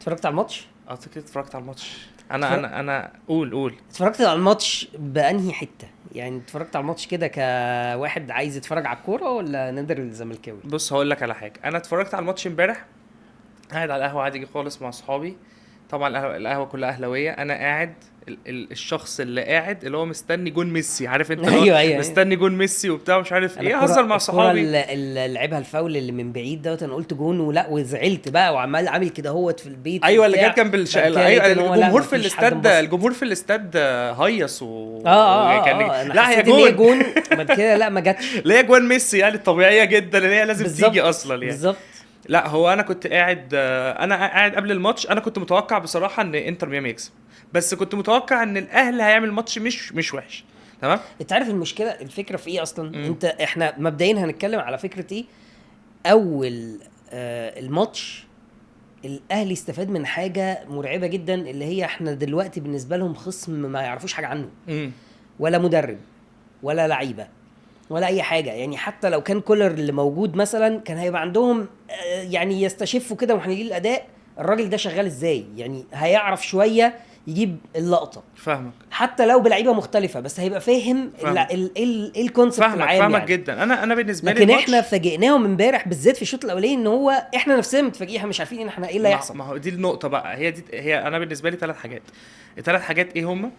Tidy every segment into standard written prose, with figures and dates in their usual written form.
اتفرجت على الماتش؟ اعتقد اتفرجت على الماتش. انا انا انا قول قول. اتفرجت على الماتش بانهي حتة؟ يعني اتفرجت على الماتش كده كواحد عايز يتفرج على الكورة ولا نادر الزملكاوي؟ بص، هقول لك على حاجه. انا اتفرجت على الماتش امبارح قاعد على القهوة عادي خالص مع اصحابي. طبعا القهوه كلها اهلاويه. انا قاعد ال ال الشخص اللي قاعد اللي هو مستني جون ميسي، عارف انت اللي هو ايوه. مستني جون ميسي وبتاع مش عارف انا ايه، الكرة هزر مع الكرة صحابي. اللي لعبها الفاول اللي من بعيد دوت، انا قلت جون ولا، وزعلت بقى وعمال عامل كده هوت في البيت ايوه، اللي وبتاع. جت جنب بعد الشقة. كده ايوه، لقيت ان هو لا، الجمهور في مفيش حد الاستاد، انبسط. الجمهور في الاستاد هيص و اه كان اه انا لا هي حسيت ان هي جون. جون، بعد كده لا ما جاتش. اللي هي جوان ميسي يعني الطبيعية جدا اللي هي لازم بالظبط، تيجي اصلا يعني. بالظبط. لا هو انا كنت قاعد، انا قاعد قبل الماتش انا كنت متوقع بصراحة ان انتر ميامي يكسب، بس كنت متوقع ان الاهلي هيعمل ماتش مش وحش. تمام. انت عارف المشكلة، الفكرة في ايه اصلا؟ انت احنا مبدئيا هنتكلم على فكرة ايه اول الماتش. الاهلي استفاد من حاجة مرعبة جدا، اللي هي احنا دلوقتي بالنسبة لهم خصم ما يعرفوش حاجة عنه، ولا مدرب ولا لعيبة ولا اي حاجة. يعني حتى لو كان كولر اللي موجود مثلا كان هيبقى عندهم يعني يستشفوا كده محللين الاداء الراجل ده شغال ازاي، يعني هيعرف شوية يجيب اللقطة. فاهمك. حتى لو بلعيبه مختلفة بس هيبقى فاهم فاهمك. ايه ال concept فاهمك العام فاهمك يعني. جدا. انا بالنسبة لي لكن الماتش احنا فاجئناهم امبارح بالذات في الشوط الاولاني، ان هو احنا نفسنا متفاجئين، احنا مش عارفين ان احنا ايه اللي هيحصل. ما هو دي النقطة بقى، هي دي هي. انا بالنسبة لي ثلاث حاجات. الثلاث حاجات ايه هما؟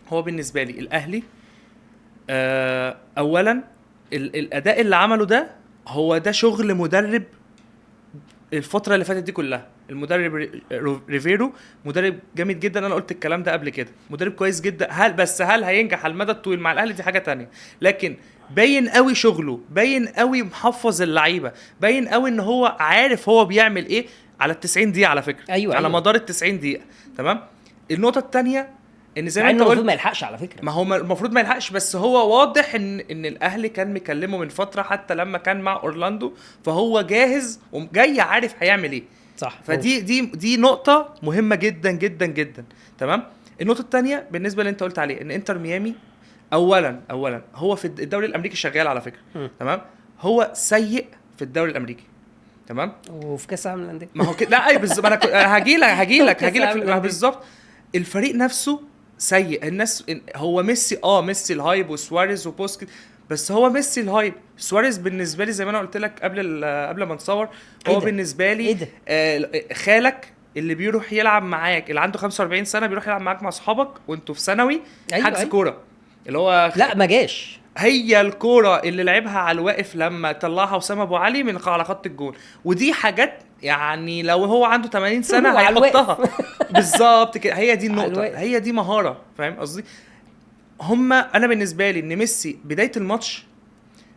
هو بالنسبة لي الاهلي اولا الاداء اللي عمله ده هو ده شغل مدرب الفترة اللي فاتت دي كلها. المدرب ريفيرو مدرب جامد جدا، انا قلت الكلام ده قبل كده، مدرب كويس جدا. هل هينجح على المدى الطويل مع الاهلي؟ دي حاجة تانية. لكن باين قوي شغله، باين قوي محفظ اللعيبة، باين قوي ان هو عارف هو بيعمل ايه على ال 90 دقيقة على فكرة. على مدار ال 90 دقيقة. تمام. النقطة الثانية ان زي ما مع انت انه المفروض قلت ما يلحقش على فكرة. ما هو المفروض ما يلحقش، بس هو واضح ان الاهلي كان مكلمه من فترة حتى لما كان مع اورلاندو، فهو جاهز وجاي عارف هيعمل ايه. صح. فدي دي دي نقطة مهمة جدا جدا جدا. تمام. النقطة الثانية بالنسبة اللي انت قلت عليه ان انتر ميامي اولا هو في الدوري الامريكي شغال على فكرة. تمام. هو سيء في الدوري الامريكي. تمام. وفي كاس العالم للاندية ما هو كده. لا اي بالظبط، انا هاجي لك بالظبط. الفريق نفسه سيء. الناس هو ميسي، ميسي ال hype وسواريز وبوسكيت، بس هو ميسي ال hype. سواريز بالنسبة لي زي ما انا قلت لك قبل ما نصور، هو إيه ده؟ بالنسبة لي إيه ده؟ خالك اللي بيروح يلعب معاك، اللي عنده 45 سنة بيروح يلعب معاك مع اصحابك وانتوا في ثانوي، حجز كورة اللي هو لا ما جاش. هي الكورة اللي لعبها على الواقف لما طلعها وسام ابو علي من على خط الجون، ودي حاجات يعني لو هو عنده 80 سنة هو على الواقف. هيحطها. بالظبط كده، هي دي النقطة، الواقف. هي دي مهارة، فاهم قصدي؟ هما انا بالنسبة لي ان ميسي بداية الماتش،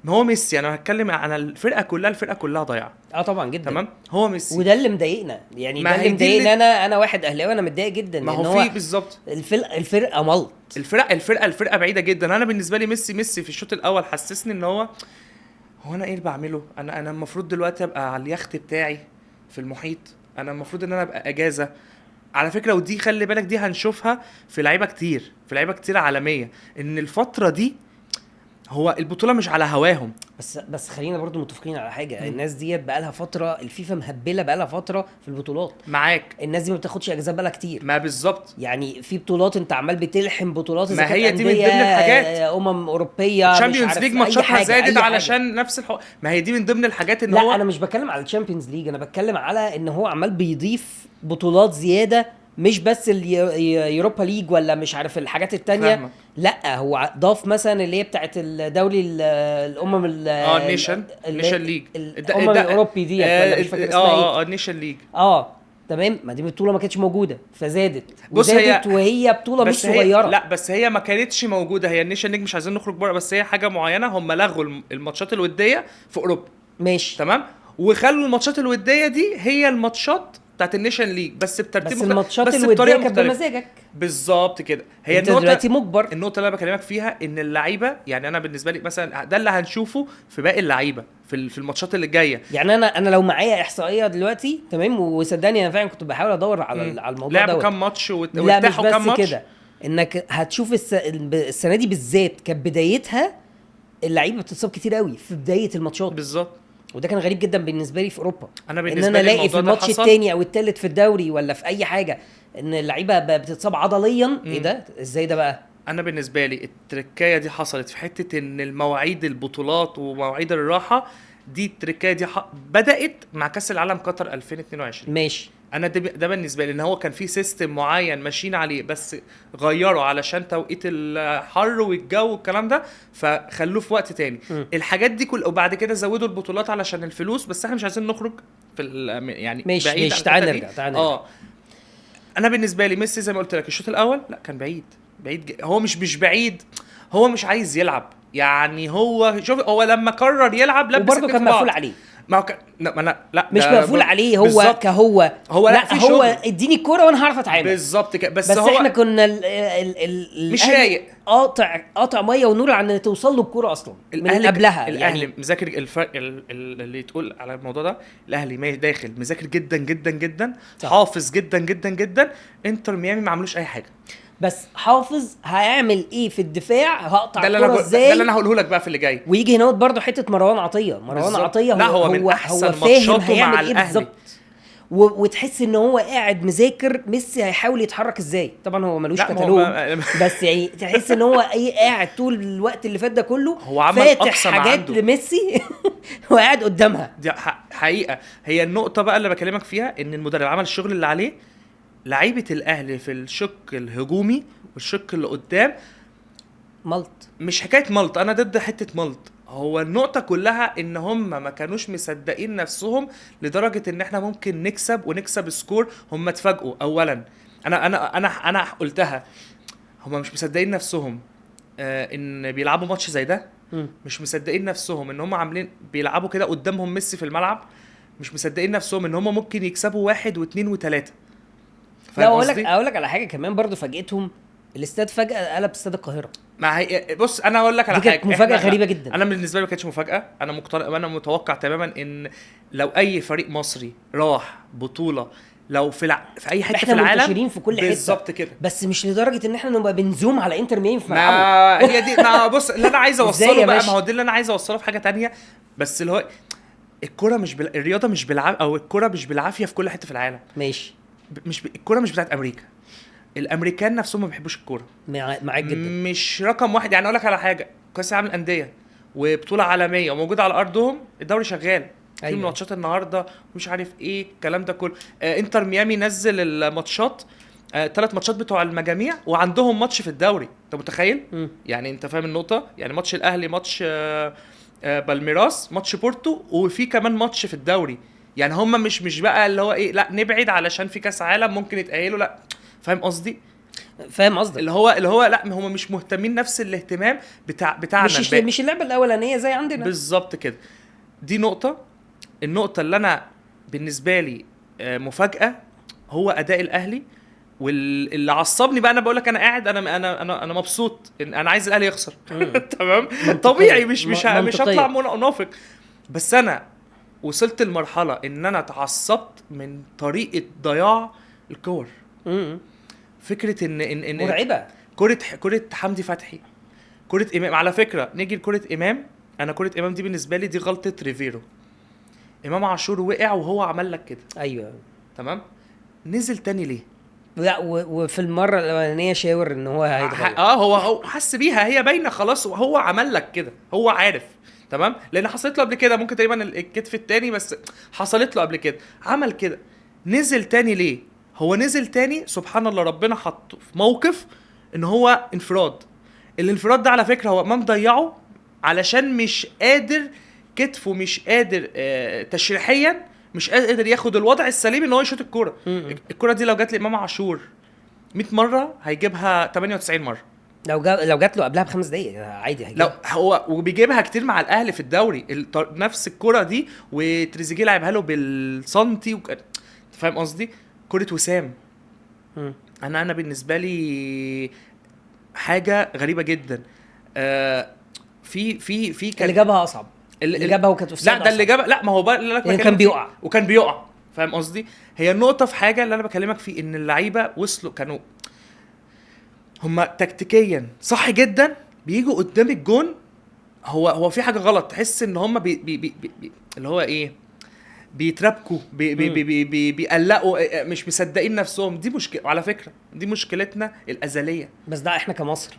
ما هو ميسي، انا هتكلم على الفرقة كلها، الفرقة كلها ضايعة. طبعا جدا. تمام. هو ميسي وده اللي مضايقنا يعني، ما ده اللي هي دي مضايقني. انا واحد اهلاوي، انا متضايق جدا. ما لأن هو في بالظبط الفرقة ملط. الفرقة بعيدة جدا. انا بالنسبة لي ميسي في الشوط الاول حسسني ان هو انا ايه اللي بعمله؟ انا المفروض دلوقتي ابقى على اليخت بتاعي في المحيط، انا المفروض ان انا ابقى اجازه على فكرة. ودي خلي بالك دي هنشوفها في لعيبة كتير، في لعيبة كتير عالمية، ان الفترة دي هو البطولة مش على هواهم. بس خلينا برضو متفقين على حاجة، الناس ديت بقالها فترة الفيفا مهبله بقالها فترة في البطولات. معاك. الناس دي ما بتاخدش اجازات بقالها كتير. ما بالظبط. يعني في بطولات انت عمال بتلحم بطولات، إذا ما كانت هي دي من أندية، ضمن الحاجات. اوروبية، مش ال Champions عارف League أي ماتشاتها حاجة، زادت أي حاجة. علشان نفس الحوار. ما هي دي من ضمن الحاجات ان لا هو انا مش بتكلم على ال Champions League، انا بتكلم على ان هو عمال بيضيف بطولات زيادة، مش بس ال Europa League ولا مش عارف الحاجات التانية. فاهمك. لا هو ضاف مثلا اللي هي بتاعت الدوري الامم ال Nation League. الامم الاوروبي دي ولا مش فاكر اسمها ايه. ال Nation League. تمام. ما دي بطوله ما كانتش موجودة فزادت. بص هي وزادت وهي بطوله مش بس هي صغيرة. لا بس هي ما كانتش موجودة، هي ال Nation League، مش عايزين نخرج بره، بس هي حاجة معينة. هم لغوا الماتشات الودية في اوروبا. ماشي. تمام. وخلوا الماتشات الودية دي هي الماتشات بتاعت ال Nation League، بس بترتيب بس مختلف، الماتشات بس الودية بطريقة كانت مختلفة. بمزاجك. بالظبط كده. هي انت النقطة دلوقتي مجبر. النقطة اللي انا بكلمك فيها ان اللعيبة، يعني انا بالنسبة لي مثلا ده اللي هنشوفه في باقي اللعيبة في الماتشات اللي جاية. يعني انا لو معايا احصائية دلوقتي، تمام، وصدقني انا فعلا كنت بحاول ادور على على الموضوع لعبوا دوت. كام ماتش لا مش وارتاحوا كام بس ماتش كده، انك هتشوف السنة دي بالذات كانت بدايتها اللعيبة بتتصاب كتير قوي في بداية الماتشات. بالظبط. وده كان غريب جدا بالنسبة لي في اوروبا. انا ان بالنسبة انا لي الاقي في الموضوع ده الماتش حصل. الثاني او الثالث في الدوري ولا في اي حاجة ان اللعيبة بتتصاب عضليا. ايه ده؟ ازاي ده بقى؟ انا بالنسبة لي التركايه دي حصلت في حتة ان المواعيد البطولات ومواعيد الراحة دي، التركايه دي بدات مع كاس العالم قطر 2022. ماشي. انا ده بالنسبة لي ان هو كان في system معين ماشيين عليه، بس غيره علشان توقيت الحر والجو والكلام ده، فخلوه في وقت تاني. الحاجات دي كل، وبعد كده زودوا البطولات علشان الفلوس، بس احنا مش عايزين نخرج في يعني ماشي بعيد ماشي عن تعال الحتة دي. نرجع، تعال نرجع. انا بالنسبة لي ميسي زي ما قلت لك الشوط الاول لا كان بعيد بعيد، هو مش بعيد، هو مش عايز يلعب يعني. هو شوف هو لما قرر يلعب لبس وبرده كان مقفول عليه. ما هو كان لا ما انا لا مش مقفول عليه هو بالظبط. كهو هو لا, لا في هو شغل. اديني الكورة وانا هعرف اتعامل بالظبط كده. بس هو احنا كنا ال ال ال مش الأهلي رايق. قاطع مية ونور عن ان توصل له الكورة اصلا من الاهلي قبلها. الاهلي يعني مذاكر الفرق اللي تقول على الموضوع ده. الاهلي داخل مذاكر جدا جدا جدا، صح. حافظ جدا جدا جدا. انتر ميامي ما عملوش اي حاجة. بس حافظ هيعمل ايه في الدفاع؟ هقطع ده اللي انا الكورة ازاي؟ ده اللي انا هقوله لك بقى في اللي جاي. ويجي هنا برضه حتة مروان عطية. مروان بالظبط. عطية لا، هو من هو أحسن هو فاهم ماتشاته مع هيعمل ايه الأهلي. بالظبط. وتحس ان هو قاعد مذاكر ميسي هيحاول يتحرك ازاي. طبعا هو ملوش لا، ما هو كتالوج بس يعني تحس ان هو ايه قاعد طول الوقت اللي فات ده كله هو عمل فاتح أقصى ما حاجات عنده. لميسي وقاعد قدامها. دي حقيقة. هي النقطة بقى اللي بكلمك فيها، ان المدرب عمل الشغل اللي عليه. لعيبة الاهلي في الشق الهجومي والشق اللي قدام ملط. مش حكاية ملط، انا ضد حتة ملط. هو النقطة كلها ان هم ما كانوش مصدقين نفسهم لدرجة ان احنا ممكن نكسب ونكسب score. هم اتفاجئوا اولا. انا انا انا انا قلتها، هم مش مصدقين نفسهم ان بيلعبوا ماتش زي ده. مش مصدقين نفسهم ان هم عاملين بيلعبوا كده قدامهم ميسي في الملعب. مش مصدقين نفسهم ان هم ممكن يكسبوا 1 و2 و3. لا اقول لك على حاجة كمان برضو فاجئتهم، الاستاد فجاة قلب استاد القاهرة. ما هي بص انا اقول لك على دي حاجة، كانت مفاجاة غريبة جدا. انا بالنسبة لي ما كانتش مفاجاة. انا متوقع تماما ان لو اي فريق مصري راح بطوله لو في في اي حتة في العالم، احنا في كل حتة بالظبط كده، بس مش لدرجة ان احنا نبقى بنزوم على انتر ميامي في ملعبه. ما هي دي، ما بص اللي انا عايز اوصله بقى، ما هو دي اللي انا عايز اوصله في حاجة تانية، بس اللي هو الكورة مش الرياضة مش بالعافية، او الكورة مش بالعافية في كل حتة في العالم. ماشي. مش الكورة مش بتاعت امريكا. الامريكان نفسهم ما بيحبوش الكورة. معاك جدا. مش رقم واحد. يعني اقول لك على حاجة، كاس العالم للاندية وبطولة عالمية وموجودة على ارضهم، الدوري شغال. أيوة. في ماتشات النهارده ومش عارف ايه الكلام ده كله. انتر ميامي نزل الماتشات، 3 ماتشات بتوع المجاميع، وعندهم ماتش في الدوري. انت متخيل؟ يعني انت فاهم النقطة؟ يعني ماتش الاهلي، ماتش بالميراس، ماتش بورتو، وفي كمان ماتش في الدوري. يعني هم مش بقى اللي هو ايه، لا نبعد علشان في كاس عالم ممكن يتأهلوا، لا. فاهم قصدي؟ فاهم قصدك. اللي هو لا، هم مش مهتمين نفس الاهتمام بتاعنا. مش اللعبة الاولانية زي عندنا بالظبط كده. دي نقطة. النقطة اللي انا بالنسبة لي مفاجاة هو اداء الاهلي، واللي عصبني بقى، انا بقول لك انا قاعد انا انا انا انا مبسوط ان انا عايز الاهلي يخسر. تمام، طبيعي، مش هطلع منافق، بس انا وصلت لمرحلة ان انا اتعصبت من طريقه ضياع الكور. فكرة ان ان ان مرعبة. كره حمدي فتحي، كره امام. على فكرة نيجي لكرة امام، انا كره امام دي بالنسبة لي دي غلطه ريفيرو. امام عاشور وقع وهو عمل لك كده. ايوه تمام. نزل تاني ليه؟ لا، وفي المرة الاولانية شاور ان هو هيتغير. هو حس بيها، هي باينة خلاص، وهو عمل لك كده، هو عارف. تمام، لان حصلت له قبل كده، ممكن تقريبا الكتف التاني، بس حصلت له قبل كده، عمل كده. نزل تاني ليه؟ هو نزل تاني، سبحان الله، ربنا حطه في موقف ان هو انفراد. الانفراد ده على فكرة هو ما مضيعة علشان مش قادر، كتفه مش قادر تشريحيا مش قادر ياخد الوضع السليم ان هو يشوط الكورة. الكورة دي لو جات لامام عاشور 100 مرة هيجيبها 98 مرة. لو جات له قبلها ب5 دقايق عادي هيجيبها. لو هو وبيجيبها كتير مع الاهلي في الدوري، نفس الكورة دي، وتريزيجيه لعبها له بالسنتي فاهم قصدي؟ كره وسام. انا بالنسبة لي حاجة غريبة جدا. في في في كان اللي جابها اصعب، اللي جابها وكانت offside. لا ده اللي جابها، لا ما هو بقى اللي يعني كان بيقع وكان بيقع. فاهم قصدي؟ هي النقطة في حاجة اللي انا بكلمك فيه، ان اللعيبة وصلوا، كانوا هم تكتيكيا صح جدا، بيجوا قدام الجون هو في حاجة غلط، تحس ان هم بي بي بي بي اللي هو ايه، بيتربكوا، بي بي بي بي بيقلقوا، مش مصدقين نفسهم. دي مشكلة على فكرة، دي مشكلتنا الازلية. بس ده احنا كمصر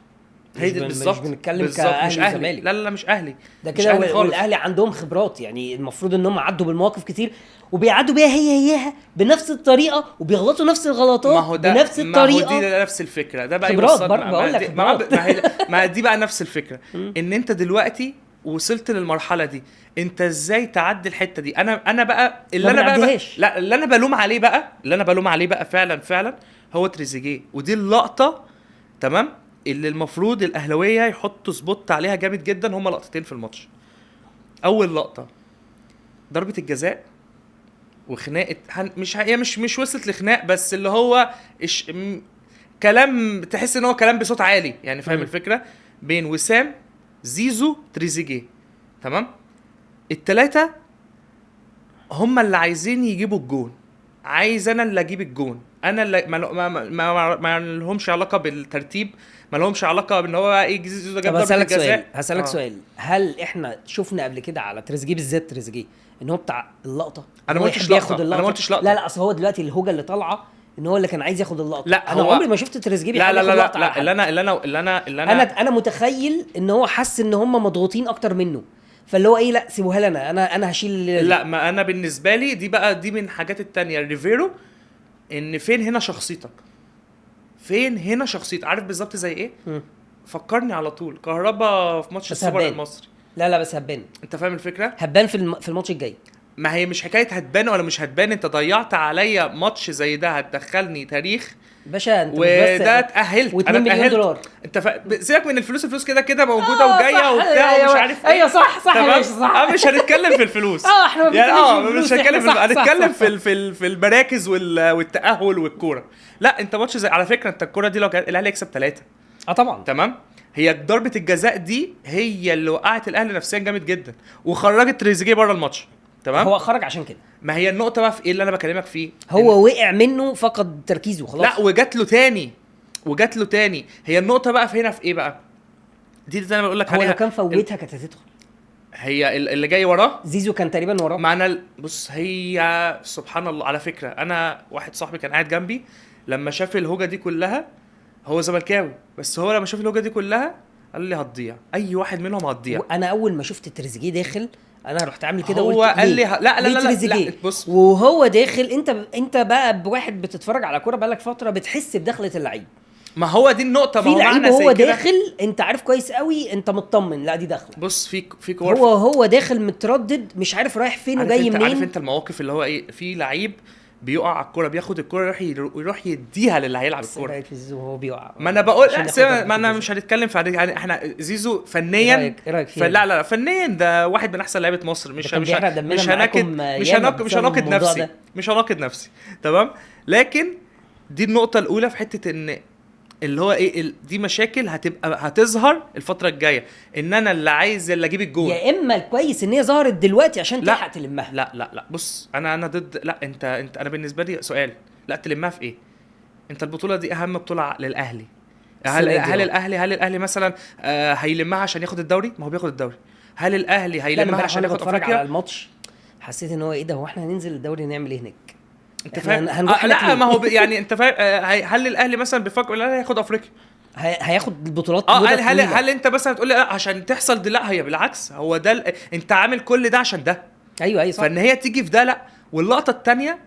هي دي بالظبط، مش بنتكلم كاهلي وزمالك. لا لا لا مش اهلي ده كده. والاهلي عندهم خبرات، يعني المفروض ان هم عدوا بالمواقف كتير وبيعدوا بيها هي بنفس الطريقة وبيغلطوا نفس الغلطات بنفس الطريقة. ما هو دي نفس الفكرة، ده بقى يوصل بقول لك ما دي بقى نفس الفكرة ان انت دلوقتي وصلت للمرحلة دي، انت ازاي تعدي الحتة دي؟ انا بقى اللي انا بقى لا اللي انا بلوم عليه بقى، اللي انا بلوم عليه بقى فعلا هو تريزيجيه. ودي اللقطة تمام اللي المفروض الاهلاوية يحطوا spot عليها جامد جدا. هما لقطتين في الماتش. اول لقطة ضربه الجزاء وخناقه، مش هي مش وصلت لخناق، بس اللي هو كلام تحس ان هو كلام بصوت عالي يعني، فاهم الفكرة، بين وسام زيزو تريزيجيه تمام. الثلاثة هم اللي عايزين يجيبوا الجون، عايز انا اللي اجيب الجون، انا اللي ما لهمش علاقة بالترتيب، ما لهمش علاقة بان هو ايه زيزو ده جاب ضربه الجزاء. هسألك سؤال، هل احنا شفنا قبل كده على تريزيجيه بالذات، تريزيجيه ان هو بتاع اللقطة؟ انا ما قلتش لقطة، انا ما قلتش لقطة. لا لا، اصل هو دلوقتي الهوجه اللي طالعه ان هو اللي كان عايز ياخد اللقطة. لا انا عمري ما شفت تريزيجيه بياخد لقطة. لا لا لا، اللي انا اللي انا اللي انا انا متخيل ان هو حس ان هم مضغوطين اكتر منه، فاللي هو ايه، لا سيبوها لنا، انا هشيل. لا ما انا بالنسبة لي دي بقى، دي من حاجات التانية ريفيرو، ان فين هنا شخصيتك، فين هنا شخصيتك، عارف بالظبط زي ايه؟ فكرني على طول كهربا في ماتش السوبر المصري. لا لا بس هبان، انت فاهم الفكرة، هبان في الماتش الجاي. ما هي مش حكاية هتبان ولا مش هتبان، انت ضيعت عليا ماتش زي ده هتدخلني تاريخ باشا، انت وده اتاهلت، انا اتاهلت دولار. انت سيبك من الفلوس، الفلوس كده كده موجودة وجاية وبتاع ومش عارف ايه. ايوه صح صح يا باشا صح. مش هنتكلم في الفلوس. احنا يعني مش هنتكلم، هنتكلم في في المراكز والتاهل والكوره. لا انت ماتش زي، على فكرة انت الكورة دي لو الاهلي يكسب 3 طبعا تمام، هي ضربه الجزاء دي هي اللي وقعت الاهلي نفسيا جامد جدا وخرجت تريزيجيه بره الماتش تمام. هو خرج عشان كده. ما هي النقطة بقى في ايه اللي انا بكلمك فيه، هو وقع منه، فقد تركيزه خلاص. لا وجات له تاني، وجات له تاني. هي النقطة بقى في هنا في ايه بقى دي اللي انا بقول لك عليها. هو لو كان فوتها كانت هتدخل. هي اللي جاي وراه زيزو كان تقريبا وراه معنا. بص هي سبحان الله، على فكرة انا واحد صاحبي كان قاعد جنبي لما شاف الهوجه دي كلها، هو زملكاوي بس هو لما شاف الهوجه دي كلها قال لي هتضيع، اي واحد منهم هتضيع. انا اول ما شفت تريزيجيه داخل انا رحت عامل كده، هو قال لي لا لا لا, لا بص، وهو داخل انت بقى بواحد بتتفرج على كورة بقالك فترة بتحس بدخله اللعيب. ما هو دي النقطة، ما هو معنى هو داخل انت عارف كويس قوي، انت مطمن لا دي داخله. بص في كور هو داخل متردد، مش عارف رايح فين وجاي منين. عارف انت المواقف اللي هو ايه، في لعيب بيقع على الكورة، بياخد الكورة يروح يديها للي هيلعب الكورة. وهو بيقع، ما انا بقول ما انا مش هنتكلم في يعني احنا زيزو فنيا، فلا لا فنيا ده واحد من احسن لعيبة مصر، مش مش مش هناقد مش هناقد نفسي، مش هناقد نفسي تمام. لكن دي النقطة الاولى في حتة ان اللي هو ايه، دي مشاكل هتبقى هتظهر الفترة الجاية، ان انا اللي عايز اللي اجيب الجول. يا اما الكويس ان هي ظهرت دلوقتي عشان تلحق تلمها. لا لا لا بص انا ضد. لا انت انا بالنسبة لي سؤال، لا تلمها في ايه؟ انت البطولة دي اهم بطوله للاهلي. هل الاهلي هل الاهلي مثلا هيلمها عشان ياخد الدوري؟ ما هو بياخد الدوري. هل الاهلي هيلمها عشان ياخد افريقيا؟ على الماتش حسيت ان هو ايه ده، هو احنا هننزل الدوري نعمل ايه هناك؟ انت فاهم؟ لا ما هو يعني انت فاهم، هل الاهلي مثلا بيفكر الاهلي هياخد افريقيا؟ هياخد البطولات. هل انت مثلا تقول لي لا عشان تحصل دي؟ لا هي بالعكس، هو ده انت عامل كل ده عشان ده. ايوه صح. فان هي تيجي في ده لا. واللقطه الثانية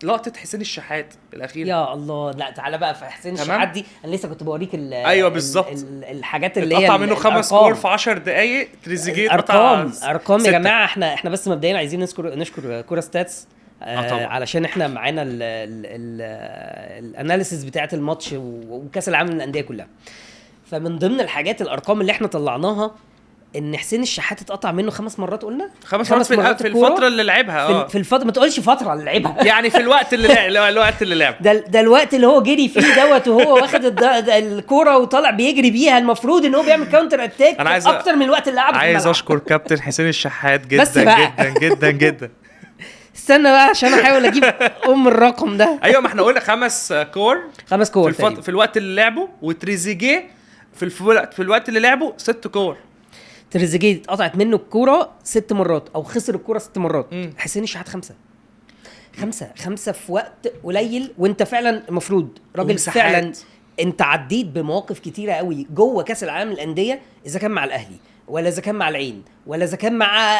لقطة حسين الشحات الاخيرة. يا الله، لا تعالى بقى في حسين الشحات دي، انا لسه كنت بوريك ايوه بالظبط الحاجات اللي هي قطع منه 5 كور في 10 دقائق. تريزيجيه ارقام يا جماعة. احنا بس مبدئيا عايزين نشكر كورة ستاتس علشان احنا معانا ال analysis بتاعه الماتش وكاس العالم للاندية كلها. فمن ضمن الحاجات الارقام اللي احنا طلعناها ان حسين الشحات اتقطع منه 5 مرات. قلنا 5 مرات في الفترة اللي لعبها. في الفترة، ما تقولش فترة اللي لعبها يعني في الوقت اللي الوقت اللي لعب ده الوقت اللي هو جري فيه دوت، وهو واخد الكورة وطالع بيجري بيها. المفروض ان هو بيعمل counter attack اكتر من الوقت اللي قعدة. عايز اشكر كابتن حسين الشحات جدا جدا جدا جدا. استنى بقى عشان احاول اجيب الرقم ده. ايوه ما احنا قلنا 5 كور، 5 كور في الوقت اللي لعبه. وتريزيجيه في الوقت اللي لعبه 6 كور. تريزيجيه اتقطعت منه الكورة 6 مرات او خسر الكورة 6 مرات. حسين الشحات 5 5 في وقت قليل، وانت فعلا المفروض راجل فعلا انت عديت بمواقف كتيرة قوي جوه كاس العالم للاندية، اذا كان مع الاهلي ولا اذا كان مع العين ولا اذا كان مع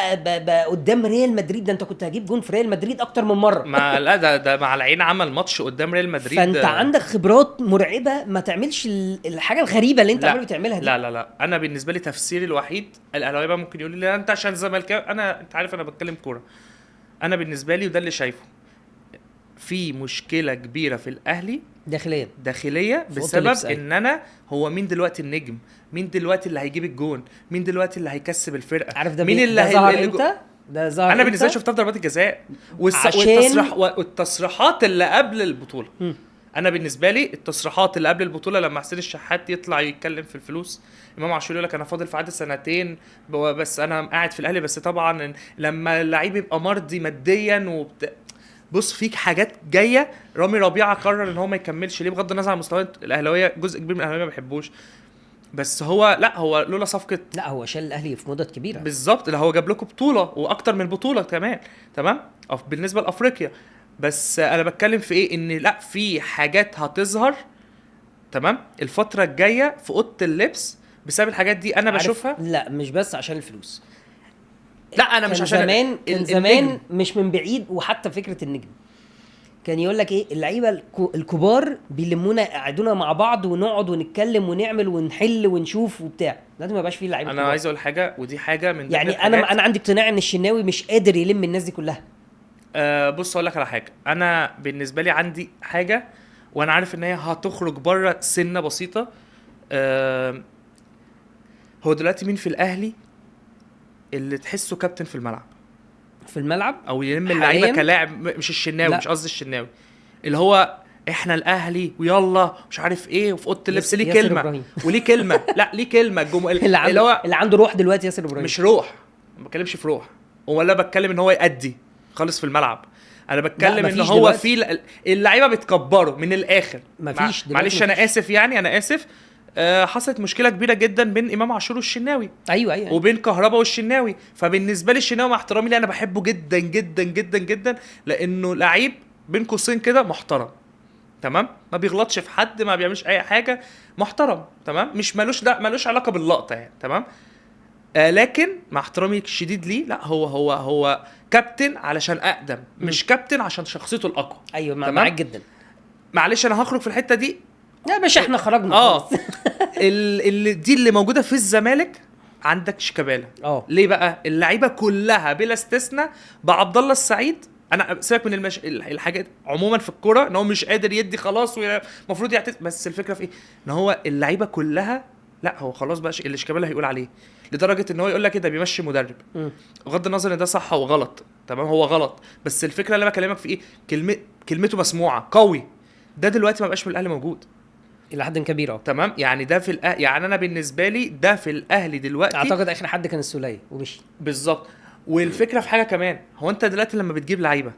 قدام ريال مدريد. ده انت كنت هجيب جون في ريال مدريد اكتر من مرة. ما لا ده مع العين عمل ماتش قدام ريال مدريد. فانت عندك خبرات مرعبة، ما تعملش الحاجة الغريبة اللي انت عمال بتعملها دي. لا لا لا، انا بالنسبة لي تفسيري الوحيد، الاهلاوي بقى ممكن يقول لي لا انت عشان زملكاوي، انا انت عارف انا بتكلم كورة. انا بالنسبة لي وده اللي شايفه، في مشكلة كبيرة في الاهلي داخلية بسبب ان انا هو مين دلوقتي النجم، مين دلوقتي اللي هيجيب الجون، مين دلوقتي اللي هيكسب الفرقة، عارف ده مين اللي ظهر امتى؟ ده ظهر انا بالنسبة لي شفتها في ضربات الجزاء والتصريحات اللي قبل البطولة. انا بالنسبة لي التصريحات اللي قبل البطولة لما حسين الشحات يطلع يتكلم في الفلوس، امام عاشور يقول لك انا فاضل في عقد سنتين بس انا قاعد في الاهلي، بس طبعا لما اللعيب يبقى مرضي ماديا بص فيك حاجات جاية. رامي ربيعة قرر ان هو ما يكملش ليه، بغض النظر عن مستوى الاهلاوية، جزء كبير من الاهلاوية ما بيحبوش، بس هو لا هو لولا صفقة، لا هو شال الاهلي في مدة كبيرة بالظبط، لا هو جاب لكم بطوله واكتر من بطوله كمان، تمام، بالنسبة لافريقيا. بس انا بتكلم في ايه، ان لا في حاجات هتظهر، تمام، الفترة الجاية في اوضة اللبس بسبب الحاجات دي انا بشوفها. لا مش بس عشان الفلوس، لا انا مش عشان زمان، كان زمان مش من بعيد. وحتى فكرة النجم كان يقول لك ايه، اللعيبة الكبار بيلمونا قعدونا مع بعض ونقعد ونتكلم ونعمل ونحل ونشوف وبتاع. لازم ما يبقاش فيه لعيبة. انا عايز اقول حاجة، ودي حاجة من يعني انا عندي اقتناع ان الشناوي مش قادر يلم الناس دي كلها. بص اقول لك على حاجة، انا بالنسبة لي عندي حاجة وانا عارف ان هي هتخرج بره سنة بسيطة. هو دلوقتي مين في الاهلي اللي تحسه كابتن في الملعب؟ في الملعب او يلم اللعيبة كلاعب، مش الشناوي، مش قصدي الشناوي، اللي هو احنا الاهلي ويلا مش عارف ايه، وفي اوضة اللبس ليه كلمة وليه كلمة، لا ليه كلمة اللي هو اللي عنده روح دلوقتي ياسر ابراهيم. مش روح، ما بتكلمش في روح، ولا بتكلم ان هو يأدي خالص في الملعب، انا بتكلم ان هو في اللعيبة بتكبره من الاخر. مفيش معلش انا اسف، يعني انا اسف. حصلت مشكلة كبيرة جدا بين امام عاشور والشناوي، ايوه وبين كهربا والشناوي. فبالنسبه لي الشناوي مع احترامي ليه انا بحبه جدا جدا جدا جدا، لانه لعيب بين قوسين كده محترم، تمام، ما بيغلطش في حد، ما بيعملش اي حاجة، محترم، تمام، مش مالوش، لا مالوش علاقة باللقطه يعني، تمام. لكن مع احترامي الشديد ليه، لا هو هو هو كابتن علشان اقدم، مش كابتن عشان شخصيته الاقوى. ايوه معاك جدا. معلش انا هخرج في الحتة دي. لا مش احنا خرجنا اللي دي اللي موجودة في الزمالك عندك شيكابالا. ليه بقى اللعيبة كلها بلا استثناء بعبد الله السعيد، انا سيبك من الحاجات عموما في الكورة ان هو مش قادر يدي خلاص والمفروض يعتزل، بس الفكرة في ايه، ان هو اللعيبة كلها لا هو خلاص بقى اللي شيكابالا هيقول عليه، لدرجة ان هو يقول لك كده بيمشي مدرب، بغض النظر ان ده صح او غلط، تمام، هو غلط، بس الفكرة اللي انا بكلمك في ايه، كلمته مسموعة قوي. ده دلوقتي ما بقاش من الاهلي موجود الى حد كبير، تمام، يعني ده في يعني انا بالنسبة لي ده في الاهلي دلوقتي اعتقد اخر حد كان السوليه ومشي بالظبط. والفكرة في حاجة كمان، هو انت دلوقتي لما بتجيب لعيبة،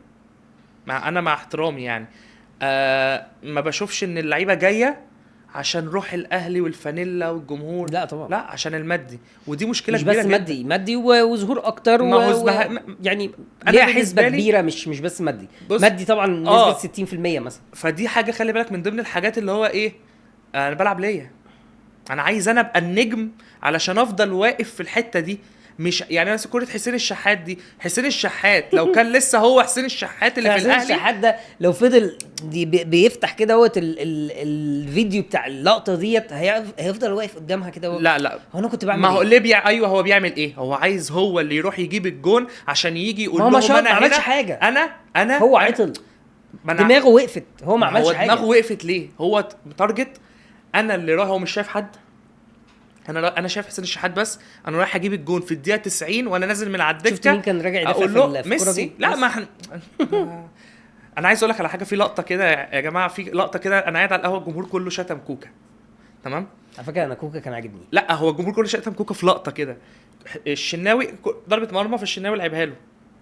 مع احترامي يعني، ما بشوفش ان اللعيبة جاية عشان روح الاهلي والفانيلا والجمهور، لا طبعا، لا عشان المادي، ودي مشكلة مش كبيرة بس مادي، مادي وظهور اكتر يعني ليها حسبه كبيرة، مش بس مادي، مادي طبعا نسبه 60% مثلا. فدي حاجة خلي بالك من ضمن الحاجات اللي هو ايه، انا بلعب ليا، انا عايز انا ابقى النجم علشان افضل واقف في الحتة دي. مش يعني انا كره حسين الشحات دي، حسين الشحات لو كان لسه هو حسين الشحات اللي في الاهلي، حسين الشحات ده لو فضل دي بيفتح كده اهوت الفيديو بتاع اللقطة ديت هيفضل واقف قدامها كده. لا لا هو انا كنت بعمل ما هو ليه ايوه هو بيعمل ايه، هو عايز هو اللي يروح يجيب الجون عشان يجي يقول لهم انا ما عملش حاجة، انا هو عطل، دماغه وقفت، هو ما عملش حاجة. دماغه وقفت ليه؟ هو target انا اللي رايح، هو مش شايف حد، انا شايف حسين الشحات بس، انا رايح اجيب الجون في الدقيقة 90 وانا نازل من على الدكة. شفت مين كان راجع يدافع في الكورة دي؟ لا ما انا عايز اقول لك على حاجة، في لقطة كده يا جماعة، في لقطة كده انا قاعد على القهوة الجمهور كله شتم كوكا، تمام، على فكرة انا كوكا كان عاجبني. لا هو الجمهور كله شتم كوكا في لقطة كده، الشناوي ضربه مرمى فالشناوي لعبها له،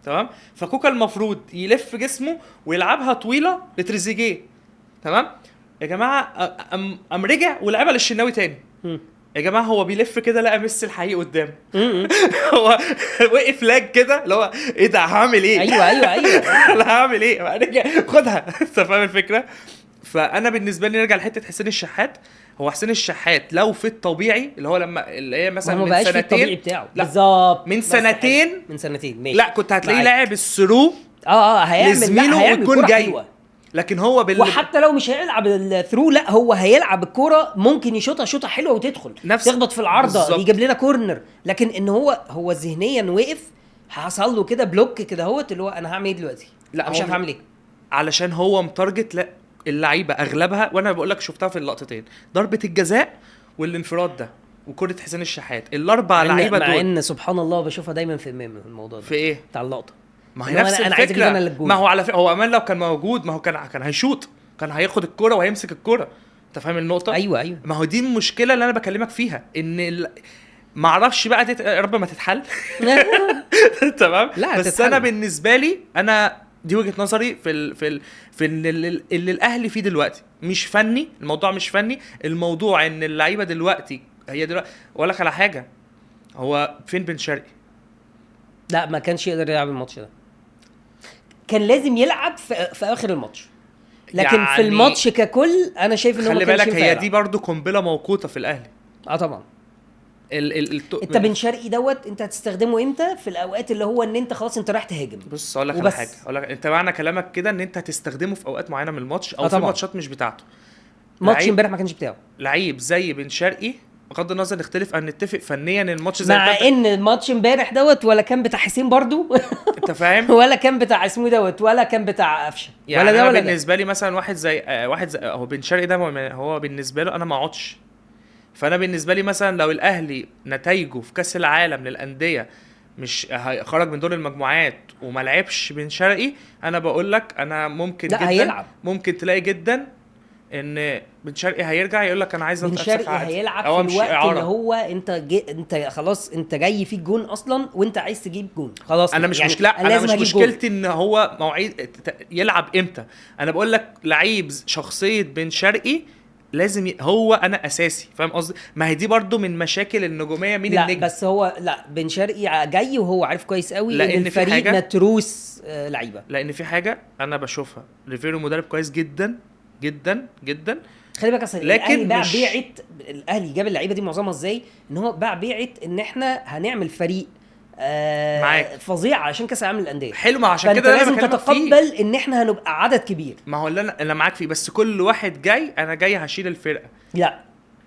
تمام، فكوكا المفروض يلف جسمه ويلعبها طويلة لتريزيجيه، تمام يا جماعة، ام رجع ولعبها للشناوي تاني. يا جماعة هو بيلف كده لقى ميسي الحقيقي قدامه. هو وقف lag كده اللي هو ايه ده، هعمل ايه؟ ايوه ايوه ايوه لا هعمل ايه؟ رجع خدها. انت فاهم الفكرة؟ فانا بالنسبة لي نرجع لحته حسين الشحات. هو حسين الشحات لو في الطبيعي اللي هو لما اللي هي مثلا ما من بقاش في الطبيعي سنتين، بتاعه لا، بالظبط، من بس سنتين. حلو. من سنتين ماشي، لا كنت هتلاقيه معاك. لاعب ال through هيعمل، لزميله لا هيعمل والجون كرة جاي. حلوة. لكن هو وحتى لو مش هيلعب ال through، لا هو هيلعب الكورة، ممكن يشوطها شوطه حلوة وتدخل نفس تخبط في العارضة بالظبط. يجيب لنا corner. لكن ان هو ذهنيا وقف، حصل له كده block كده اهوت، اللي هو انا هعمل ايه دلوقتي؟ لا، مش هو عارف اعمل ايه. علشان هو متارجت لا اللعيبة اغلبها، وانا بقول لك شفتها في اللقطتين، ضربه الجزاء والانفراد ده وكره حسين الشحات، الاربع لعيبة مع دول. ان سبحان الله بشوفها دايما في امام الموضوع ده في ايه؟ بتاع اللقطة. ما هي اللي هو نفس أنا عايز أجيب الفكرة. أنا اللي الجول. ما هو على فكرة هو امان لو كان موجود ما هو كان هيشوط، كان هياخد الكرة وهيمسك الكرة. انت فاهم النقطة؟ ايوه ايوه. ما هو دي المشكلة اللي انا بكلمك فيها، ان ما اعرفش بقى يا رب ما تتحل. تمام؟ لا بس تتحل. انا بالنسبة لي، انا دي وجهه نظري في ال في ال في اللي الاهلي فيه دلوقتي مش فني، الموضوع مش فني، الموضوع ان اللعيبة دلوقتي هي دلوقتي. اقول لك على حاجة، هو فين بن شرقي؟ لا ما كانش يقدر يلعب الماتش ده، كان لازم يلعب في اخر الماتش، لكن يعني في الماتش ككل انا شايف ان هو خلي ما كانش بالك ينفع هي يلعب. دي برضو قنبلة موقوته في الاهلي. طبعا. ال انت بن شرقي دوت انت هتستخدمه امتى؟ في الاوقات اللي هو ان انت خلاص انت رايح تهاجم. بص اقول لك على حاجة، اقول لك انت معنى كلامك كده ان انت هتستخدمه في اوقات معينة من الماتش او في ماتشات مش بتاعته. ماتش امبارح ما كانش بتاعه. لعيب زي بن شرقي بغض النظر نختلف ان نتفق فنيا الماتش زي مع ان الماتش امبارح دوت ولا كان بتاع حسين برضو انت فاهم، ولا كان بتاع اسمه دوت، ولا كان بتاع قفشه، يعني ولا ده أنا ولا ده. بالنسبة لي مثلا واحد زي هو بن شرقي ده هو بالنسبة له انا ما اقعدش. فانا بالنسبة لي مثلا لو الاهلي نتائجه في كاس العالم للاندية مش خرج من دور المجموعات وما لعبش بن شرقي، انا بقول لك انا ممكن لا جدا هيلعب. ممكن تلاقي جدا ان بن شرقي هيرجع يقول لك انا عايز بن شرقي هيلعب في الوقت اللي هو انت انت خلاص انت جاي فيك جون اصلا وانت عايز تجيب جون خلاص. انا مش يعني مشكلة، انا مش مشكلتي ان هو مواعيد يلعب امتى. انا بقول لك لعيب شخصية بن شرقي لازم هو انا اساسي، فاهم قصدي؟ ما هي دي برضو من مشاكل النجومية. مين لا النجم؟ بس هو لا بن شرقي جاي وهو عارف كويس قوي ان الفريق متروس لعيبة. لان في حاجة انا بشوفها، ريفيرو مدرب كويس جدا جدا جدا، خلي بالك اصل الاهلي باع بيعه، الاهلي جاب اللعيبة دي معظمها ازاي؟ ان هو باع بيعه ان احنا هنعمل فريق فظيع عشان كاس العالم للاندية. حلو، ما عشان كده لازم تتقبل ان احنا هنبقى عدد كبير. ما هو اللي انا معاك فيه، بس كل واحد جاي انا جاي هشيل الفرقة.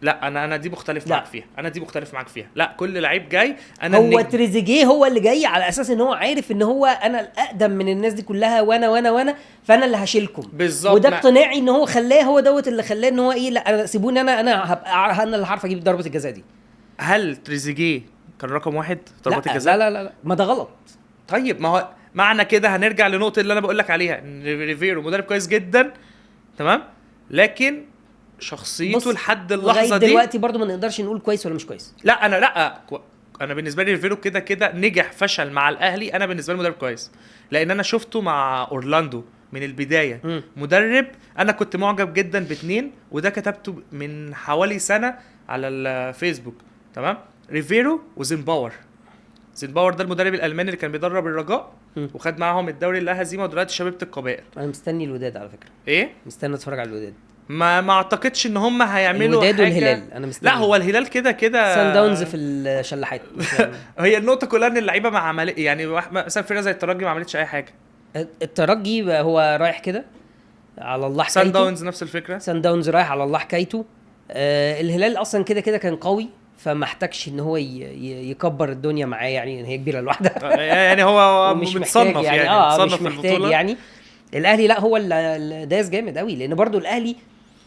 لا انا دي مختلف معاك فيها، انا دي مختلف معاك فيها. لا كل لعيب جاي انا هو تريزيجيه هو اللي جاي على اساس ان هو عارف ان هو انا الاقدم من الناس دي كلها، وانا وانا وانا فانا اللي هشيلكم بالظبط. وده اقتناعي ان هو خلاه، هو دوت اللي خلاه ان هو ايه، لا انا سيبوني انا هبقى انا اللي هعرف اجيب ضربه الجزاء دي. هل تريزيجيه كان رقم واحد ضربات الجزاء؟ لا لا لا ما ده غلط. طيب ما هو معنى كده هنرجع لنقطة اللي انا بقول لك عليها، ان ريفيرو مدرب كويس جدا تمام، لكن شخصيته لحد اللحظة دي دلوقتي برضو ما نقدرش نقول كويس ولا مش كويس. لا انا لا انا بالنسبة لي ريفيرو كده كده نجح فشل مع الاهلي، انا بالنسبة لي مدرب كويس، لان انا شفته مع اورلاندو من البداية. مدرب انا كنت معجب جدا باثنين، وده كتبته من حوالي سنة على الفيسبوك تمام، ريفيرو وزينباور. زينباور ده المدرب الالماني اللي كان بيدرب الرجاء وخد معاهم الدوري اللا هزيمة، ودلوقتي شبيبة القبائل. انا مستني الوداد على فكرة. ايه؟ مستني اتفرج على الوداد. ما اعتقدش ان هم هيعملوا الوداد حاجة. والهلال انا مستني. لا هو الهلال كده كده سان داونز في الشلاحات. هي النقطة كلها ان اللعيبة ما عمل، يعني مثلا فرقه زي الترجي ما عملتش اي حاجة. الترجي هو رايح كده على الله حكايته. سان داونز نفس الفكرة، سان داونز رايح على الله حكايته. الهلال اصلا كده كده كان قوي، فما احتاجش ان هو يكبر الدنيا معاه، يعني هي كبيرة لوحدها. يعني هو متصنف يعني مش محتاج يعني. الاهلي لا هو اللي داس جامد قوي، لان برضو الاهلي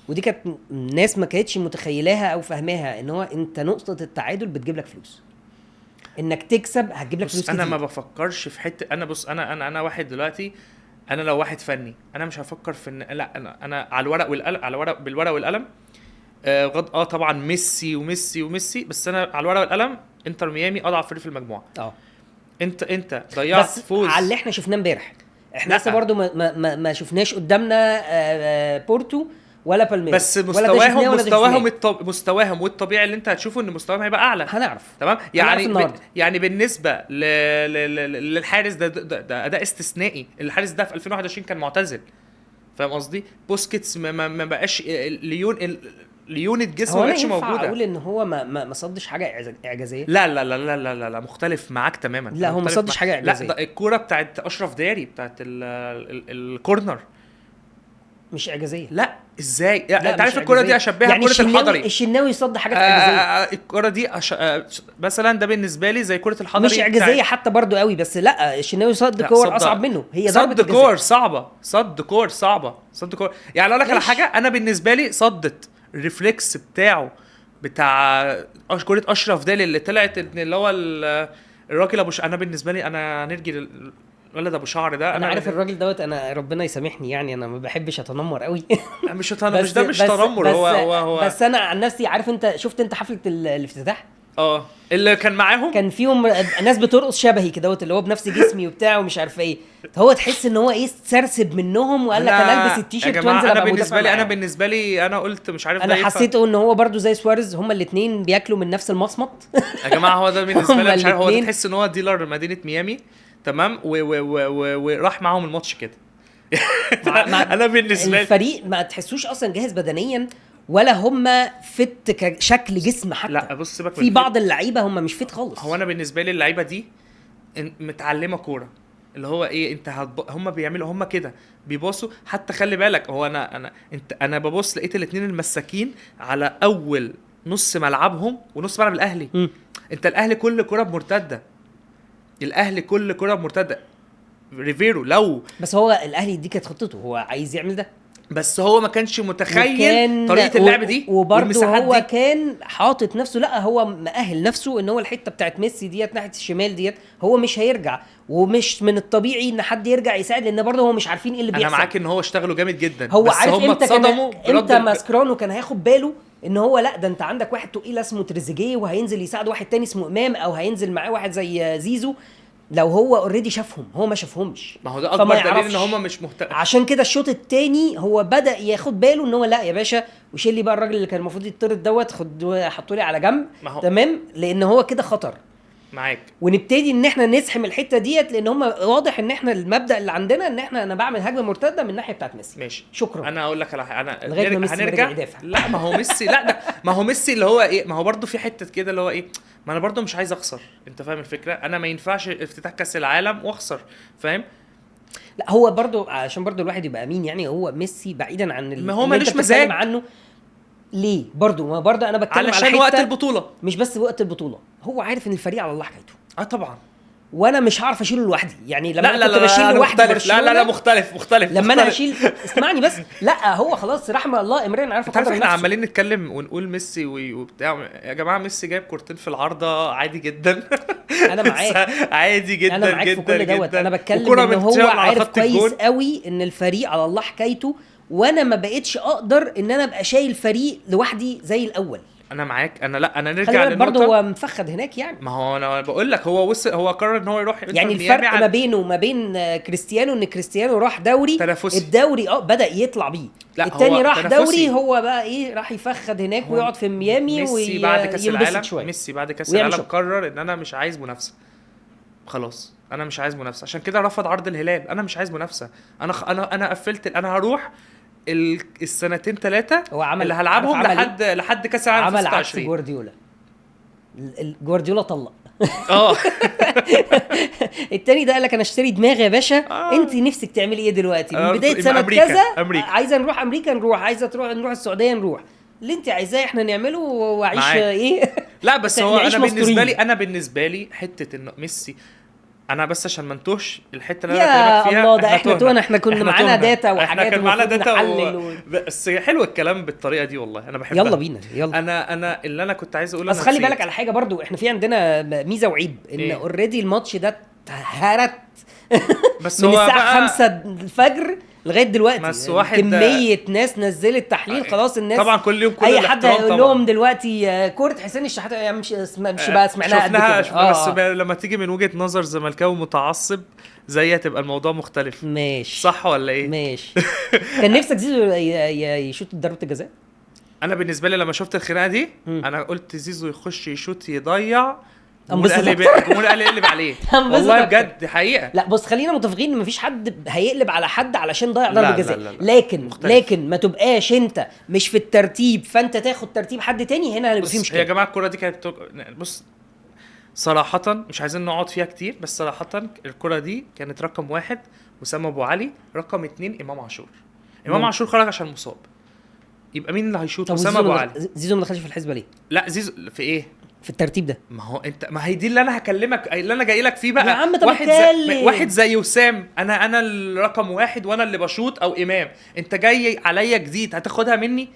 ودي كانت الناس ما كانتش متخيلاها او فاهماها، ان هو انت نقطة التعادل بتجيب لك فلوس، انك تكسب هتجيب لك فلوس كتير. انا ما بفكرش في حتة، انا بص انا انا انا واحد دلوقتي، انا لو واحد فني انا مش هفكر في ان لا انا على الورق والقلم، على الورق بالورق والقلم غض طبعا ميسي وميسي وميسي، بس انا على الورق والقلم انتر ميامي اضعف فريق في المجموعة. انت ضيعت فوز على اللي احنا شفناه امبارح. احنا لسه برضو ما, ما, ما شفناش قدامنا بورتو ولا بالميراس، بس مستواهم مستواهم مستواهم والطبيعي اللي انت هتشوفه ان مستواهم هيبقى اعلى. هنعرف. تمام، يعني يعني بالنسبة للحارس ده اداء استثنائي. الحارس ده في 2021 كان معتزل، فاهم قصدي؟ بوسكيتس ما بقاش ليونة جسمه ما بقتش موجودة. اقول ان هو ما صدش حاجة اعجازيه. لا لا لا لا لا لا، مختلف معاك تماما. لا هو ما صدش حاجة اعجازيه. لا، ده الكورة بتاعت اشرف داري بتاعت ال corner مش اعجازيه. لا ازاي؟ انت عارف الكورة دي اشبهها يعني بكره الحضري. الشناوي صد حاجات اعجازيه. الكورة دي مثلا ده بالنسبة لي زي كره الحضري، مش اعجازيه حتى برضو قوي، بس لا الشناوي صد كور اصعب منه. هي صد كور صعبة، صد كور صعبة، صد كور. يعني اقول لك على حاجة، انا بالنسبة لي صدت ال reflex بتاعه بتاع كره اشرف داري اللي طلعت اللي هو الراجل ابو انا بالنسبة لي انا نرجي الولد ابو شعر ده، انا عارف الراجل دوت، انا ربنا يسامحني يعني، انا ما بحبش اتنمر قوي. مش مش ده مش تنمر، هو هو هو بس انا عن نفسي عارف. انت شفت انت حفلة الافتتاح اللي كان معاهم، كان فيهم ناس بترقص شبهي كده اللي هو بنفس جسمي وبتاع ومش عارف ايه. هو تحس ان هو ايه سرسب منهم وقال لك انا البس التيشيرت وانزل. انا بالنسبة لي، انا بالنسبة لي انا قلت مش عارف، انا حسيته ان هو برده زي سواريز، هما الاثنين بياكلوا من نفس المصمت. يا جماعة هو ده بالنسبة لي مش عارف، هو تحس ان هو dealer مدينة ميامي، تمام، وراح معاهم الماتش كده. انا بالنسبة لي الفريق ما تحسوش اصلا جاهز بدنيا، ولا هم fit كشكل جسم حتى. لا بص سيبك، في بعض اللعيبة هم مش fit خالص. هو انا بالنسبة لي اللعيبة دي متعلمة كورة، اللي هو ايه، انت هم بيعملوا هم كده بيبصوا. حتى خلي بالك، هو انا انت انا ببص لقيت الاثنين المساكين على اول نص ملعبهم ونص ملعب الاهلي. انت الاهلي كل كره بمرتده، الاهلي كل كره بمرتده. ريفيرو لو بس هو الاهلي دي كانت خطته، هو عايز يعمل ده، بس هو ما كانش متخيل طريقه اللعب دي، وبرده هو دي. كان حاطط نفسه، لا هو مأهل نفسه ان هو الحتة بتاعت ميسي ديت ناحية الشمال ديت هو مش هيرجع، ومش من الطبيعي ان حد يرجع يساعد، لان برده هو مش عارفين ايه اللي بيحصل. انا معاك ان هو اشتغلوا جامد جدا، هو بس عارف هم امتى كان امتى ماسكرانو كان هياخد باله ان هو لا ده انت عندك واحد تقيل اسمه تريزيجيه وهينزل يساعد واحد تاني اسمه امام، او هينزل معاه واحد زي زيزو. لو هو already شافهم، هو ما شافهمش. ما هو ده اكبر دليل ان هم مش مهتم. عشان كده الشوط الثاني هو بدا ياخد باله ان هو لا يا باشا، وشيل لي بقى الراجل اللي كان المفروض يطرد دوت، خد حطوا لي على جنب، تمام، لان هو كده خطر معاك. ونبتدي ان احنا نزحم الحتة ديت، لان هم واضح ان احنا المبدا اللي عندنا ان احنا انا بعمل هجمة مرتدة من الناحية بتاعت ميسي. ماشي، شكرا. انا هقول لك على انا لغاية ما ميسي هنرجع. لا ما هو ميسي، لا ده ما هو ميسي اللي هو ايه، ما هو برده في حتة كده اللي هو ايه، ما انا برده مش عايز اخسر، انت فاهم الفكرة؟ انا ما ينفعش افتتاح كاس العالم واخسر، فاهم؟ لا هو برده عشان برده الواحد يبقى امين يعني، هو ميسي بعيدا عن ما هو مالوش مزاج عنه ليه برضو، ما برضو انا بتكلم علشان وقت البطولة، مش بس وقت البطولة، هو عارف ان الفريق على الله حكايته. طبعا، وانا مش هعرف اشيله لوحدي يعني. لما لا انا كنت بشيل لوحدي لا لا لا مختلف مختلف لما انا هشيل اسمعني بس، لا هو خلاص رحمه الله امرئ عارف قدر نفسه. احنا عمالين نتكلم ونقول ميسي وبتاع، يا جماعة ميسي جايب كورتين في العارضة عادي جدا. انا معاك عادي جدا، انا معاك جدا في كل دوت. انا بتكلم ان هو عارف كويس قوي ان الفريق على الله حكايته، وانا ما بقتش اقدر ان انا ابقى شايل فريق لوحدي زي الاول. انا معاك، انا لا انا نرجع للنقطة برضه، هو مفخد هناك يعني. ما هو انا بقول لك هو وصل، هو قرر ان هو يروح يعني الفرق ما بينه وما بين كريستيانو ان كريستيانو راح دوري تنافسي. الدوري بدا يطلع بيه، التاني راح دوري هو بقى ايه، راح يفخد هناك ويقعد في ميامي. ميسي بعد كاس العالم، ميسي بعد كاس العالم قرر ان انا مش عايز منافسه، خلاص انا مش عايز منافسه، عشان كده رفض عرض الهلال. انا مش عايز منافسه، انا انا قفلت، انا هروح السنتين ثلاثة اللي هلعبهم لحد كاس العالم 26. عمل عكس جوارديولا، جوارديولا طلق التاني ده قال لك انا اشتري دماغي يا باشا. انت نفسك تعملي ايه دلوقتي من بداية سنة كذا؟ عايزه نروح امريكا نروح، عايزه تروح نروح السعودية نروح، اللي انت عايزاه احنا نعمله واعيش ايه. لا بس هو انا بالنسبة لي، انا بالنسبة لي حتة ان ميسي، انا بس عشان ما نتوهش الحتة اللي انا بكلمك فيها. الله ده احنا توهنا، احنا كنا معانا data وحاجات، احنا كان معانا data بس حلو الكلام بالطريقة دي والله، انا بحبها. يلا بينا يلا. انا اللي انا كنت عايز اقوله، بس خلي بالك على حاجة برضو، احنا في عندنا ميزة وعيب ان إيه؟ already الماتش ده اتهرت بس من الساعة 5 الفجر لغاية دلوقتي بس واحد كمية ناس نزلت تحليل خلاص الناس طبعا كل يوم كل اي حد هيقول لهم دلوقتي كورة حسين الشحات مش بقى سمعناها قد كده. شفناها بس لما تيجي من وجهه نظر زملكاوي متعصب زيها تبقى الموضوع مختلف. ماشي صح ولا ايه؟ ماشي. كان نفسك زيزو يشوط ضربه الجزاء؟ انا بالنسبة لي لما شفت الخناقة دي انا قلت زيزو يخش يشوط يضيع، الجمهور الاهلي يقلب عليه والله بجد دي حقيقة. لا بص خلينا متفقين ان مفيش حد هيقلب على حد علشان ضيع ضربه جزاء. لكن مختلف. لكن ما تبقاش انت مش في الترتيب فانت تاخد ترتيب حد تاني، هنا هيبقى في مشكلة. يا جماعة الكره دي كانت بص صراحة مش عايزين نقعد فيها كتير، بس صراحة الكره دي كانت رقم 1 وسام ابو علي، رقم 2 امام عاشور. امام عاشور خرج عشان مصاب، يبقى مين اللي هيشوط؟ وسام ابو علي. زيزو ما دخلش في الحسبة ليه؟ لا زيزو في ايه؟ في الترتيب ده. ما هو انت ما هي دي اللي انا هكلمك اللي انا جاي لك فيه بقى. يا عم طب واحد زي وسام، انا الرقم 1 وانا اللي بشوط، او امام انت جاي عليا جديد هتاخدها مني.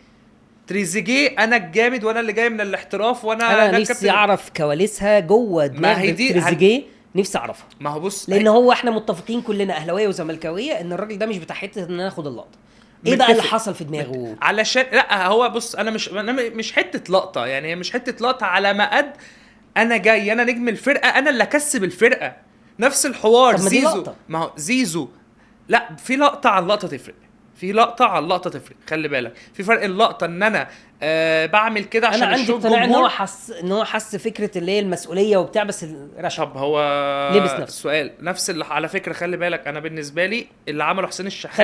تريزيجيه انا الجامد وانا اللي جاي من الاحتراف وانا نفسي اعرف كواليسها جوه دماغ تريزيجيه، نفسي اعرفها. ما هو بص لان هو احنا متفقين كلنا اهلاويه وزملكاويه ان الراجل ده مش بتاع حتة ان انا اخد اللقطة. ايه بقى اللي حصل في دماغه؟ علشان لا هو بص انا مش حتة لقطة، يعني هي مش حتة لقطة على ما قد انا جاي انا نجم الفرقة، انا اللي اكسب الفرقة. نفس الحوار زيزو. ما هو زيزو لا في لقطة عن لقطة تفرق، في لقطة عن لقطة تفرق، خلي بالك في فرق. اللقطة ان انا بعمل كده عشان انا عندي اقتناع ان هو حس ان هو حس فكرة اللي هي المسؤولية وبتاع، بس رشا. طب هو لبس نفسه السؤال نفس اللي على فكرة خلي بالك انا بالنسبة لي اللي عمله حسين الشحات،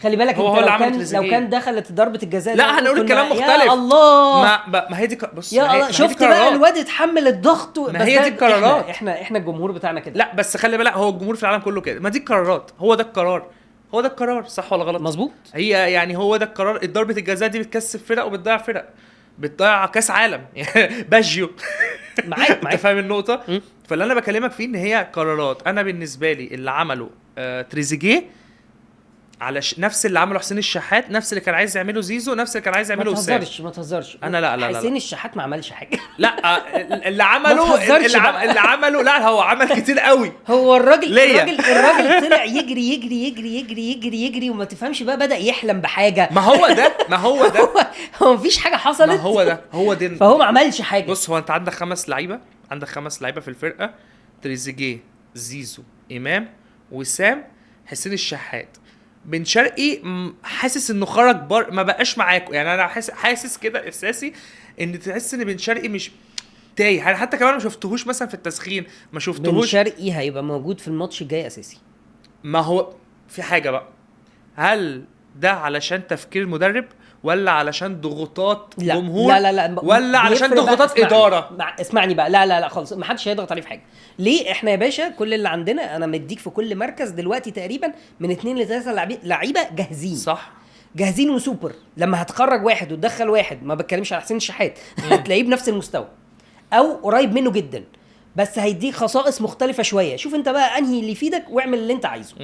خلي بالك هو انت لو كان دخلت ضربه الجزاء لا هنقول الكلام مختلف. يا الله ما هي دي بص يا الله شفت بقى الواد اتحمل الضغط. ما هي دي القرارات. احنا الجمهور بتاعنا كده. لا بس خلي بالك هو الجمهور في العالم كله كده. ما دي القرارات، هو ده القرار، هو ده القرار صح ولا غلط؟ مظبوط. هي يعني هو ده القرار. ضربه الجزاء دي بتكسب فرق وبتضيع فرق، بتضيع كاس عالم باجيو معاك انت فاهم النقطة؟ فاللي انا بكلمك فيه ان هي قرارات. انا بالنسبة لي اللي عمله تريزيجيه على نفس اللي عمله حسين الشحات، نفس اللي كان عايز يعمله زيزو، نفس اللي كان عايز يعمله وسام. ما تهزرش. انا لا لا حسين الشحات ما عملش حاجة. لا اللي عمله اللي عمله لا هو عمل كتير قوي. هو الراجل الراجل طلع يجري يجري يجري يجري يجري يجري وما تفهمش بقى، بدا يحلم بحاجة. ما هو ده ما هو ده هو مفيش حاجة حصلت. ما هو ده هو ده فهو ما عملش حاجة. بص هو انت عندك 5 لعيبة، عندك 5 لعيبة في الفرقة: تريزيجيه، زيزو، امام، وسام، حسين الشحات. بن شرقي حاسس انه خرج ما بقاش معاكم، يعني انا حاسس كده احساسي ان تحس ان بن شرقي مش تايه، يعني حتى كمان ما شفتهوش مثلا في التسخين، ما شفتهوش. بن شرقي هيبقى موجود في الماتش الجاي اساسي. ما هو في حاجة بقى، هل ده علشان تفكير المدرب ولا علشان ضغوطات جمهور؟ لا لا لا، ولا علشان ضغوطات ادارة؟ اسمعني بقى، لا لا لا خالص، ما حدش هيضغط عليه في حاجة. ليه؟ احنا يا باشا كل اللي عندنا، انا مديك في كل مركز دلوقتي تقريبا من 2 ل 3 لعيبة جاهزين، صح؟ جاهزين وسوبر. لما هتخرج واحد وتدخل واحد، ما بتكلمش على حسين الشحات، هتلاقيه بنفس المستوى او قريب منه جدا، بس هيديك خصائص مختلفة شوية. شوف انت بقى انهي اللي يفيدك واعمل اللي انت عايزه.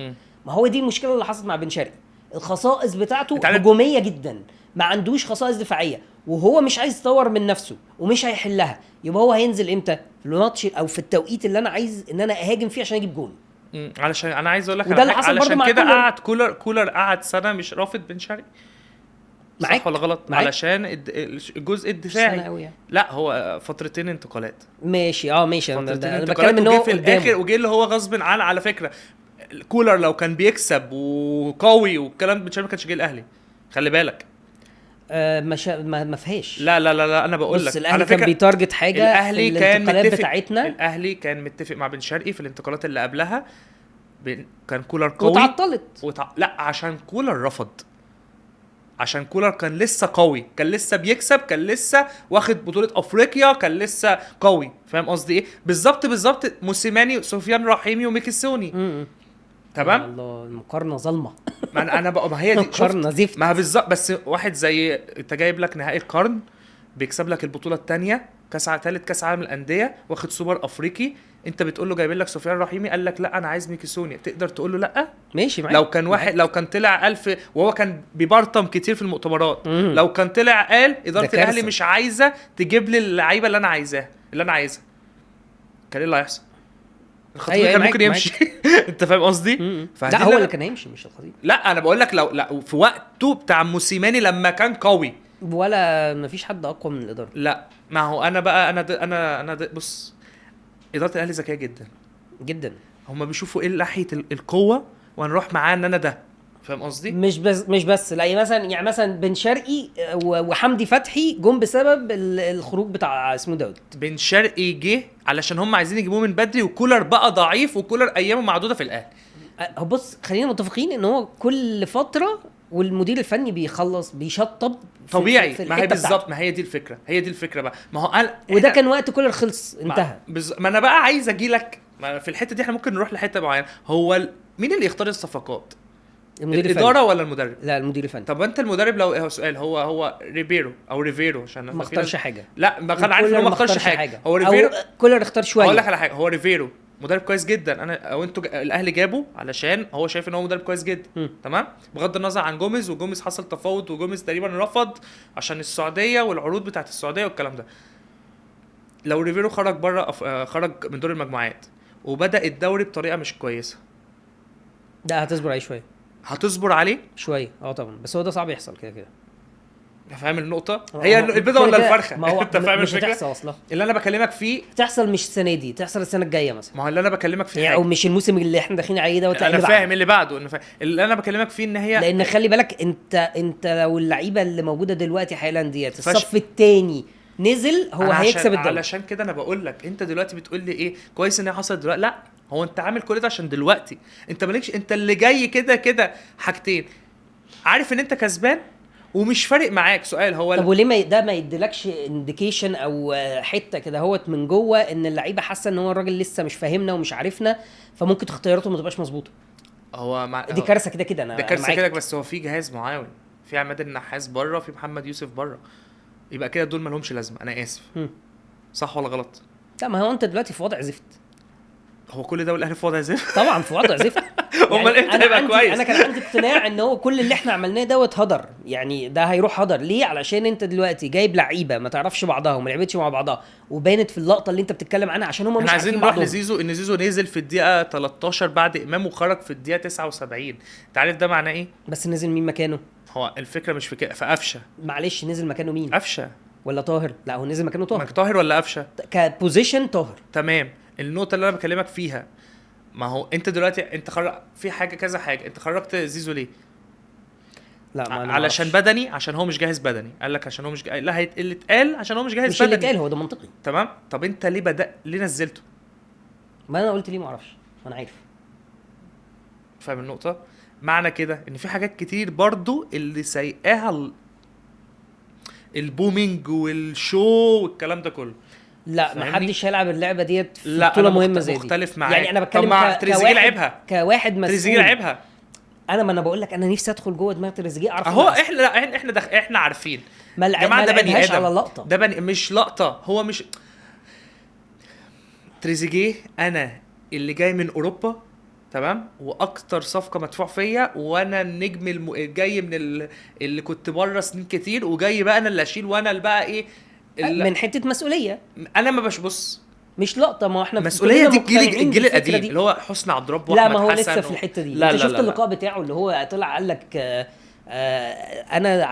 ما هو دي المشكلة اللي حصلت مع بن شرقي، الخصائص بتاعته هجومية جدا، ما عندوش خصائص دفاعية، وهو مش عايز يطور من نفسه ومش هيحلها. يبقى هو هينزل امتى؟ في الماتش او في التوقيت اللي انا عايز ان انا اهاجم فيه عشان اجيب جون. علشان انا عايز اقول لك علشان كده قعد كولر قعد سنة مش رافض بن شرقي، صح ولا غلط؟ معاك؟ علشان الجزء الدفاعي يعني. لا هو فترتين انتقالات، ماشي ماشي، انا بتكلم ان هو في الاخر وجه اللي هو غصب عن، على فكرة كولر لو كان بيكسب وقوي والكلام بن شرقي ما كانش جه الاهلي، خلي بالك. ما فيهاش. لا لا لا لا، انا بقول لك الاهلي كان بي target حاجة. الاهلي كان متفق بتاعتنا، الاهلي كان متفق مع بن شرقي في الانتقالات اللي قبلها، كان كولر قوي وتعطلت لا عشان كولر رفض، عشان كولر كان لسه قوي، كان لسه بيكسب، كان لسه واخد بطولة افريقيا، كان لسه قوي. فاهم قصدي ايه؟ بالظبط بالظبط. موسيماني، سفيان رحيمي، وميكيسوني. تمام. الله، المقارنة ظلمه. ما انا بقى، ما هي دي مقارنة زفت. ما بالظبط. بس واحد زي انت جايب لك نهائي القرن، بيكسب لك البطولة الثانية، كاس ثالث كاس عالم الاندية، واخد سوبر افريقي، انت بتقول له جايبين لك سفيان رحيمي، قال لك لا انا عايز ميكيسوني. تقدر تقول له لا؟ ماشي معاك. لو كان واحد، لو كان طلع 1000، وهو كان بيبرطم كتير في المؤتمرات، لو كان طلع قال ادارة الاهلي مش عايزه تجيب لي اللعيبة اللي انا عايزاها، اللي انا عايزها، كان ايه اللي هيحصل؟ الخطيب أيوة، كان معاك، ممكن يمشي. انت فاهم قصدي؟ مم. فدي لا هو اللي اللي كان هيمشي مش الخطيب. لا انا بقول لك لو لا في وقته بتاع موسيماني لما كان قوي، ولا مفيش حد اقوى من الادارة. لا ما هو انا بقى انا د انا انا د بص، ادارة الاهلي ذكية جدا جدا. هما بيشوفوا ايه ناحية القوة وهنروح معاه ان انا ده، فاهم قصدي؟ مش بس لا، يعني مثلا بن شرقي وحمدي فتحي جم بسبب الخروج بتاع اسمه داود. بن شرقي جه علشان هم عايزين يجيبوه من بدري، وكولر بقى ضعيف، وكولر ايامه معدودة في الاهلي. بص خلينا متفقين ان هو كل فترة والمدير الفني بيخلص بيشطب طبيعي، في ما هي الحتة بالظبط، بتاعته. ما هي دي الفكرة، هي دي الفكرة بقى. ما هو قال وده كان وقت كولر خلص انتهى. ما انا بقى عايز اجي لك في الحتة دي، احنا ممكن نروح لحته معينة. هو مين اللي يختار الصفقات؟ المدير الادارة ولا المدرب؟ لا المدير الفني. طب انت المدرب لو هو سؤال، هو ريبيرو او ريفيرو، عشان ما اختارش حاجة. لا ما كان عارف ان هو ما اختارش حاجة. هو ريفيرو، كولر اختار شوية. اقول لك على حاجة، هو ريفيرو مدرب كويس جدا، انا او انتوا الاهلي جابه علشان هو شايف ان هو مدرب كويس جدا، تمام، بغض النظر عن جوميز، وجوميز حصل تفاوض وجوميز تقريبا رفض عشان السعودية والعروض بتاعت السعودية والكلام ده. لو ريفيرو خرج بره، خرج من دور المجموعات وبدا الدوري بطريقة مش كويسة، ده هتصبر عليه شوية، هتصبر عليه شوية. طبعا، بس هو ده صعب يحصل كده كده. فاهم النقطة؟ هي البيضة ولا الفرخه؟ ما هو انت فاهم مش الفكرة؟ هتحصل اصلا. اللي انا بكلمك فيه تحصل مش السنة دي، تحصل السنة الجاية مثلا. ما هو اللي انا بكلمك فيه يعني، او مش الموسم اللي احنا داخلين عليه ده. انا فاهم اللي بعده، انا فاهم اللي انا بكلمك فيه ان هي، لان خلي بالك انت لو اللعيبة اللي موجودة دلوقتي حالا ديت الصف الثاني نزل، هو هيكسب الدوري. علشان كده انا بقول لك، انت دلوقتي بتقول لي ايه كويس ان هي حصلت دلوقتي. لا هو انت عامل كل ده عشان دلوقتي انت مالكش، انت اللي جاي كده كده حاجتين، عارف ان انت كسبان ومش فارق معاك. سؤال هو طب وليه ما ده ما يديلكش indication او حتة كده هوت من جوه ان اللعيبة حاسه ان هو الراجل لسه مش فاهمنا ومش عارفنا، فممكن اختياراته ما تبقاش مظبوطة؟ هو دي كارثة كده كده. انا ده كارثة كده، بس هو في جهاز معاون، في عماد النحاس بره، في محمد يوسف بره، يبقى كده دول ما لهمش لازمه. انا اسف، صح ولا غلط؟ لا ما هو انت دلوقتي في وضع زفت. هو كل ده والاهلي في وضع زفت؟ طبعا في وضع زفت. امال امتى هيبقى كويس؟ انا كان عندي اقتناع ان هو كل اللي احنا عملناه دوت هدر، يعني ده هيروح هدر. ليه؟ علشان انت دلوقتي جايب لعيبة ما تعرفش بعضها وما لعبتش مع بعضها، وبانت في اللقطة اللي انت بتتكلم عنها عشان هم مش عايزين نروح لزيزو، ان زيزو نزل في الدقيقة 13 بعد امام وخرج في الدقيقة 79. انت عارف ده معناه ايه؟ بس نزل مين مكانه؟ هو الفكرة مش في كده، في قفشه. معلش نزل مكانه مين؟ قفشه ولا طاهر؟ لا هو نزل مكانه طاهر. طاهر ولا قفشه؟ ك position طاهر. تمام. النقطة اللي انا بكلمك فيها، ما هو انت دلوقتي انت في حاجة كذا حاجة، انت خرجت زيزو ليه؟ لا ما أنا علشان بدني، عشان هو مش جاهز بدني. قال لك عشان هو مش جاهز. لا اللي اتقال عشان هو مش جاهز مش بدني، اللي اتقال هو ده منطقي. تمام. طب انت ليه ليه نزلته؟ ما انا قلت ليه ما اعرفش، ما انا عارف. فاهم النقطة؟ معنى كده ان في حاجات كتير برضو اللي سايقاها ال booming وال show والكلام ده كله. لا ما حدش هيلعب اللعبة ديت في بطوله مهمة زي دي. مختلف معاك يعني انا بتكلم تريزيجيه لعبها كواحد مسؤول. تريزيجيه لعبها. انا ما انا بقول لك انا نفسي ادخل جوه دماغ تريزيجيه اعرف اهو. احنا لا احنا احنا عارفين ما جماعة، ده بني ادم على لقطة، ده بني مش لقطة. هو مش تريزيجيه، انا اللي جاي من اوروبا، تمام، واكتر صفقة مدفوع فيا، وانا النجم الجاي من اللي كنت بره سنين كتير، وجاي بقى انا اللي اشيل، وانا اللي بقى ايه من حتة مسؤولية. انا ما بش بص مش لقطة، ما احنا مسؤولية دي الجيل القديم اللي هو حسني عبد ربه لا ما هو لسه في الحتة دي. لا انت شفت اللقاء بتاعه اللي هو طلع قال لك انا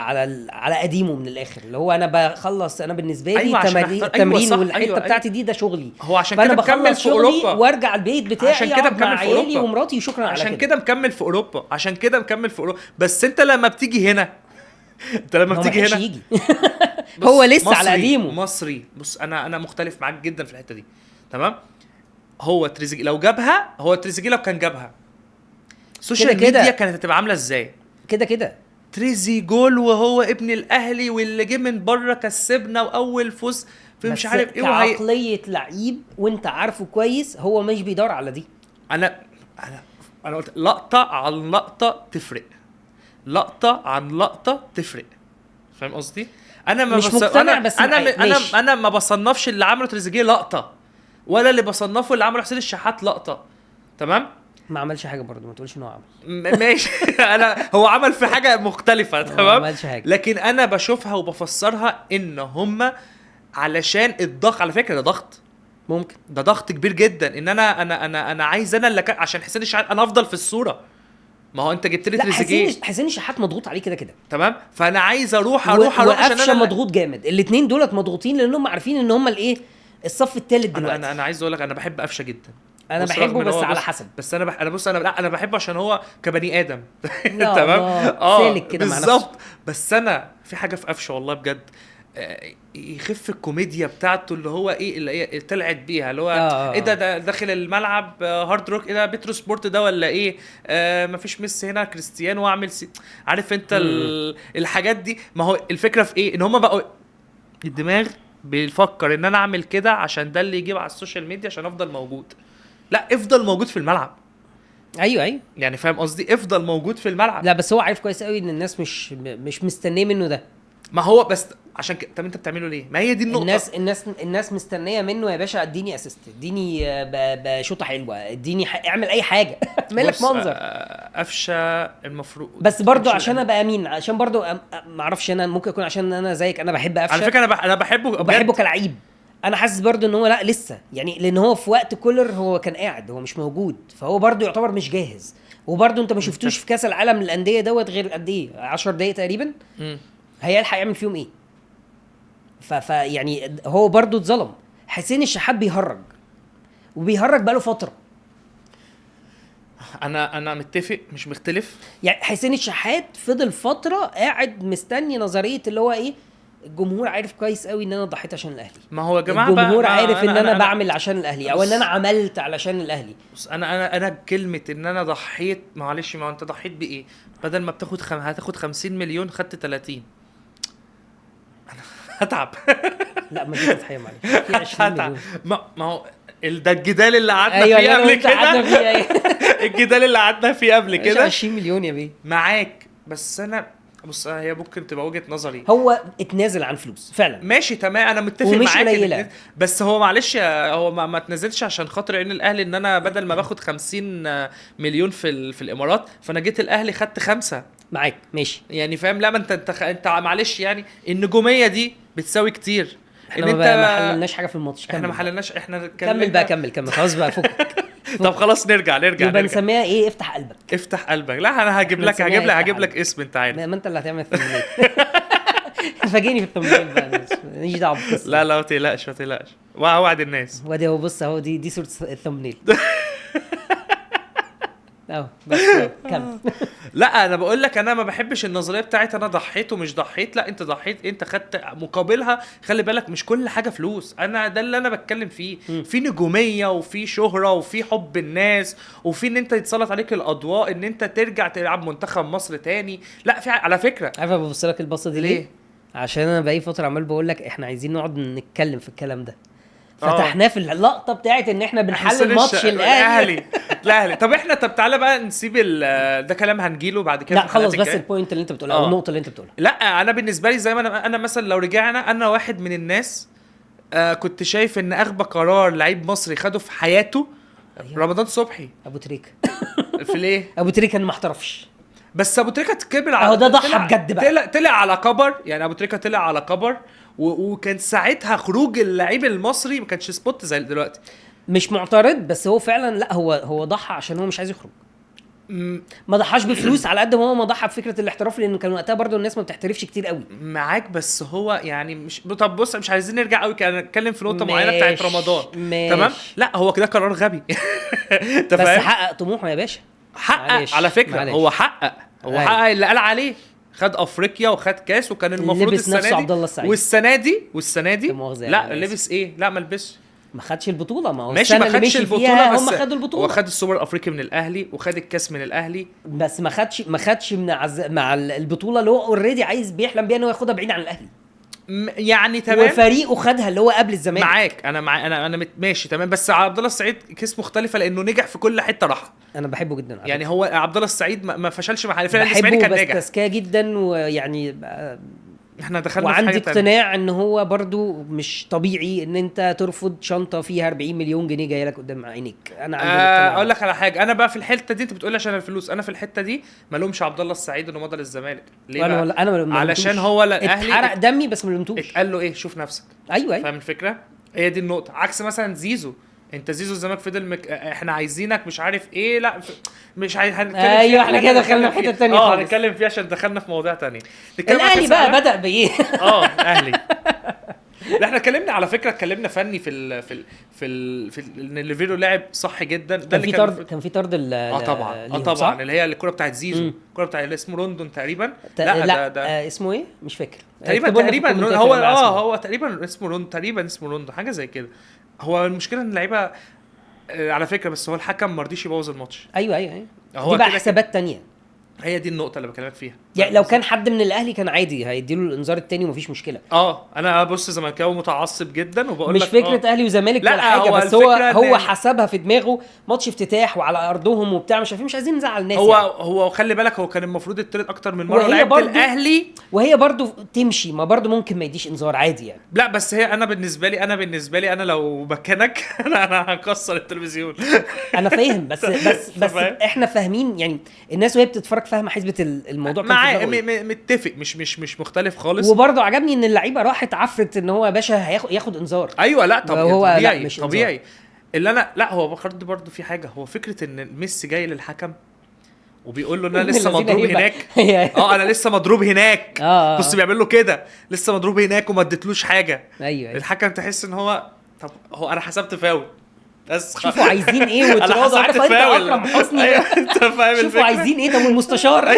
على قديمة من الاخر، اللي هو انا بخلص، انا بالنسبة لي أيوة التمرين أيوة والحتة أيوة بتاعتي دي ده شغلي. هو عشان كده مكمل في اوروبا وارجع البيت بتاعي، عشان كده مكمل في اوروبا ومراتي، وشكرا على كده. عشان كده مكمل في اوروبا، عشان كده مكمل في اوروبا. بس انت لما بتيجي هنا، انت لما بتيجي هنا يجي. هو لسه على قديمة مصري. بص انا مختلف معاك جدا في الحتة دي، تمام. هو تريزيجيه لو جابها، هو تريزيجيه لو كان جابها ال social media كانت هتبقى عامله ازاي؟ كده كده تريزي جول وهو ابن الاهلي واللي جه من بره كسبنا واول فوز في مش عارف ايه، عقلية لعيب وانت عارفه كويس هو مش بيدور على دي. انا انا انا قلت لقطة عن لقطة تفرق، لقطة عن لقطة تفرق، فاهم قصدي؟ انا ما مش مقتنع، بس انا انا انا ما بصنفش اللي عمله تريزيجيه لقطة، ولا اللي بصنفه اللي عمله حسين الشحات لقطة، تمام؟ ما عملش حاجة برضه، ما تقولش ان هو عمل. ماشي. انا هو عمل في حاجة مختلفة، تمام، ما عملش حاجة، لكن انا بشوفها وبفسرها ان هم علشان الضغط. على فكرة ده ضغط، ممكن ده ضغط كبير جدا ان انا انا انا انا عايز انا اللي عشان حسين الشحات انا افضل في الصورة. ما هو انت جبت لي تريزيجيه، حسين الشحات مضغوط عليه كده كده، تمام، فانا عايز اروح اروح اروح عشان انا مضغوط جامد. الاثنين دولت مضغوطين لانهم عارفين ان هم الايه الصف الثالث دلوقتي. انا عايز اقول لك انا بحب قفشه جدا، انا بحبه بس على حسب، بس انا انا بص انا لا انا بحبه عشان هو كبني ادم تمام، سالك كده مع نفسه بالظبط. بس انا في حاجة في قفشه والله بجد يخف الكوميديا بتاعته اللي هو ايه اللي هي طلعت بيها اللي هو ايه ده داخل الملعب هارد روك، ايه ده بترو سبورت ده ولا ايه، مفيش ميسي هنا كريستيانو واعمل عارف انت الحاجات دي. ما هو الفكرة في ايه، ان هم بقوا الدماغ بيفكر ان انا اعمل كده عشان ده اللي يجيب على ال social media عشان افضل موجود. لا افضل موجود في الملعب. ايوه يعني فاهم قصدي، افضل موجود في الملعب. لا بس هو عارف كويس قوي ان الناس مش مستنيه منه ده. ما هو بس عشان طب انت بتعمله ليه؟ ما هي دي النقطة. الناس مستنيه منه يا باشا اديني assist، اديني بشوطه حلوة، اديني اعمل اي حاجة اعمل لك منظر. قفشه المفروض، بس برضو عشان ابقى امين، عشان برضو ما اعرفش انا ممكن اكون عشان انا زيك انا بحب قفشه على فكرة، انا بحبه بحبه كلاعب. انا حاسس برضو ان هو لا لسه يعني، لان هو في وقت كولر هو كان قاعد، هو مش موجود، فهو برضو يعتبر مش جاهز. وبرضو انت ما شفتوش في كاس العالم للاندية دوت غير قد ايه 10 دقايق تقريبا، هيلحق يعمل فيهم ايه؟ فيعني هو برضو اتظلم. حسين الشحات بيهرج وبيهرج بقاله فترة. انا متفق مش مختلف. يعني حسين الشحات فضل فترة قاعد مستني نظرية اللي هو ايه، الجمهور عارف كويس قوي ان انا ضحيت عشان الاهلي. ما هو يا جماعة الجمهور عارف ان انا بعمل عشان الاهلي او ان انا عملت علشان الاهلي. بص انا انا كلمة ان انا ضحيت، معلش ما انت ضحيت بايه؟ بدل ما بتاخد هتاخد 50 مليون خدت 30. انا هتعب. لا ما دي تضحية معلش، في 20 مليون. ما هو ده الجدال اللي قعدنا فيه قبل كده. الجدال اللي قعدنا فيه قبل كده 20 مليون يا بيه معاك. بس انا بص هي ممكن تبقى وجهة نظري، هو اتنازل عن فلوس فعلا، ماشي تمام انا متفق معاك، بس هو معلش هو ما اتنازلش عشان خاطر عين الاهلي. ان انا بدل ما باخد 50 مليون في الامارات فانا جيت الاهلي خدت 5 معاك ماشي يعني فاهم. لا ما انت معلش يعني النجومية دي بتساوي كتير. احنا ان انت ما حللناش حاجة في الماتش، احنا ما حللناش، احنا كمل بقى كمل خلاص بقى فكك. طب خلاص نرجع يبقى نسميها ايه؟ افتح قلبك. افتح قلبك. لا انا هجيب لك هجيب لك اسم انت عارف، ما انت اللي هتعمل ال thumbnail. فاجئني في ال thumbnail بقى، ماليش دعوه بالقصة. لا ما تقلقش ما تقلقش، واوعد الناس. وادي اهو، بص اهو دي صوره ال thumbnail اهو بس كمل. لا انا بقول لك انا ما بحبش النظرية بتاعت انا ضحيت ومش ضحيت. لا انت ضحيت، انت خدت مقابلها. خلي بالك مش كل حاجة فلوس، انا ده اللي انا بتكلم فيه. في نجوميه وفي شهره وفي حب الناس وفي ان انت يتسلط عليك الاضواء، ان انت ترجع تلعب منتخب مصر تاني. لا في على فكرة، عارف ببص لك البصه دي ليه؟ عشان انا بقالي فترة عمال بقول لك احنا عايزين نقعد نتكلم في الكلام ده. فتحناه في اللقطة بتاعت ان احنا بنحلل ماتش الاهلي. الاهلي. طب احنا طب تعالى بقى نسيب ده كلام هنجيله بعد كده. لا خلص بس ال point اللي انت بتقولها او النقطة اللي انت بتقولها. لا انا بالنسبة لي زي ما انا مثلا لو رجعنا، انا واحد من الناس كنت شايف ان اغبى قرار لعيب مصري خده في حياته. أيوة. رمضان صبحي. ابو تريكه. في ليه ابو تريكه ما احترفش، بس ابو تريكه كبر على ده ضحى بجد بقى. طلع على كبر يعني، ابو تريكه طلع على كبر، وكان ساعتها خروج اللعيب المصري ما كانش spot زي دلوقتي. مش معترض، بس هو فعلا لا هو ضحى عشان هو مش عايز يخرج. ما ضحاش بفلوس على قد ما هو ما ضحى بفكره الاحتراف، لان كان وقتها برضو الناس ما بتحترفش كتير قوي. معاك، بس هو يعني مش طب بص مش عايزين نرجع قوي، كان نتكلم في نقطة معينة بتاعت رمضان. تمام. لا هو كده قرار غبي. بس حقق طموحه يا باشا. حقق على فكرة. معلش. هو حقق، هو حقق اللي قال عليه، خد افريقيا وخد كاس، وكان المفروض السنة دي والسنة دي لا لبس ايه؟ لا ما لبسش، ما خدش البطولة. ما هو السنة اللي مشي فيها هم خدوا البطولة، وخد السوبر الافريقي من الاهلي وخد الكاس من الاهلي، بس ما خدش من مع البطولة اللي هو already عايز بيحلم بيها ان هو ياخدها بعيد عن الاهلي يعني. تمام. وفريقه خدها اللي هو قبل الزمالك. معاك، انا مع انا ماشي تمام. بس عبد الله السعيد case مختلفة لانه نجح في كل حتة راح. انا بحبه جدا يعني. هو عبد الله السعيد ما فشلش مع الفريق الاسماعيلي، كان ناجح بس تسكاه جدا، ويعني احنا دخلنا في وعندي حاجة تانية. اقتناع ان هو برضو مش طبيعي ان انت ترفض شنطه فيها 40 مليون جنيه جاية لك قدام عينيك. انا عندي الاقتناع. اقول لك على حاجة، انا بقى في الحتة دي انت بتقول عشان الفلوس، انا في الحتة دي ما لومش عبد الله السعيد انه مضى للزمالك. ليه؟ انا علشان هو الاهلي اتحرق دمي بس ما لومتوش. اتقال له ايه؟ شوف نفسك. ايوه فاهم الفكرة؟ هي دي النقطة. عكس مثلا زيزو، انت زيزو الزمالك فضل احنا عايزينك مش عارف ايه، لا مش عايز هنتكلم. ايوه احنا كده دخلنا في حتة ثانية خالص، هنتكلم فيها عشان دخلنا في مواضيع ثانية. الاهلي بقى بدا بايه؟ الاهلي لا احنا اتكلمنا على فكرة، اتكلمنا فني في ال في ال في, ال في ال ان ليفيرو لعب صح جدا. ده كان في طرد، كان في طرد طبعا طبعا اللي هي الكره بتاعت زيزو، الكره بتاع اللي اسمه روندون تقريبا. لا ده اسمه ايه مش فاكر تقريبا هو هو تقريبا اسمه روندون، تقريبا اسمه روندون حاجة زي كده. هو المشكلة ان اللعيبة على فكرة، بس هو الحكم ما رضيش يبوظ الماتش. ايوه ايوه ايوه، دي بقى حسابات تانية. هي دي النقطة اللي بكلمك فيها. يعني لو كان حد من الاهلي كان عادي هيديله الانذار التاني ومفيش مشكلة. انا بص زملكاوي متعصب جدا وبقول لك مش فكرة اهلي وزمالك ولا حاجة، بس هو حسبها في دماغه ماتش افتتاح وعلى ارضهم وبتاع مش عارفين، مش عايزين نزعل الناس. هو يعني. هو خلي بالك هو كان المفروض يطرد اكتر من مرة لعيبة الاهلي، وهي برضو تمشي، ما برضو ممكن ما يديش انذار عادي يعني. لا بس هي انا بالنسبة لي انا لو مكانك انا هكسر التلفزيون. انا فاهم بس بس بس احنا فاهمين يعني، الناس وهي بتتفرج فاهمه حسبه الموضوع. مع متفق، مش مختلف خالص. وبرضه عجبني ان اللعيبة راحت عفرت ان هو يا باشا هياخد انذار. ايوه لا طبيعي طبيعي, لا طبيعي. اللي انا لا هو برضه في حاجة، هو فكرة ان ميسي جاي للحكم وبيقول له ان انا لسه مضروب هناك. انا لسه مضروب هناك. بص بيعمل له كده، لسه مضروب هناك وما اديتلوش حاجة. ايوه الحكم تحس ان هو طب هو انا حسبت فاول بس، شوفوا عايزين ايه وتراضوا. عارف انت اكرم حسني. ايوه انت فاهم الفكرة. شوفوا عايزين ايه. طب والمستشار.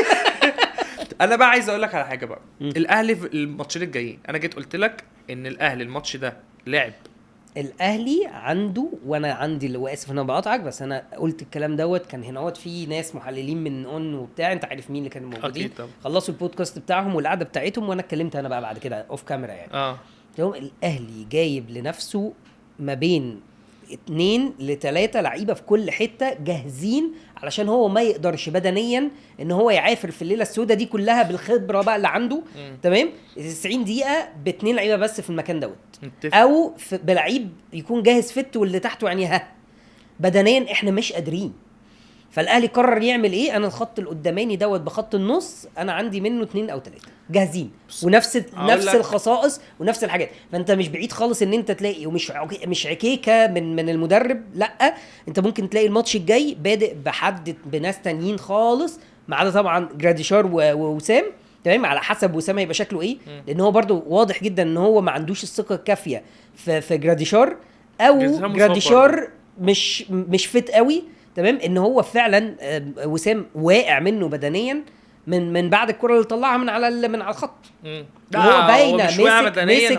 انا بقى عايز اقول لك على حاجة بقى. الاهلي في الماتشين الجايين، انا جيت قلت لك ان الاهلي الماتش ده لعب الاهلي عنده، وانا عندي، واسف ان انا بقاطعك بس انا قلت الكلام دوت، كان هنا في ناس محللين من اون وبتاع، انت عارف مين اللي كانوا موجودين، خلصوا البودكاست بتاعهم والقعده بتاعتهم، وانا اتكلمت انا بقى بعد كده off camera يعني. الاهلي جايب لنفسه ما بين 2 ل 3 لعيبة في كل حتة جاهزين، علشان هو ما يقدرش بدنيا ان هو يعافر في الليلة السوداء دي كلها بالخبرة بقى اللي عنده. تمام 90 دقيقة ب2 لعيبة بس في المكان دوت، او بلعيب يكون جاهز fit واللي تحته يعني ها بدنيا احنا مش قادرين. فالاهلي قرر يعمل ايه؟ انا الخط القداماني دوت بخط النص انا عندي منه 2 أو 3 جاهزين، ونفس نفس الخصائص ونفس الحاجات. فانت مش بعيد خالص ان انت تلاقي، ومش مش عكيكه من المدرب، لا انت ممكن تلاقي الماتش الجاي بادئ بحد بناس تانيين خالص، ما عدا طبعا جراديشار ووسام. تمام على حسب وسام هيبقى شكله ايه، لان هو برده واضح جدا ان هو ما عندوش الثقة الكافيه في جراديشار، او جراديشار مش fit قوي. تمام ان هو فعلا وسام واقع منه بدنيا من بعد الكره اللي طلعها من على الخط. هو باينة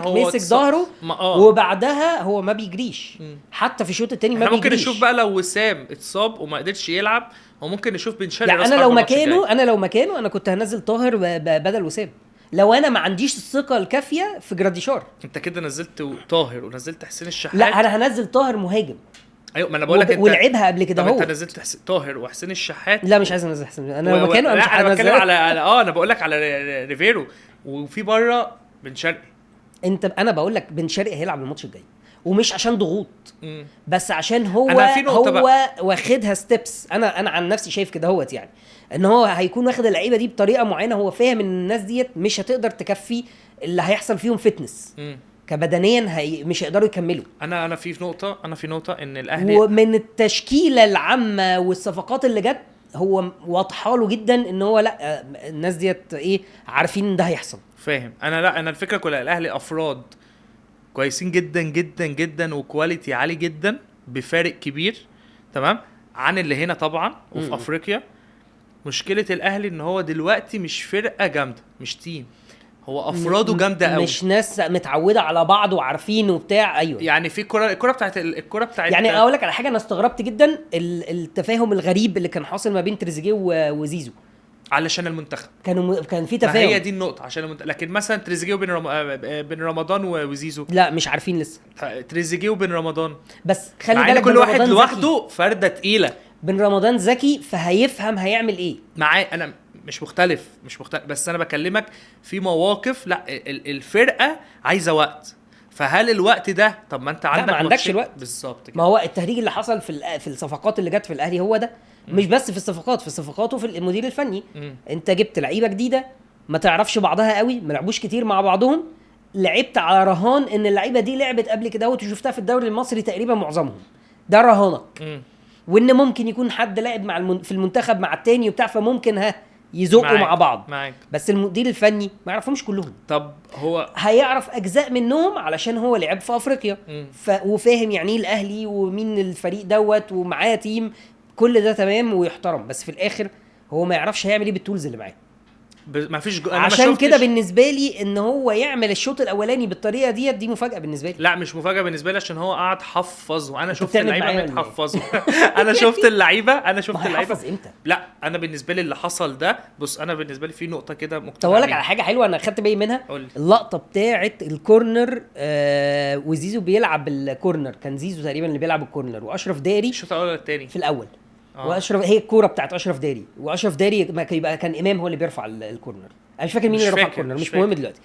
مسك ظهره وبعدها هو ما بيجريش. حتى في الشوط الثاني ما بيجريش. ممكن نشوف بقى لو وسام اتصاب وما قدرش يلعب، وممكن نشوف بن شرقي. يعني انا لو مكانه انا كنت هنزل طاهر بدل وسام، لو انا ما عنديش الثقة الكافيه في جراديشار. انت كده نزلت طاهر ونزلت حسين الشحات. لا انا هنزل طاهر مهاجم. ايوه ما انا بقول لك انت ولعبها قبل كده. هو انت نزلت طاهر وحسين الشحات. لا مش عايز انزل حسين، انا لو مكانه انا مش هنزل. انا بتكلم على انا بقول لك على ريفيرو، وفي بره بن شرقي. انت انا بقول لك بن شرقي هيلعب الماتش الجاي، ومش عشان ضغوط بس عشان هو هو واخدها steps. انا عن نفسي شايف كده هوت، يعني ان هو هيكون واخد اللعيبة دي بطريقة معينة، هو فاهم ان الناس ديت مش هتقدر تكفي اللي هيحصل فيهم fitness كبدنيا، مش هيقدروا يكملوا. انا في نقطة ان الاهلي ومن التشكيلة العامة والصفقات اللي جت هو واضحة له جدا ان هو لا الناس ديت ايه، عارفين ان ده هيحصل. فاهم. انا لا انا الفكرة كلها الاهلي افراد كويسين جدا جدا جدا و quality عالي جدا بفارق كبير تمام عن اللي هنا طبعا وفي افريقيا. مشكلة الاهلي ان هو دلوقتي مش فرقه جامدة، مش team، هو افراده جامدة قوي، مش ناس متعوده على بعض وعارفين وبتاع. ايوه يعني في الكره بتاعت يعني اقول لك على حاجة، انا استغربت جدا التفاهم الغريب اللي كان حاصل ما بين تريزيجيه وزيزو علشان المنتخب. كان في تفاهم، هي دي النقطة عشان المنتخب. لكن مثلا تريزيجيه بين رمضان وزيزو لا مش عارفين لسه. تريزيجيه وبن رمضان بس خلي بالك كل واحد لوحده فرده تقيلة. بن رمضان ذكي فهيفهم هيعمل ايه معاه. انا مش مختلف بس انا بكلمك في مواقف لا الفرقة عايزه وقت، فهل الوقت ده؟ طب ما انت عندك، ما عندكش الوقت بالظبط كده. ما هو التهريج اللي حصل في الصفقات اللي جت في الاهلي هو ده. مش بس في الصفقات، في الصفقات وفي المدير الفني. انت جبت لعيبة جديدة ما تعرفش بعضها قوي، ما لعبوش كتير مع بعضهم، لعبت على رهان ان اللعيبة دي لعبت قبل كده وشفتها في الدوري المصري تقريبا معظمهم، ده رهانك. وان ممكن يكون حد لعب مع في المنتخب مع التاني وبتاع، فممكن يزقوا مع بعض معاك. بس المدير الفني ما يعرفهمش كلهم. طب هو هيعرف اجزاء منهم علشان هو لعب في افريقيا وفاهم يعني ايه الاهلي ومين الفريق دوت ومعاه team، كل ده تمام ويحترم، بس في الاخر هو ما يعرفش هيعمل ايه بال tools اللي معاه. ما فيش عشان كده بالنسبة لي ان هو يعمل الشوط الاولاني بالطريقة دي مفاجاة بالنسبة لي. لا مش مفاجاة بالنسبة لي عشان هو قعد حفظ، وانا شفت اللعيبة متحفظه. انا شفت اللعيبة، انا شفت اللعيبة امتى؟ لا انا بالنسبة لي اللي حصل ده، بص انا بالنسبة لي في نقطة كده مقتنع. طب اقول لك على حاجة حلوة انا خدت بالي منها، اللقطة بتاعه ال corner، وزيزو بيلعب ال corner، كان زيزو تقريبا اللي بيلعب ال corner واشرف داري الشوط الاول الثاني في الاول. واشرف هي الكورة بتاعت اشرف داري، واشرف داري ما يبقى كان امام هو اللي بيرفع ال corner، انا مش فاكر مين اللي رفع ال corner، مش مهم دلوقتي،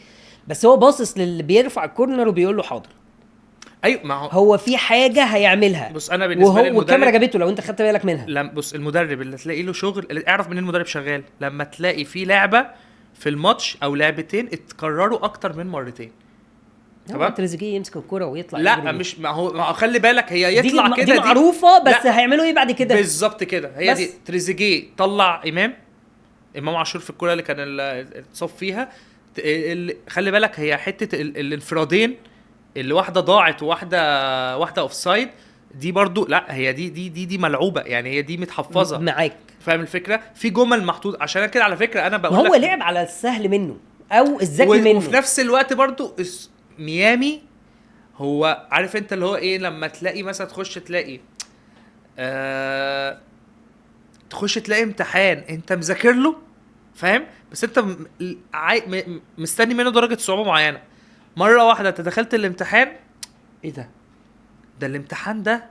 بس هو باصص للي بيرفع ال corner وبيقول له حاضر. ايوه ما هو في حاجة هيعملها. بص انا بالنسبة لي المدرب والكاميرا جابته لو انت خدت بالك منها. بص المدرب اللي تلاقي له شغل، اعرف منين المدرب شغال لما تلاقي في لعبه في الماتش او لعبتين اتكرروا اكتر من مرتين. تمام، تريزيجيه يمسك الكرة ويطلع. لا مش ما هو خلي بالك هي يطلع كده، دي معروفة، بس هيعملوا ايه بعد كده بالظبط كده. هي دي تريزيجيه طلع امام عاشور في الكرة اللي كان اتصاب فيها. خلي بالك هي حتة الانفرادين اللي واحدة ضاعت وواحدة offside دي برضو، لا هي دي دي دي دي ملعوبه يعني، هي دي متحفظه معاك، فاهم الفكرة؟ في جمل محطوط عشان كده. على فكرة انا بقول هو لعب على السهل منه او الذكي منه، وفي نفس الوقت برضو ميامي هو عارف انت اللي هو ايه، لما تلاقي مثلا تخش تلاقي تخش تلاقي امتحان انت مذاكر له، فاهم؟ بس انت مستني منه درجه صعوبة معينة، مرة واحدة انت دخلت الامتحان، ايه ده الامتحان ده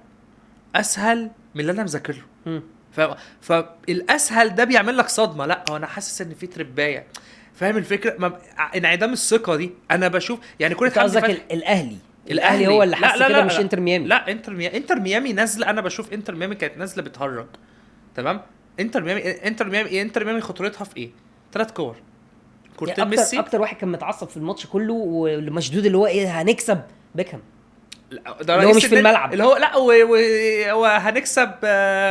اسهل من اللي انا مذاكر له. فالاسهل ده بيعمل لك صدمة، لا هو انا حاسس ان في تربايه، فاهم الفكرة؟ انعدام الثقة دي انا بشوف يعني كره حمدي فتحي. الاهلي هو اللي حس كده، مش انتر ميامي. لا انتر ميامي نازله، انا بشوف انتر ميامي كانت نازله بتهرج، تمام؟ انتر ميامي خطورتها في ايه؟ 3 كور، كورتين يعني ميسي. اكتر واحد كان متعصب في الماتش كله والمشدود اللي هو ايه هنكسب، بيكهام ده اللي هو مش في الملعب، اللي هو لا وهنكسب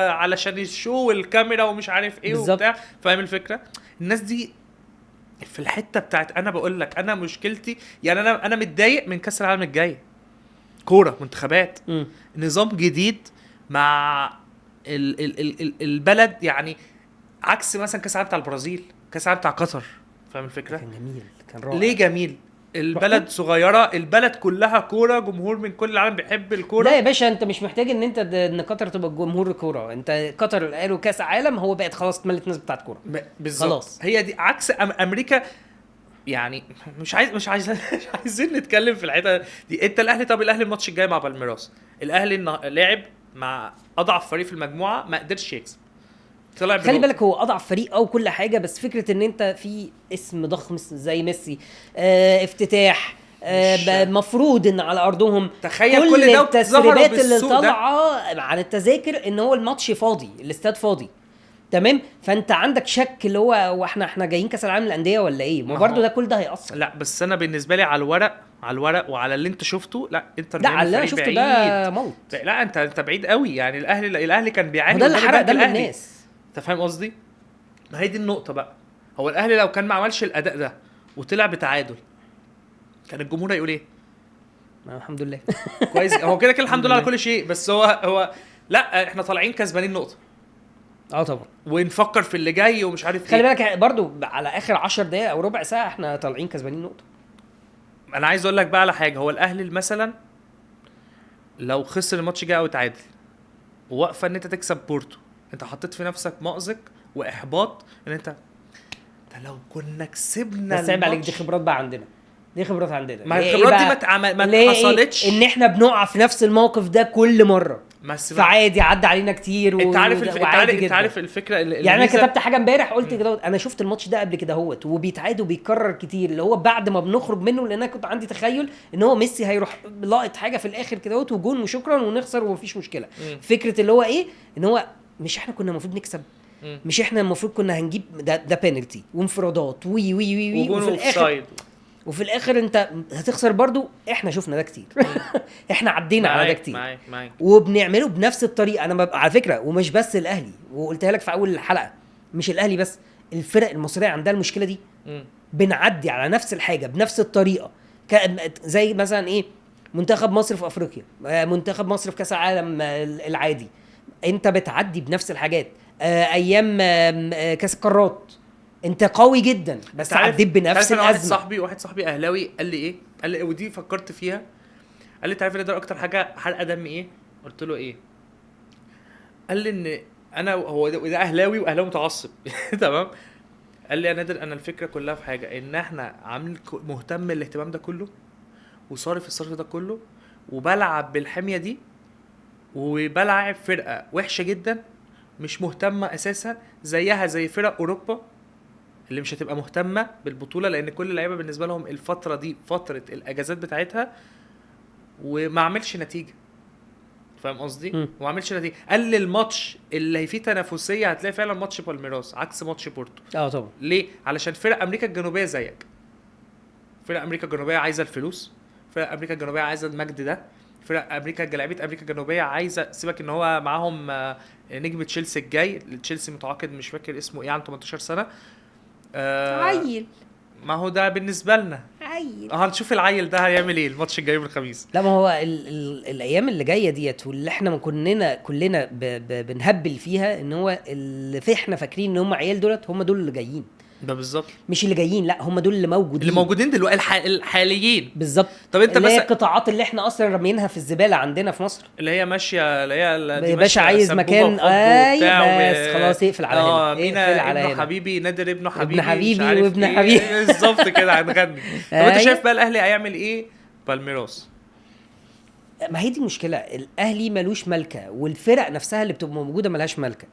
علشان ال show والكاميرا ومش عارف ايه وبتاع، فاهم الفكرة؟ الناس دي في الحتة بتاعت، انا بقول لك انا مشكلتي يعني انا متضايق من كاس العالم الجاي، كورة منتخبات، نظام جديد مع ال ال ال ال البلد، يعني عكس مثلا كاس العالم بتاع البرازيل، كاس العالم بتاع قطر، فاهم الفكرة؟ كان جميل، كان رائع. ليه جميل؟ البلد صغيرة، البلد كلها كورة، جمهور من كل العالم بيحب الكورة. لا يا باشا انت مش محتاج ان انت ان قطر تبقى جمهور الكورة، انت قطر قالوا كاس عالم هو بقت خلاص اتملت ناس بتاعت كورة بالظبط. خلاص هي دي عكس امريكا يعني. مش عايزين نتكلم في الحتة دي. انت الاهلي، طب الاهلي الماتش الجاي مع بالميراس، الاهلي لعب مع اضعف فريق في المجموعة ما قدرش يكسب، طلع. خلي بالك هو اضعف فريق او كل حاجة، بس فكرة ان انت في اسم ضخم زي ميسي، افتتاح، مفروض ان على ارضهم. تخيل كل ده التسريبات اللي طالعه عن التذاكر ان هو الماتش فاضي، الاستاد فاضي، تمام؟ فانت عندك شك اللي هو احنا جايين كاس العالم للاندية ولا ايه؟ ما برضه ده كل ده هيأثر. لا بس انا بالنسبة لي على الورق، على الورق وعلى اللي انت شفته، لا انتر لا على اللي انا شفته ده موت. لا انت بعيد قوي يعني. الاهلي كان بيعاني، ده اللي حرق دم الناس، انت فاهم قصدي؟ ما هي دي النقطة بقى. هو الاهلي لو كان ما عملش الاداء ده وطلع بتعادل كان الجمهور هيقول ايه؟ الحمد لله كويس، هو كده كده الحمد لله على كل شيء، بس هو لا احنا طالعين كسبانين نقطة طبعا، ونفكر في اللي جاي ومش عارف ايه. خلي بالك برضو على اخر 10 دقايق او ربع ساعة احنا طالعين كسبانين نقطة. انا عايز اقول لك بقى على حاجة، هو الاهلي مثلا لو خسر الماتش الجاي او اتعادل، وواقفه ان انت تكسب بورتو، انت حطيت في نفسك مأزق واحباط ان انت ده لو كنا كسبنا. بس عيب عليك، دي خبرات بقى عندنا، دي خبرات عندنا. ما الخبرات دي ما حصلتش، ان احنا بنقع في نفس الموقف ده كل مرة، فعادي عدى علينا كتير. انت عارف انت عارف الفكرة يعني انا كتبت حاجة امبارح قلت كده، انا شفت الماتش ده قبل كده اهوت وبيتعاد وبيتكرر كتير، اللي هو بعد ما بنخرج منه، لان انا كنت عندي تخيل ان هو ميسي هيروح لاقط حاجة في الاخر كده اهوت وجون وشكرا ونخسر ومفيش مشكلة. فكرة اللي هو ايه، ان هو مش احنا كنا المفروض نكسب، مش احنا المفروض كنا هنجيب ده بينالتي وانفرادات وي وي وي وفي الاخر وفي الاخر انت هتخسر برضو. احنا شفنا ده كتير. احنا عدينا على ده كتير. معاك. وبنعمله بنفس الطريقة. انا على فكرة، ومش بس الاهلي، وقلتها لك في اول الحلقة، مش الاهلي بس، الفرق المصرية عندها المشكلة دي. بنعدي على نفس الحاجة بنفس الطريقة. زي مثلا ايه، منتخب مصر في افريقيا، منتخب مصر في كاس العالم العادي، انت بتعدي بنفس الحاجات. ايام كاس القارات انت قوي جدا بس عديت بنفس الازمة. واحد صاحبي اهلاوي قال لي ايه، قال لي ودي فكرت فيها، قال لي انت عارف ان ده اكتر حاجة حرقه دم ايه؟ قلت له ايه؟ قال لي ان انا، هو ده اهلاوي واهلاوي متعصب. تمام. قال لي يا نادر، انا الفكرة كلها في حاجة، ان احنا عامل مهتم الاهتمام ده كله وصارف الصرف ده كله، وبلعب بالحميه دي، وبلعب فرقه وحشة جدا مش مهتمة اساسا، زيها زي فرق اوروبا اللي مش هتبقى مهتمة بالبطولة، لان كل اللعيبة بالنسبة لهم الفترة دي فترة الاجازات بتاعتها، وما عملش نتيجة. فاهم قصدي؟ وما عملش نتيجة. قال لي الماتش اللي فيه تنافسية هتلاقي فعلا ماتش بالميراس عكس ماتش بورتو. طبعا. ليه؟ علشان فرق امريكا الجنوبية زيك. فرق امريكا الجنوبية عايزه الفلوس، فرق امريكا الجنوبية عايزه المجد ده، فرق امريكا، لعيبة امريكا الجنوبية عايزه، سيبك ان هو معاهم نجم تشيلسي الجاي، تشيلسي متعاقد مش فاكر اسمه ايه، عنده 18 سنة. عيل. ما هو ده بالنسبة لنا عيل. هنشوف العيل ده هيعمل ايه الماتش الجاي يوم الخميس. لا، ما هو ال الايام اللي جاية ديت، واللي احنا كلنا بنهبل فيها، ان هو اللي في احنا فاكرين ان هم عيال دولت، هم دول اللي جايين. ده بالظبط، مش اللي جايين، لا هم دول اللي موجودين، اللي موجودين دلوقتي الحاليين بالظبط. طب انت مثلا القطاعات اللي احنا اصلا رامينها في الزبالة عندنا في مصر، اللي هي ماشية، اللي هي يا باشا عايز مكان، اي بس خلاص اقفل على هنا، اقفل على هنا. حبيبي نادر ابنه حبيبي، ابن حبيبي وابن إيه. حبيبي بالظبط كده هنغني. طب انت شايف بقى الاهلي هيعمل ايه بالميراس؟ ما هي دي المشكلة، الاهلي ملوش ملكه، والفرق نفسها اللي بتبقى موجودة ملهاش ملكه.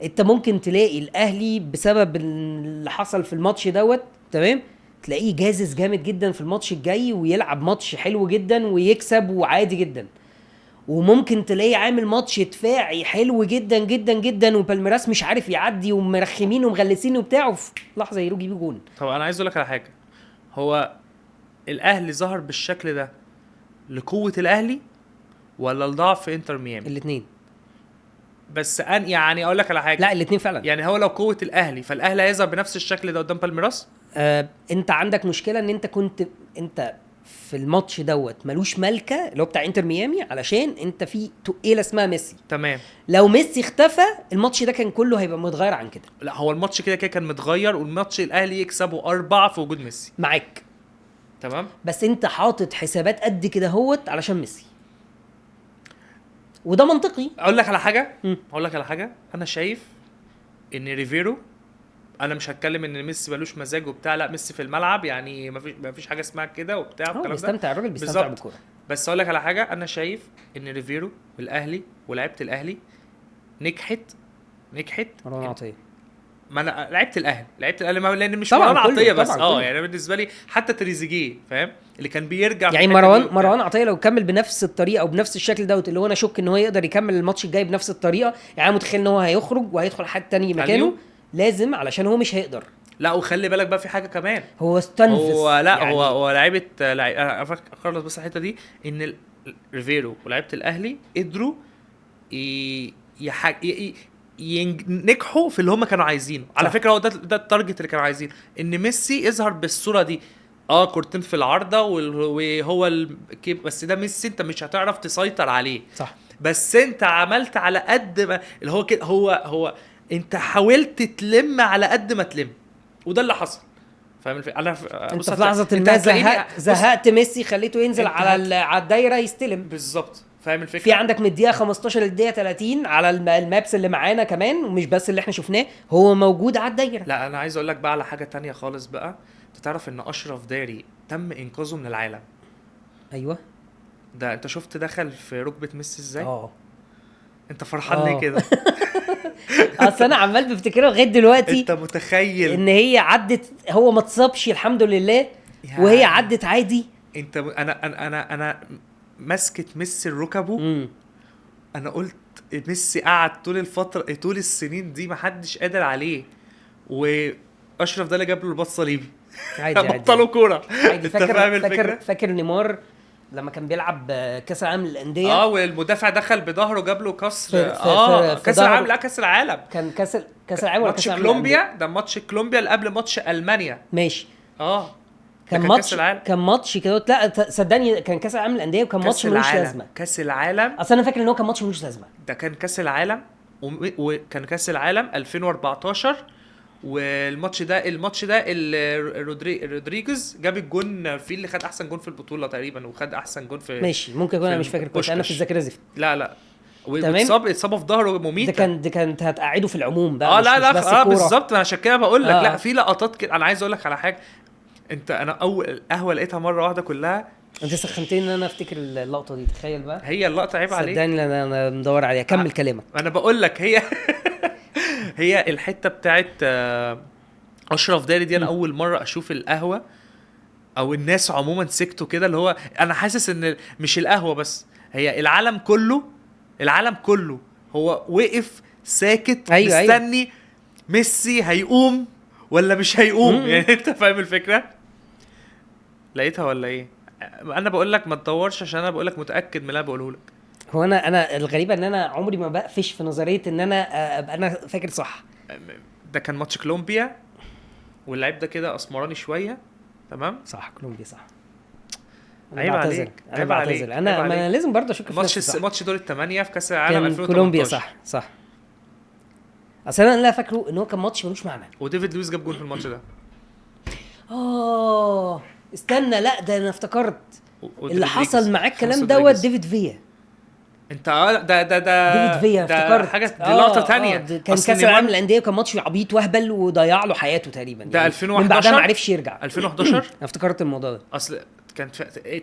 انت ممكن تلاقي الاهلي بسبب اللي حصل في الماتش دوت، تمام، تلاقيه جازز جامد جدا في الماتش الجاي ويلعب ماتش حلو جدا ويكسب وعادي جدا، وممكن تلاقيه عامل ماتش دفاعي حلو جدا جدا جدا، وبالميراس مش عارف يعدي ومرخمين ومغلسين وبتاع، وفي لحظة يروح يجيب جون. طب انا عايز اقول لك على حاجة، هو الاهلي ظهر بالشكل ده لقوه الاهلي ولا لضعف انتر ميامي؟ الاثنين. بس ان يعني اقول لك على حاجة، لا الاثنين فعلا. يعني هو لو قوة الاهلي فالاهلي هيظهر بنفس الشكل ده قدام بالميراس. انت عندك مشكلة ان انت كنت انت في الماتش دوت ملوش ملكه اللي هو بتاع انتر ميامي، علشان انت في تقيلة اسمها ميسي. تمام. لو ميسي اختفى الماتش ده كان كله هيبقى متغير عن كده. لا هو الماتش كده كده كان متغير، والماتش الاهلي يكسبه 4 في وجود ميسي معاك. تمام. بس انت حاطط حسابات قد كده هوت علشان ميسي، وده منطقي. اقول لك على حاجة، اقول لك على حاجة، انا شايف ان ريفيرو، انا مش هتكلم ان ميسي ملوش مزاج وبتاع، لا ميسي في الملعب يعني ما فيش حاجة اسمها كده وبتاع والكلام ده، بيستمتع الراجل، بيستمتع بالكورة. بس اقول لك على حاجة، انا شايف ان ريفيرو والاهلي ولاعيبه الاهلي نجحت مروان عطية. ما انا لعيبة الاهلي ما لان مش مروان عطية بس، يعني بالنسبة لي حتى تريزيجيه فاهم اللي كان بيرجع، يعني مروان عطية لو كمل بنفس الطريقة وبنفس الشكل دوت، اللي هو انا اشك ان هو يقدر يكمل الماتش الجاي بنفس الطريقة، يعني انا متخيل ان هو هيخرج وهيدخل حد تاني مكانه لازم، علشان هو مش هيقدر. لا وخلي بالك بقى في حاجة كمان، هو استنفذ، هو لا يعني هو لعيبة اخلص بس الحتة دي، ان ريفيرو ولاعيبه الاهلي قدروا ينجحوا في اللي هم كانوا عايزينه. على فكرة هو ده ال target اللي كانوا عايزينه، ان ميسي يظهر بالصورة دي، كورتين في العارضة وهو بس ده ميسي انت مش هتعرف تسيطر عليه. صح. بس انت عملت على قد ما اللي هو كده، هو انت حاولت تلم على قد ما تلم، وده اللي حصل. فاهم الفكرة؟ انا انت في لحظة ما زهقت ميسي، خليته ينزل على الدايرة يستلم. بالظبط. فاهم الفكرة؟ في عندك من الدقيقة 15 للدقيقه 30 على ال maps اللي معانا كمان، ومش بس اللي احنا شفناه، هو موجود على الدايرة. لا انا عايز اقول لك بقى على حاجة تانية خالص بقى، انت تعرف ان اشرف داري تم انقاذه من العالم؟ ايوه. ده انت شفت دخل في ركبه ميسي ازاي؟ انت فرحان ليه كده؟ اصل انا عمال بفتكرها لغاية دلوقتي. انت متخيل ان هي عدت، هو ما اتصابش الحمد لله يعني، وهي عدت عادي. انت انا انا انا انا مسكت ميسي ركبه، انا قلت ميسي قعد طول الفترة طول السنين دي محدش قادر عليه، واشرف ده اللي جاب له الباص صليبي. عادي عادي بطلوا كورة. عادي. انت فاهم الفكرة؟ فاكر نيمار لما كان بيلعب كاس العالم للاندية، والمدافع دخل بظهره جاب له كسر. في كاس ظهره. العالم، لا كاس العالم كان كاس العالم ولا ماتش كاس العالم كولومبيا ده، ماتش كولومبيا اللي قبل ماتش المانيا. ماشي. ده كان كان ماتش كاس العالم. كان ماتش كده، لا صدقني كان كاس العالم للاندية، وكان ماتش كاس ملوش العالم، لازمه. كاس العالم اصل انا فاكر ان هو كان ماتش ملوش لازمه. ده كان كاس العالم، وكان كاس العالم 2014. والماتش ده، الماتش ده اللي رودريجز جاب الجون فيه، اللي خد احسن جون في البطولة تقريبا، وخد احسن جون في ماشي، ممكن اكون في انا مش فاكر كويس، انا في بوشكاش. الذاكرة زفت. لا لا، تمام. واتصاب، اتصابه في ظهره ده مميته. كان، ده كانت هتقعده في العموم بقى، مش لا مش لا بس الكورة. بالظبط، انا عشان كده بقول لك. لا في لقطات كده. انا عايز اقول لك على حاجة، انت انا اول القهوة لقيتها مرة واحدة كلها. انت سخنتني ان انا افتكر اللقطة دي، تخيل بقى. هي اللقطة عيب عليك، صدقني انا مدور عليها. كمل كلامك. انا بقول لك هي هي الحتة بتاعت اشرف داري دي. انا اول مرة اشوف القهوة او الناس عموما سكتوا كده، اللي هو انا حاسس ان مش القهوة بس، هي العالم كله، العالم كله هو وقف ساكت. أيوة. مستني أيوة. ميسي هيقوم ولا مش هيقوم. يعني انت فاهم الفكرة؟ لقيتها ولا ايه؟ انا بقول لك ما تدورش، عشان انا بقول لك متاكد من اللي انا بقوله لك. هو انا الغريبة ان انا عمري ما بقفش في نظرية ان انا ابقى انا فاكر صح. ده كان ماتش كولومبيا، واللعيب ده كده اسمراني شوية. تمام صح، كولومبيا صح. انا عيب بعتذر، عليك، انا عيب بعتذر، عليك، انا عيب ما انا عليك. لازم برضه اشك في نفسي. صح. ماتش دور الثمانية في كاس العالم كان 2018 كولومبيا صح صح. اصل انا لا فاكره ان هو كان ماتش ملوش معنى. وديفيد لويس جاب جون في الماتش ده. استنى، لا ده انا افتكرت اللي حصل معاك الكلام دوت دوت ديفيد فيا. انت ده ده ده ديفيد فيا افتكرت حاجة، دي لقطة ثانية. كان كاس العالم للاندية، وكان ماتش عبيط وهبل وضيع له حياته تقريبا. ده يعني 2011 من بعدها ما عرفش يرجع. 2011 انا افتكرت الموضوع ده. اصل كان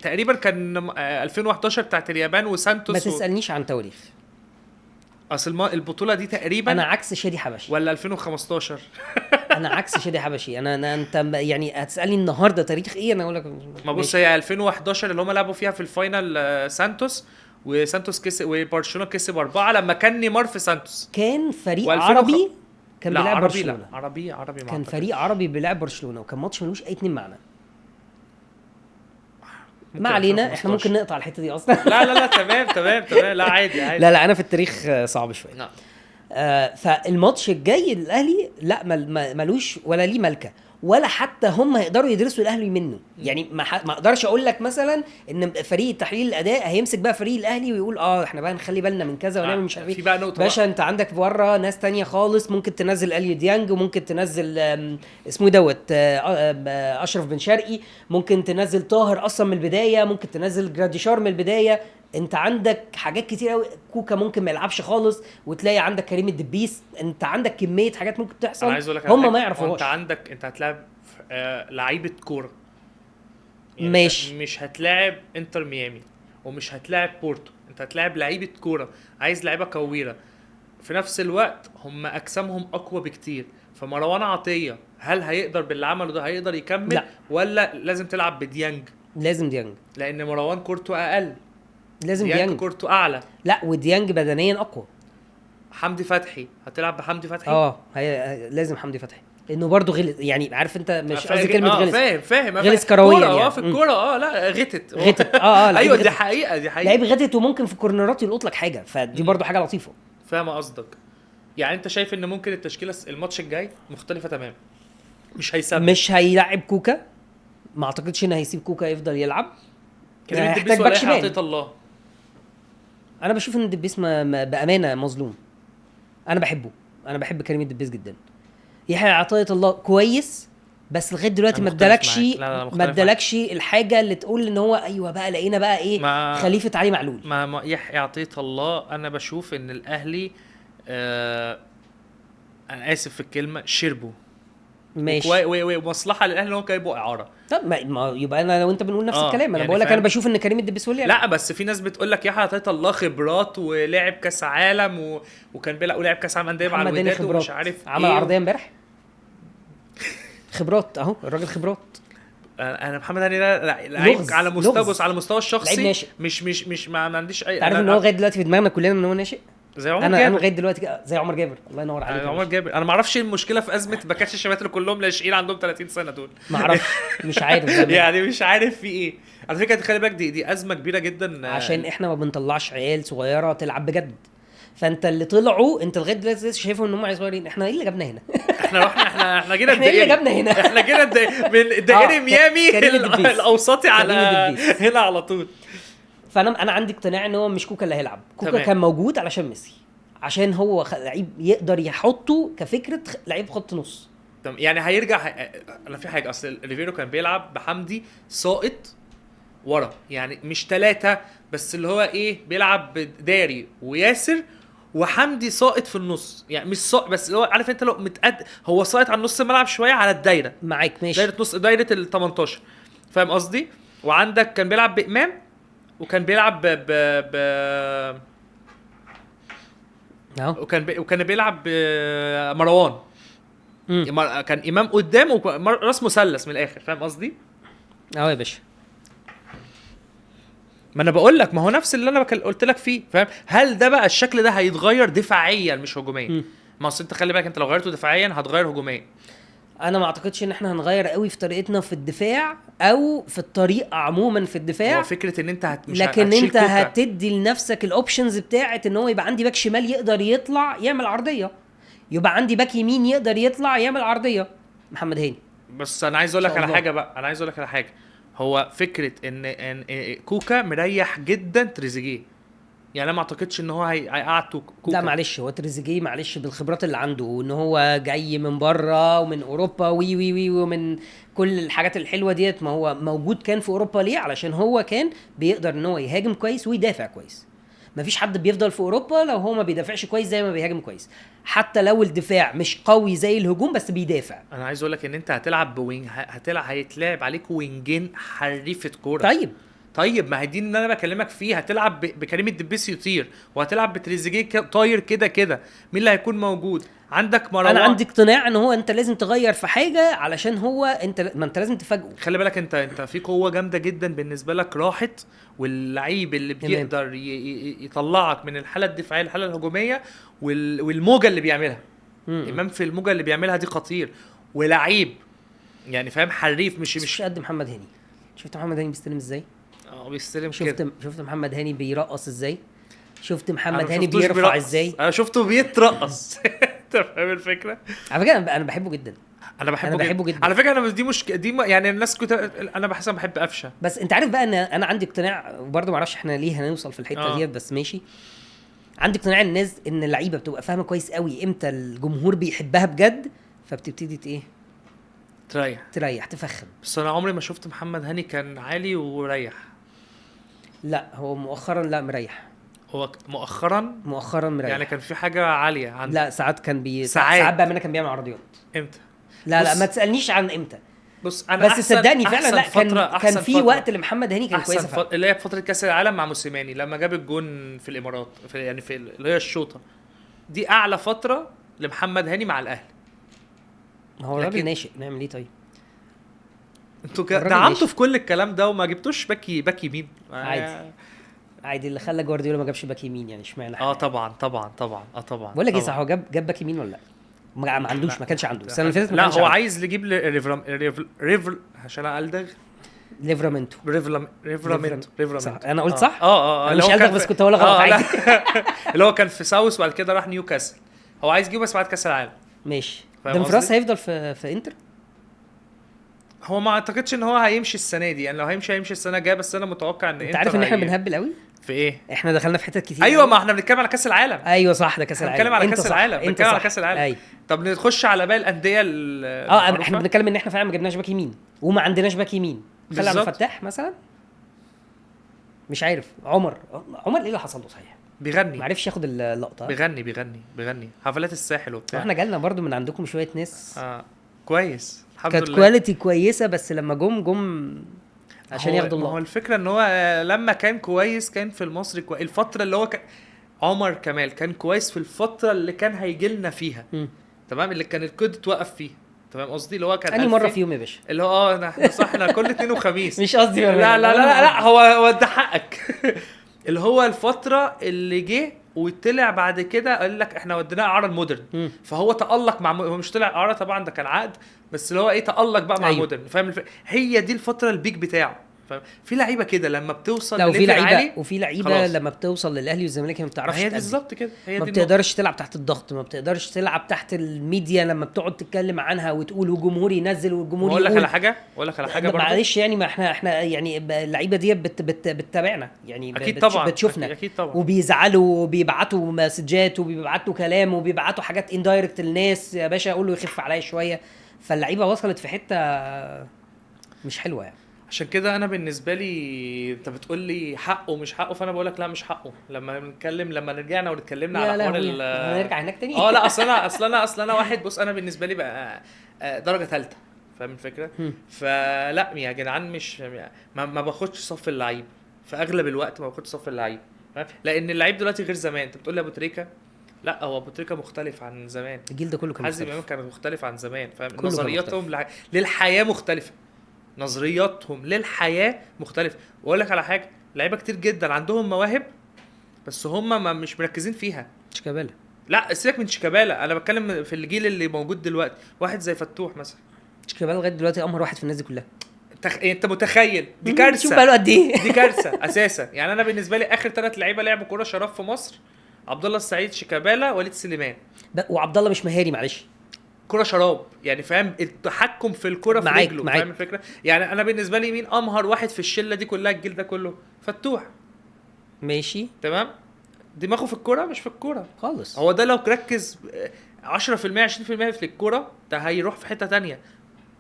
تقريبا كان 2011 بتاعت اليابان وسانتوس. ما تسالنيش عن تواريخ. اصل البطولة دي تقريبا انا عكس شادي حبشي. ولا 2015 انا عكس شادي حبشي. انا انت يعني هتسالني النهارده تاريخ ايه، انا اقول لك ما بص، هي 2011 اللي هم لعبوا فيها في ال final سانتوس، وسانتوس كسب وبرشلونة كسب 4 لما كان نيمار في سانتوس. كان فريق عربي كان بيلعب برشلونة. لا عربي عربي كان فريق عربي بيلعب برشلونة، وكان ماتش ملوش اي اتنين معنى. ما علينا، احنا ممكن نقطع الحتة دي اصلا. لا لا لا تمام تمام تمام، لا عادي عادي. لا لا انا في التاريخ صعب شوية. فالماتش الجاي الاهلي لا ملوش ولا ليه ملكه، ولا حتى هم هيقدروا يدرسوا الاهلي منه. يعني ما اقدرش اقول لك مثلا ان فريق تحليل الاداء هيمسك بقى فريق الاهلي ويقول احنا بقى نخلي بالنا من كذا ونعمل مش عارف ايه. باشا انت عندك بره ناس تانية خالص، ممكن تنزل اليو ديانج، وممكن تنزل اسمه دوت اشرف بن شرقي، ممكن تنزل طاهر اصلا من البداية، ممكن تنزل جراديشار من البداية. انت عندك حاجات كتير قوي. كوكا ممكن ما يلعبش خالص، وتلاقي عندك كريم الدبيس. انت عندك كمية حاجات ممكن تحصل هم ما يعرفوهاش. انت عندك، انت هتلعب لعيبة كورة يعني، ماشي، مش هتلاعب انتر ميامي ومش هتلاعب بورتو، انت هتلاعب لعيبة كورة، عايز لعيبة كويره في نفس الوقت هم اجسامهم اقوى بكتير. فمروان عطية هل هيقدر باللي عمله ده هيقدر يكمل؟ لا. ولا لازم تلعب بديانج؟ لازم ديانج، لان مروان كورته اقل، لازم ديانج كورته اعلى. لا وديانج بدنيا اقوى. حمدي فتحي هتلعب بحمدي فتحي؟ هي لازم حمدي فتحي، لانه برضه غلط يعني، عارف انت مش قصدي كلمة غلط، فاهم غلس كرويا يعني في الكورة. لا غتت ايوه دي حقيقة، دي حقيقة، لعيب غتت، وممكن في كورنرات يلقط لك حاجة، فدي برضه حاجة لطيفة. فاهم قصدك. يعني انت شايف ان ممكن التشكيلة الماتش الجاي مختلفة تمام، مش هيسيب، مش هيلعب كوكا، ما اعتقدش ان هيسيب كوكا يفضل يلعب. كريم الدبيس ولا يحيى عطية الله؟ انا بشوف ان الدبيس ما بامانه مظلوم. انا بحبه، انا بحب كريم الدبيس جدا. يحيى عطية الله كويس، بس لغاية دلوقتي ما ادالكش، ما ادالكش الحاجة اللي تقول ان هو ايوه بقى لقينا بقى ايه خليفة علي معلول. ما يحيى عطية الله انا بشوف ان الاهلي انا اسف في الكلمة شربه ماشي، ومصلحه للاهلي ان هو جايبه اعاره. طب ما يبقى انا لو انت بنقول نفس الكلام، انا يعني بقول لك انا بشوف ان كريم الدبيس هو اللي لا، بس في ناس بتقول لك يحيى عطية الله خبرات ولعب كاس عالم وكان بيلعب ولعب كاس عالم اندية مع الوداد ومش عارف عمل عرضية امبارح. خبرات اهو الراجل، خبرات. انا محمد هاني ده لعيب على مستوى، بص على المستوى الشخصي مش مش مش ما عنديش اي، عارف ان هو لغاية دلوقتي في دماغنا كلنا ان هو ناشئ. زي عمر انا جابر. لغاية دلوقتي زي عمر جابر، الله ينور عليك. عمر جابر انا ما اعرفش المشكلة في ازمة باكات الشمال اللي كلهم لاجئين عندهم 30 سنة دول، ما اعرفش، مش عارف يعني مش عارف في ايه. على فكرة خلي بالك دي ازمة كبيرة جدا، عشان احنا ما بنطلعش عيال صغيرة تلعب بجد. فانت اللي طلعوا انت لغاية دلوقتي شايفهم ان هم عيال صغيرين. احنا ايه اللي جابنا هنا؟ احنا رحنا احنا جينا احنا ايه اللي جابنا هنا؟ احنا جينا من دائري ميامي الاوسطي على هنا على طول. فانا عندي اقتناع ان هو مش كوكا اللي هيلعب. كوكا كان موجود علشان ميسي، عشان هو لعيب يقدر يحطه كفكرة لعيب خط نص. يعني هيرجع. انا في حاجة، اصل ريفيرو كان بيلعب بحمدي ساقط ورا، يعني مش ثلاثة بس، اللي هو ايه بيلعب بداري وياسر وحمدي ساقط في النص، يعني مش ساقط بس اللي هو عارف انت لو متقد هو ساقط على نص الملعب شوية على الدايرة معاك ماشي، دايرة نص، دايرة ال 18، فاهم قصدي؟ وعندك كان بيلعب بامام، وكان بيلعب ب ب وكان بيلعب مروان. كان امام قدام وراس مثلث من الاخر، فاهم قصدي؟ اه يا باشا، ما انا بقول لك ما هو نفس اللي انا قلت لك فيه، فاهم؟ هل ده بقى الشكل ده هيتغير دفاعيا مش هجوميا؟ ما اصل انت خلي بالك، انت لو غيرته دفاعيا هتغير هجوميا. انا ما اعتقدش ان احنا هنغير قوي في طريقتنا في الدفاع او في الطريقة عموما في الدفاع. هو فكرة ان انت مش لكن انت هتدي لنفسك ال options بتاعه ان هو يبقى عندي باك شمال يقدر يطلع يعمل عرضية، يبقى عندي باك يمين يقدر يطلع يعمل عرضية. محمد هاني. بس انا عايز اقول لك على حاجة بقى، انا عايز اقول لك على حاجة. هو فكرة ان كوكا مريح جدا تريزيجيه، يعني انا ما اعتقدش ان هو هيقعد كوكا. لا معلش، هو تريزيجيه معلش بالخبرات اللي عنده، وان هو جاي من بره ومن اوروبا وي وي وي ومن كل الحاجات الحلوة ديت. ما هو موجود كان في اوروبا ليه؟ علشان هو كان بيقدر ان هو يهاجم كويس ويدافع كويس. مفيش حد بيفضل في اوروبا لو هو ما بيدافعش كويس زي ما بيهاجم كويس، حتى لو الدفاع مش قوي زي الهجوم بس بيدافع. انا عايز اقول لك ان انت هتلعب ب wing، هيتلعب عليك wing ين حريفه كورة. طيب ما هي دي اللي انا بكلمك فيه. هتلعب بكريم الدبيس يطير، وهتلعب بتريزيجيه طاير كده كده. مين اللي هيكون موجود عندك؟ مروان. انا عندي اقتناع ان هو انت لازم تغير في حاجة، علشان هو انت ما انت لازم تفاجئه. خلي بالك انت في قوة جامدة جدا بالنسبة لك راحت، واللعيب اللي بيقدر يطلعك من الحالة الدفاعية للحالة الهجومية، والموجه اللي بيعملها امام في الموجه اللي بيعملها دي خطير، ولعيب يعني فاهم، حريف. مش قد محمد هاني. شفت محمد هاني بيستلم ازاي؟ بيستلم كده. شفت محمد هاني بيرقص ازاي؟ شفت محمد هاني بيرفع ازاي؟ انا شفته بيترقص. انت فاهم الفكرة؟ على فكرة انا بحبه جدا. انا بحبه جدا على فكرة. انا دي مش دي يعني الناس كنت انا بحس انا بحب قفشه، بس انت عارف بقى ان انا عندي اقتناع وبرده ما اعرفش احنا ليه هنوصل في الحتة ديت، بس ماشي. عندي اقتناع الناس ان اللعيبة بتبقى فاهمه كويس قوي امتى الجمهور بيحبها بجد، فبتبتدي ايه تريح تفخم. بس انا عمري ما شفت محمد هاني كان عالي وريح. لا هو مؤخرا لا مريح. هو مؤخرا مريح، يعني كان في حاجة عالية عنده. لا ساعات كان ساعات بقى منه كان بيعمل عرضيات. امتى؟ لا ما تسالنيش عن امتى. بص انا بس صدقني فعلا لا كان في وقت لمحمد هاني كان كويس، اللي هي فترة كاس العالم مع موسيماني لما جاب الجون في الامارات، في يعني في اللي هي الشوطه دي اعلى فترة لمحمد هاني مع الاهلي. ما هو الراجل ناشئ، نعمل ايه طيب؟ انتوا دعمتوا في كل الكلام ده وما جبتوش باك يمين. عادي اللي خلى جوارديولا ما جابش باك يمين، يعني اشمعنى؟ طبعا طبعا طبعا طبعا. بقول لك ايه، صح هو جاب باك يمين ولا لا؟ ما عندوش، ما كانش عنده السنة اللي فاتت. لا هو عايز يجيب ريفر عشان الدغ ليفرامنتو. ريفرامنتو. انا قلت صح؟ انا مش الدغ بس كنت هقول غلط عادي. اللي هو كان في ساوث وبعد كده راح نيوكاسل. هو عايز يجيبه بس بعد كاس العالم. ماشي. دمفراس هيفضل في انتر؟ هو ما اعتقدش ان هو هيمشي السنة دي، يعني لو هيمشي السنة الجاية. بس انا متوقع ان انت عارف ان احنا بنهبل قوي في ايه؟ احنا دخلنا في حتت كتير. ايوه ما احنا بنتكلم على كاس العالم. ايوه صح، ده كاس العالم. بنتكلم على كاس العالم، بنتكلم على كاس العالم. أيوة. طب نخش على باقي الاندية. احنا بنتكلم ان احنا فعلا ما جبناش باك يمين وما عندناش باك يمين. خلي عبد الفتاح مثلا، مش عارف عمر ايه اللي حصل له صحيح؟ بيغني، ما عرفش ياخد اللقطة. بيغني حفلات الساحل وبتاع. احنا جالنا برضو من عندكم شوية ناس كويس الحمد لله، كانت quality كويسة، بس لما جم عشان ياخدوا اللقطة. هو الفكرة ان هو لما كان كويس كان في المصري الفترة اللي هو كان عمر كمال كان كويس في الفترة اللي كان هيجي لنا فيها. تمام، اللي كان الكود اتوقف فيه. تمام قصدي اللي هو كان انهي مرة فيهم يا باشا اللي هو احنا صح، احنا كل اثنين وخميس. مش قصدي لا لا لا لا، هو ده حقك. اللي هو الفترة اللي جه وطلع بعد كده قال لك احنا وديناه اعاره المودرن. فهو تالق مع هو مش طلع اعاره طبعا، ده كان عقد، بس اللي هو ايه تالق بقى مع مودرن. فاهم هي دي الفترة ال peak بتاعه. فاهم؟ في لعيبة كده لما بتوصل لو في لعيبة، وفي لعيبة لما بتوصل للاهلي والزمالك ما بتعرفش. هي بالظبط كده، هي ما بتقدرش تلعب تحت الضغط، ما بتقدرش تلعب تحت الميديا لما بتقعد تتكلم عنها وتقول وجمهور ينزل والجمهور يقول. اقول لك على حاجة، اقول لك على حاجة برضه معلش، يعني ما احنا يعني اللعيبة دي بتتابعنا يعني، اكيد طبعا بتشوفنا اكيد طبعا، وبيزعلوا وبيبعتوا مسجات وبيبعتوا كلام وبيبعتوا حاجات indirect للناس، يا باشا اقول له يخف عليا شوية. فاللعيبه وصلت في حتة مش حلوة يعني. عشان كده انا بالنسبة لي انت بتقول لي حقه مش حقه، فانا بقول لك لا مش حقه. لما نتكلم، لما رجعنا واتكلمنا على حوار هنرجع هناك تاني. لا اصل انا واحد، بص انا بالنسبة لي بقى درجه ثالثة، فاهم الفكرة؟ فلا يا جدعان، مش ما باخدش صف اللعيب في اغلب الوقت، ما باخدش صف اللعيب، فاهم؟ لان اللعيب دلوقتي غير زمان. انت بتقول لي ابو تريكه، لا هو ابو تريكه مختلف عن زمان، الجيل ده كله كان مختلف، حازم امام كان مختلف عن زمان، فاهم؟ نظرياتهم للحياة مختلفة، نظرياتهم للحياة مختلفة. واقول لك على حاجة، لعيبة كتير جدا عندهم مواهب بس هم ما مش مركزين فيها. شيكابالا، لا سيبك من شيكابالا، انا بتكلم في الجيل اللي موجود دلوقتي. واحد زي فتوح مثلا، شيكابالا لغاية دلوقتي امهر واحد في الناس دي كلها. انت متخيل؟ دي كارثة. شوف بقاله قد ايه. دي كارثة اساسا. يعني انا بالنسبة لي اخر 3 لعيبة لعبوا كورة شراب في مصر، عبد الله السعيد، شيكابالا، وليد سليمان. وعبد الله مش مهاري معلش، كرة شراب يعني، فاهم؟ التحكم في الكرة في رجله، فاهم الفكرة؟ يعني انا بالنسبة لي مين امهر واحد في الشلة دي كلها، الجيل ده كله؟ فتوح. ماشي تمام، دماغه في الكرة مش في الكرة خالص. هو ده لو ركز 10% 20% في الكرة ده هيروح في حتة تانية.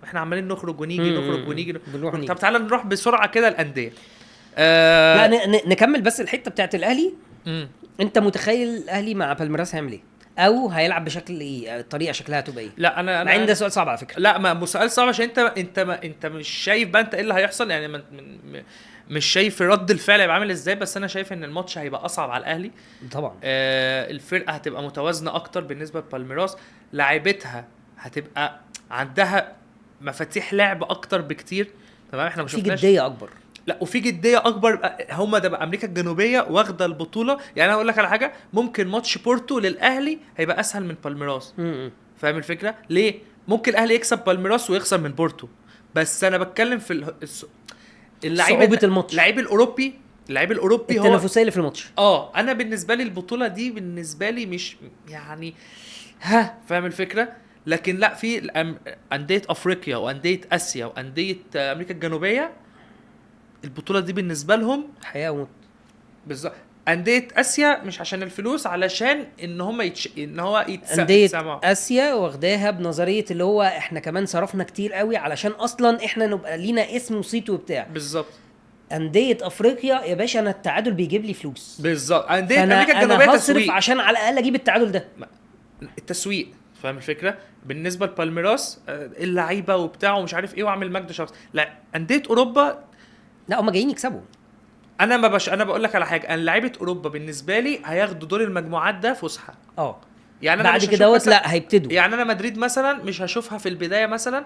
احنا عمالين نخرج ونيجي، نخرج ونيجي. طب تعالى نروح بسرعة كده الأندية. لا نكمل بس الحتة بتاعت الأهلي. انت متخيل الأهلي مع بالميراس هيعمل ايه؟ او هيلعب بشكل ايه؟ الطريقة شكلها هتبقى ايه؟ لا انا عندي سؤال صعب على فكرة. لا ما سؤال صعب عشان انت ما انت مش شايف بقى انت ايه اللي هيحصل يعني، مش شايف رد الفعل هيبقى عامل ازاي. بس انا شايف ان الماتش هيبقى اصعب على الاهلي طبعا. الفرقة هتبقى متوازنة اكتر بالنسبة لبالميراس، لاعيبتها هتبقى عندها مفاتيح لعب اكتر بكتير. تمام، احنا ما شفناش في جدية اكبر. لا وفي جدية اكبر. هم ده بقى امريكا الجنوبية واخده البطولة. يعني انا اقول لك على حاجة، ممكن ماتش بورتو للاهلي هيبقى اسهل من بالميراس. فاهم الفكرة ليه؟ ممكن الاهلي يكسب بالميراس ويخسر من بورتو، بس انا بتكلم في اللعيب، صعوبة الماتش، اللعيب الاوروبي، اللعيب الاوروبي هو التنافسية اللي في الماتش. انا بالنسبة لي البطولة دي بالنسبة لي مش يعني ها، فاهم الفكرة؟ لكن لا، في اندية افريقيا وانديه اسيا وانديه امريكا الجنوبية البطولة دي بالنسبة لهم حياة وموت. بالظبط. اندية اسيا مش عشان الفلوس، علشان ان هم ان هو اندية اسيا واخداها بنظرية اللي هو احنا كمان صرفنا كتير قوي علشان اصلا احنا نبقى لينا اسم وصيت وبتاع. بالظبط. اندية افريقيا يا باشا انا التعادل بيجيب لي فلوس. بالظبط. اندية امريكا الجنوبية انا هصرف عشان على الاقل اجيب التعادل ده، التسويق. فاهم الفكرة؟ بالنسبة لبالميراس اللعيبة وبتاع ومش عارف ايه واعمل مجد شخص. لا اندية اوروبا لا هم جايين يكسبوا. انا ما باش، انا بقول لك على حاجة، انا لعيبة اوروبا بالنسبة لي هياخدوا دور المجموعات ده فسحة. يعني انا بعد كده لا هيبتدوا. يعني انا مدريد مثلا مش هشوفها في البداية مثلا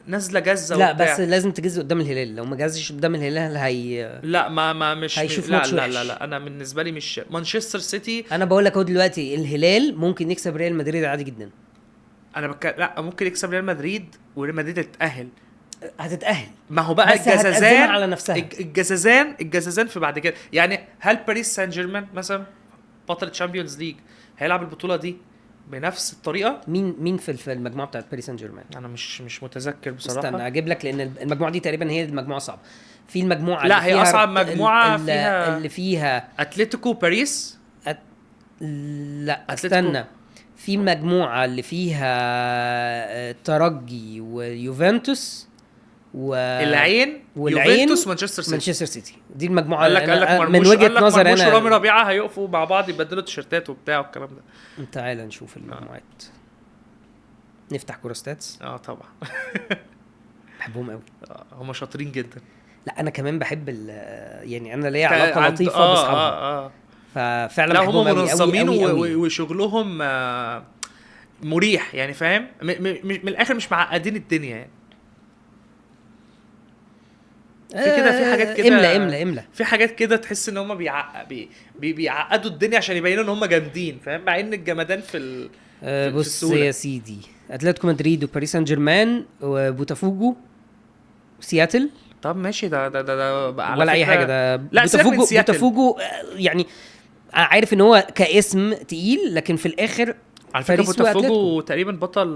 نازله جزه لا وبتاع. بس لازم تجز قدام الهلال، لو ما جزش قدام الهلال هي لا ما مش هيشوف لا ماتش لا وحش. لا لا انا بالنسبة لي مش مانشستر سيتي. انا بقول لك اهو دلوقتي الهلال ممكن يكسب ريال مدريد عادي جدا. انا لا ممكن يكسب ريال مدريد وريال مدريد تتاهل. هتتأهل. ما هو بقى الجزازان على نفسها. الجزازان في بعد كده. يعني هل باريس سان جيرمان مثلا بطل Champions League هيلعب البطولة دي بنفس الطريقة؟ مين في المجموعة بتاعت باريس سان جيرمان؟ انا مش متذكر بصراحة. استنى اجيب لك، لان المجموعة دي تقريبا هي المجموعة صعبة. في المجموعة لا هي اصعب مجموعة فيها اللي فيها اتلتيكو باريس. لا استنى، في مجموعة اللي فيها ترجي ويوفنتوس والعين، يوفنتوس مانشستر سيتي. مانشستر سيتي دي المجموعة. قال لك من وجهه نظر انا ورامي ربيعة هيقفوا مع بعض يبدلوا تيشيرتات وبتاع والكلام ده. تعال نشوف المجموعات. نفتح كورة ستاتس. طبعا بحبهم قوي. هم شاطرين جدا. لا انا كمان بحب يعني انا ليا علاقة لطيفة باصحابها. ففعلا لا هم منظمين وشغلهم مريح يعني، فاهم؟ من الاخر مش معقدين الدنيا يعني. في كده، في حاجات كده. املا املا املا. في حاجات كده تحس ان هم بيعقدوا الدنيا عشان يبينوا ان هم جامدين، فاهم؟ مع ان الجمدان في في بص السهولة. يا سيدي، اتلتيكو مدريد وباريس سان جيرمان وبوتافوجو سياتل. طب ماشي، ده على ولا اي فكرة- حاجة ده. لا، سيبك من بوتافوجو، سياتل. بوتافوجو يعني عارف ان هو كاسم تقيل، لكن في الاخر على فكرة باريس بوتافوجو وأتلتيكو. تقريبا بطل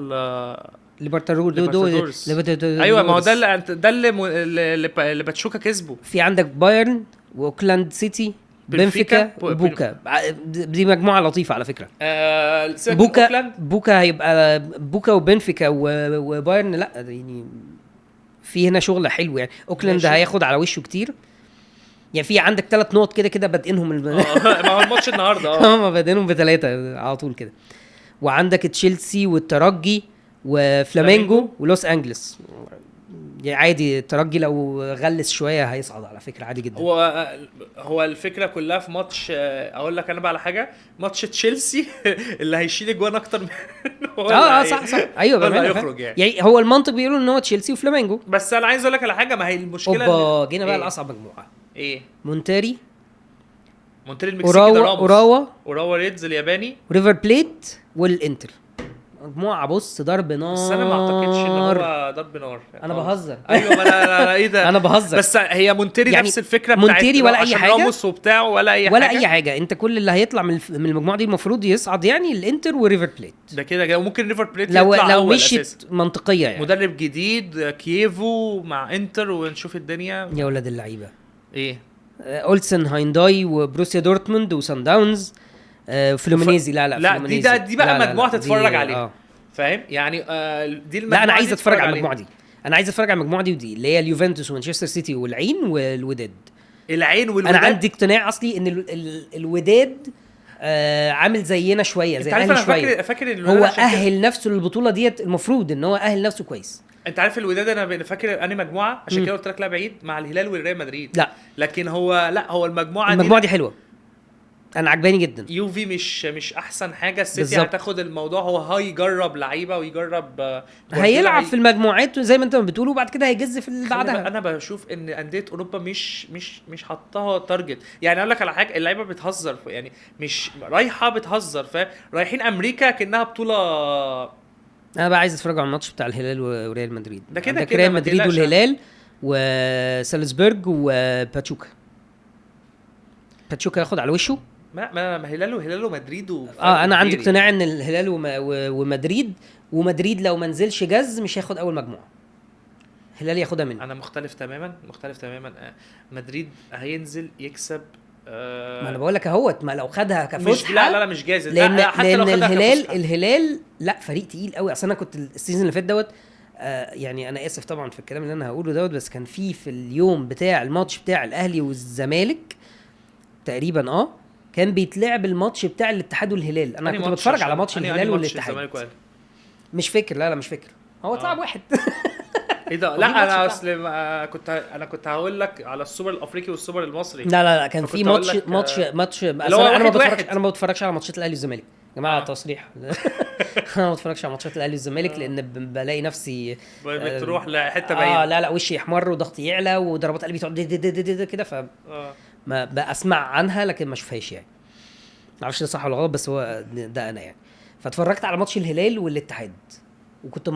ليبرتادورس. ليبرتادورس. ايوه، ما هو ده اللي ده اللي اللي, اللي باتشوكا كسبه. في عندك بايرن واوكلاند سيتي، بنفيكا، بنفيكا وبوكا. دي مجموعة لطيفة على فكرة. سيبك من بوكا أوكلاند. بوكا هيبقى بوكا وبنفيكا وبايرن، لا يعني في هنا شغل حلو يعني. اوكلاند ماشي. هياخد على وشه كتير يعني. في عندك 3 نقط كده كده بادئينهم ما هو الماتش النهارده. هم بادئينهم ب3 على طول كده. وعندك تشيلسي والترجي وفلامينجو فلامينجو. ولوس انجلس. يعني عادي الترجي لو غلس شوية هيصعد على فكرة، عادي جدا. هو الفكرة كلها في ماتش، اقول لك انا بقى على حاجة، ماتش تشيلسي اللي هيشيل اجوان اكتر من هو اللي صح ايوه، هو اللي بأمانة، هيخرج يعني. يعني هو المنطق بيقولوا ان هو تشيلسي وفلامينجو. بس انا عايز اقول لك على حاجة، ما هي المشكلة اوبا، جينا بقى إيه؟ لاصعب مجموعة. ايه؟ مونتاري، مونتري المكسيكي ده، راموس، اوراوا، اوراوا ريدز الياباني، وريفر بليت والانتر. مجموعة بص ضرب نار. بس انا ما اعتقدش ان هو ضرب نار. انا بهزر. ايوه، ما انا ايه ده، انا بهزر. بس هي مونتري يعني نفس الفكرة بتاعت مونتري ولا اي عشان حاجة، راموس وبتاعه ولا اي ولا حاجة، اي حاجة. انت كل اللي هيطلع من المجموعة دي المفروض يصعد يعني الانتر وريفر بليت. ده كده كده، وممكن ريفر بليت لو يطلع لو اول مشيت اساسا. منطقية يعني. مدرب جديد كييفو مع انتر، ونشوف الدنيا. يا ولاد اللعيبة. ايه؟ اولسن هاينداي وبروسيا دورتموند وسان داونز، فلومينيزي. لا لا لا، دي فلومينيزي. ده دي بقى لا لا مجموعة لا، تتفرج دي عليها. فاهم يعني؟ دي المجموعة، لا انا عايز دي اتفرج على عليها. المجموعة دي. انا عايز اتفرج على المجموعة دي ودي اللي هي اليوفنتوس ومانشستر سيتي والعين والوداد. العين والوداد. انا عندي اقتناع اصلي ان الوداد عامل زينا شوية، زي انت عارف الاهلي انا شوية. فاكر الوداد هو عشان كده. اهل نفسه للبطولة ديت، المفروض ان هو اهل نفسه كويس. انت عارف الوداد انا فاكر انهي مجموعة، عشان كده قلت لك لا بعيد، مع الهلال والريال مدريد. لا لكن هو لا، هو المجموعة المجموعة دي حلوة، انا عجباني جدا. يوفي مش احسن حاجة، السيتي بالظبط. هتاخد الموضوع، هو هيجرب لعيبة ويجرب هيلعب في المجموعات زي ما انت بتقول، وبعد كده هيجز في اللي بعدها. انا بشوف ان اندية اوروبا مش حطها target. يعني اقول لك على حاجة، اللعيبة بتهزر يعني، مش رايحة بتهزر، فاهم؟ رايحين امريكا كانها بطوله. انا بقى عايز اتفرج على الماتش بتاع الهلال وريال مدريد. ده كده عندك كده ريال ما مدريد تقلقش. والهلال وسالزبورج وباتشوكا. باتشوكا ياخد على وشه. ما هلال وهلال ومدريد انا عندي اقتناع ان الهلال ومدريد، ومدريد لو ما نزلش جز مش هياخد اول مجموعة، الهلال ياخدها منه. انا مختلف تماما، مختلف تماما. مدريد هينزل يكسب. ما انا بقول لك اهوت، ما لو خدها كفسحه. لا لا لا مش جاهز. لان لا حتى لو لان خدها الهلال كفسحة. الهلال لا فريق تقيل قوي. اصل انا كنت ال season اللي فات دوت، يعني انا اسف طبعا في الكلام اللي انا هقوله دوت، بس كان في اليوم بتاع الماتش بتاع الاهلي والزمالك تقريبا، كان بيتلعب الماتش بتاع الاتحاد والهلال. انا كنت بتفرج على ماتش الهلال والاتحاد. مش فاكر، لا لا مش فاكر، هو اتلعب واحد. ايه ده؟ لا انا اصل كنت هقول لك على السوبر الافريقي والسوبر المصري. لا لا لا، كان في ماتش ماتش انا ما بتفرجش على ماتشات الاهلي والزمالك يا جماعة، تصريح. انا ما بتفرجش على ماتشات الاهلي والزمالك لان بلاقي نفسي بتروح لحته بعيدة. لا لا، وشي يحمر وضغطي يعلى وضربات قلبي تقعد دي كده، ف ما بسمع عنها لكن ما اشوفهاش يعني. ما اعرفش ده صح ولا غلط، بس هو ده انا يعني. فاتفرجت على ماتش الهلال والاتحاد، وكنت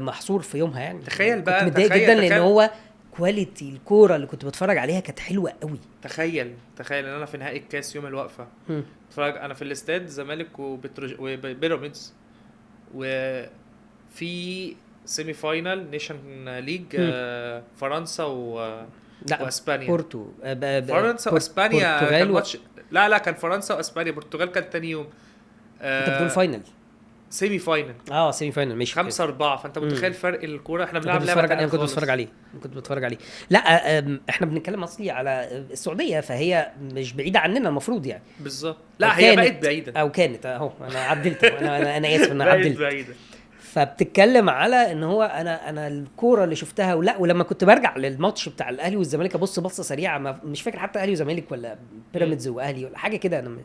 محصور في يومها يعني. تخيل بقى، كنت متضايق جدا لان هو quality الكورة اللي كنت بتفرج عليها كانت حلوة قوي. تخيل ان انا في نهائي الكاس يوم الوقفة اتفرج انا في الاستاد زمالك وبيراميدز، وفي semi final Nation League فرنسا واسبانيا. بورتو فرنسا واسبانيا كان ماتش. لا لا، كان فرنسا واسبانيا، البرتغال كان تاني يوم. انت بتقول final؟ semi final. semi final ماشي. 5-4. فانت متخيل فرق الكورة. احنا بنلعب لعبه انا كنت بتفرج عليه. لا احنا بنتكلم اصلي على السعودية، فهي مش بعيدة عننا المفروض يعني. بالظبط. لا هي بقت بعيدة، او كانت اهو. انا عدلت، انا اسف ان انا عدلت. بعيدة. فبتتكلم على ان هو انا الكورة اللي شفتها، ولا ولما كنت برجع للماتش بتاع الاهلي والزمالك ابص بصة سريعة، مش فاكر حتى اهلي وزمالك ولا بيراميدز واهلي ولا حاجة كده، انا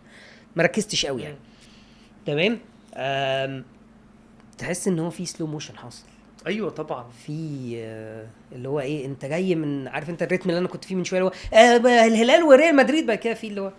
ما ركزتش قوي يعني. تمام. تحس ان هو في slow motion حاصل. ايوه طبعا في اللي هو ايه، انت جاي من، عارف انت ال rhythm اللي انا كنت فيه من شوية، اللي هو الهلال وريال مدريد، بعد كده في اللي هو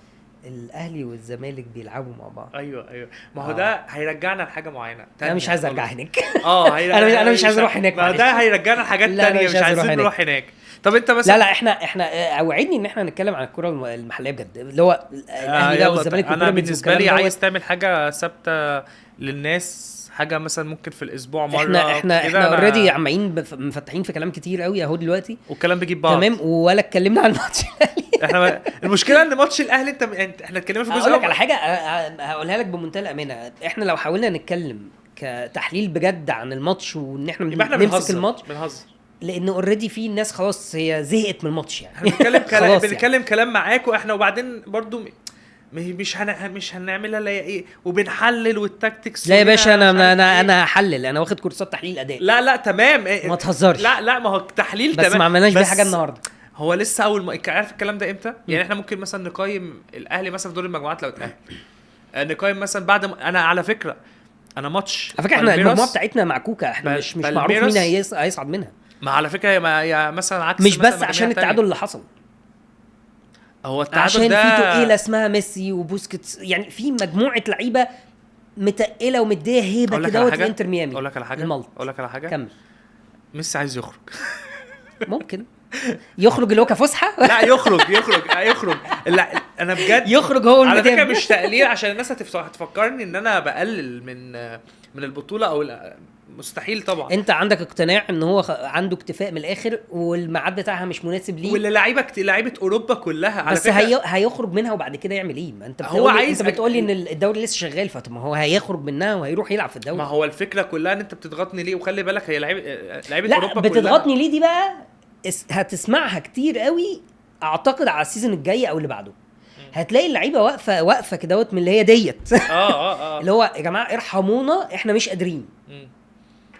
الاهلي والزمالك بيلعبوا مع بعض. ايوه ما هو ده هيرجعنا لحاجة معينة. انا مش عايز ارجع هناك. انا مش عايز اروح هناك. ما ده هيرجعنا لحاجات ثانية، مش عايزين نروح هناك. طب انت مثلا، لا احنا اوعدني ان احنا نتكلم عن الكره المحلية بجد، اللي هو الاهلي ده والزمالك. انا بالنسبة لي عايز تعمل حاجة ثابتة للناس، حاجة مثلا ممكن في الاسبوع مرة. احنا already عمالين مفتحين في كلام كتير قوي اهو دلوقتي، والكلام بيجيب بعض تمام، ولا اتكلمنا عن ماتش الاهلي. احنا المشكلة ان ماتش الاهلي انت احنا اتكلمنا في جزء. هقول لك على حاجة هقولها لك بمنتهى الامانة، احنا لو حاولنا نتكلم كتحليل بجد عن الماتش وان احنا نمسك الماتش بنهزر، لان already في ناس خلاص هي زهقت من الماتش يعني. احنا بنتكلم كلام بنتكلم يعني. كلام معاكم احنا، وبعدين برضو مش هنعملها لا ايه، وبنحلل وال tactics. لا يا باشا، انا انا هحلل، انا واخد كورسات تحليل اداء. لا تمام، ما تهزرش. لا ما هو تحليل تمام، بس ما عملناش بيه حاجة النهارده. هو لسه اول ما عارف الكلام ده امتى يعني. احنا ممكن مثلا نقيم الاهلي مثلا في دور المجموعات لو اتاهل، نقيم مثلا بعد انا على فكرة انا ماتش، على فكرة احنا المجموعة بتاعتنا معكوكه، احنا مش معروف مين هيصعد منها. ما على فكرة يا مثلا عكس، مش بس عشان التعادل اللي حصل، هو التعادل عشان ده في تقيلة اسمها ميسي وبوسكيتس، يعني في مجموعة لعيبة متقله ومديه هيبة كده لانتر ميامي. اقول لك على حاجة، اقول لك على حاجة، كمل. ميسي عايز يخرج. ممكن يخرج اللي هو كفسحه. لا يخرج يخرج. لا انا بجد يخرج هو على فكرة، مش تقليل عشان الناس هتفكرني ان انا بقلل من البطولة او مستحيل طبعا. انت عندك اقتناع ان هو عنده اكتفاء من الاخر والميعاد بتاعها مش مناسب ليه، واللي لعيبة اوروبا كلها على بس فكرة هيخرج منها وبعد كده يعمل ايه؟ ما انت هو عايز، انت بتقول لي ان الدوري لسه شغال، فطب ما هو هيخرج منها وهيروح يلعب في الدوري. ما هو الفكرة كلها ان انت بتضغطني ليه، وخلي بالك هي لعيبة اوروبا كلها بتضغطني ليه. دي بقى هتسمعها كتير قوي اعتقد على ال season الجاي او اللي بعده. هتلاقي اللعيبة واقفة كدهوت من اللي هي ديت. اللي هو يا جماعة ارحمونا احنا مش قادرين.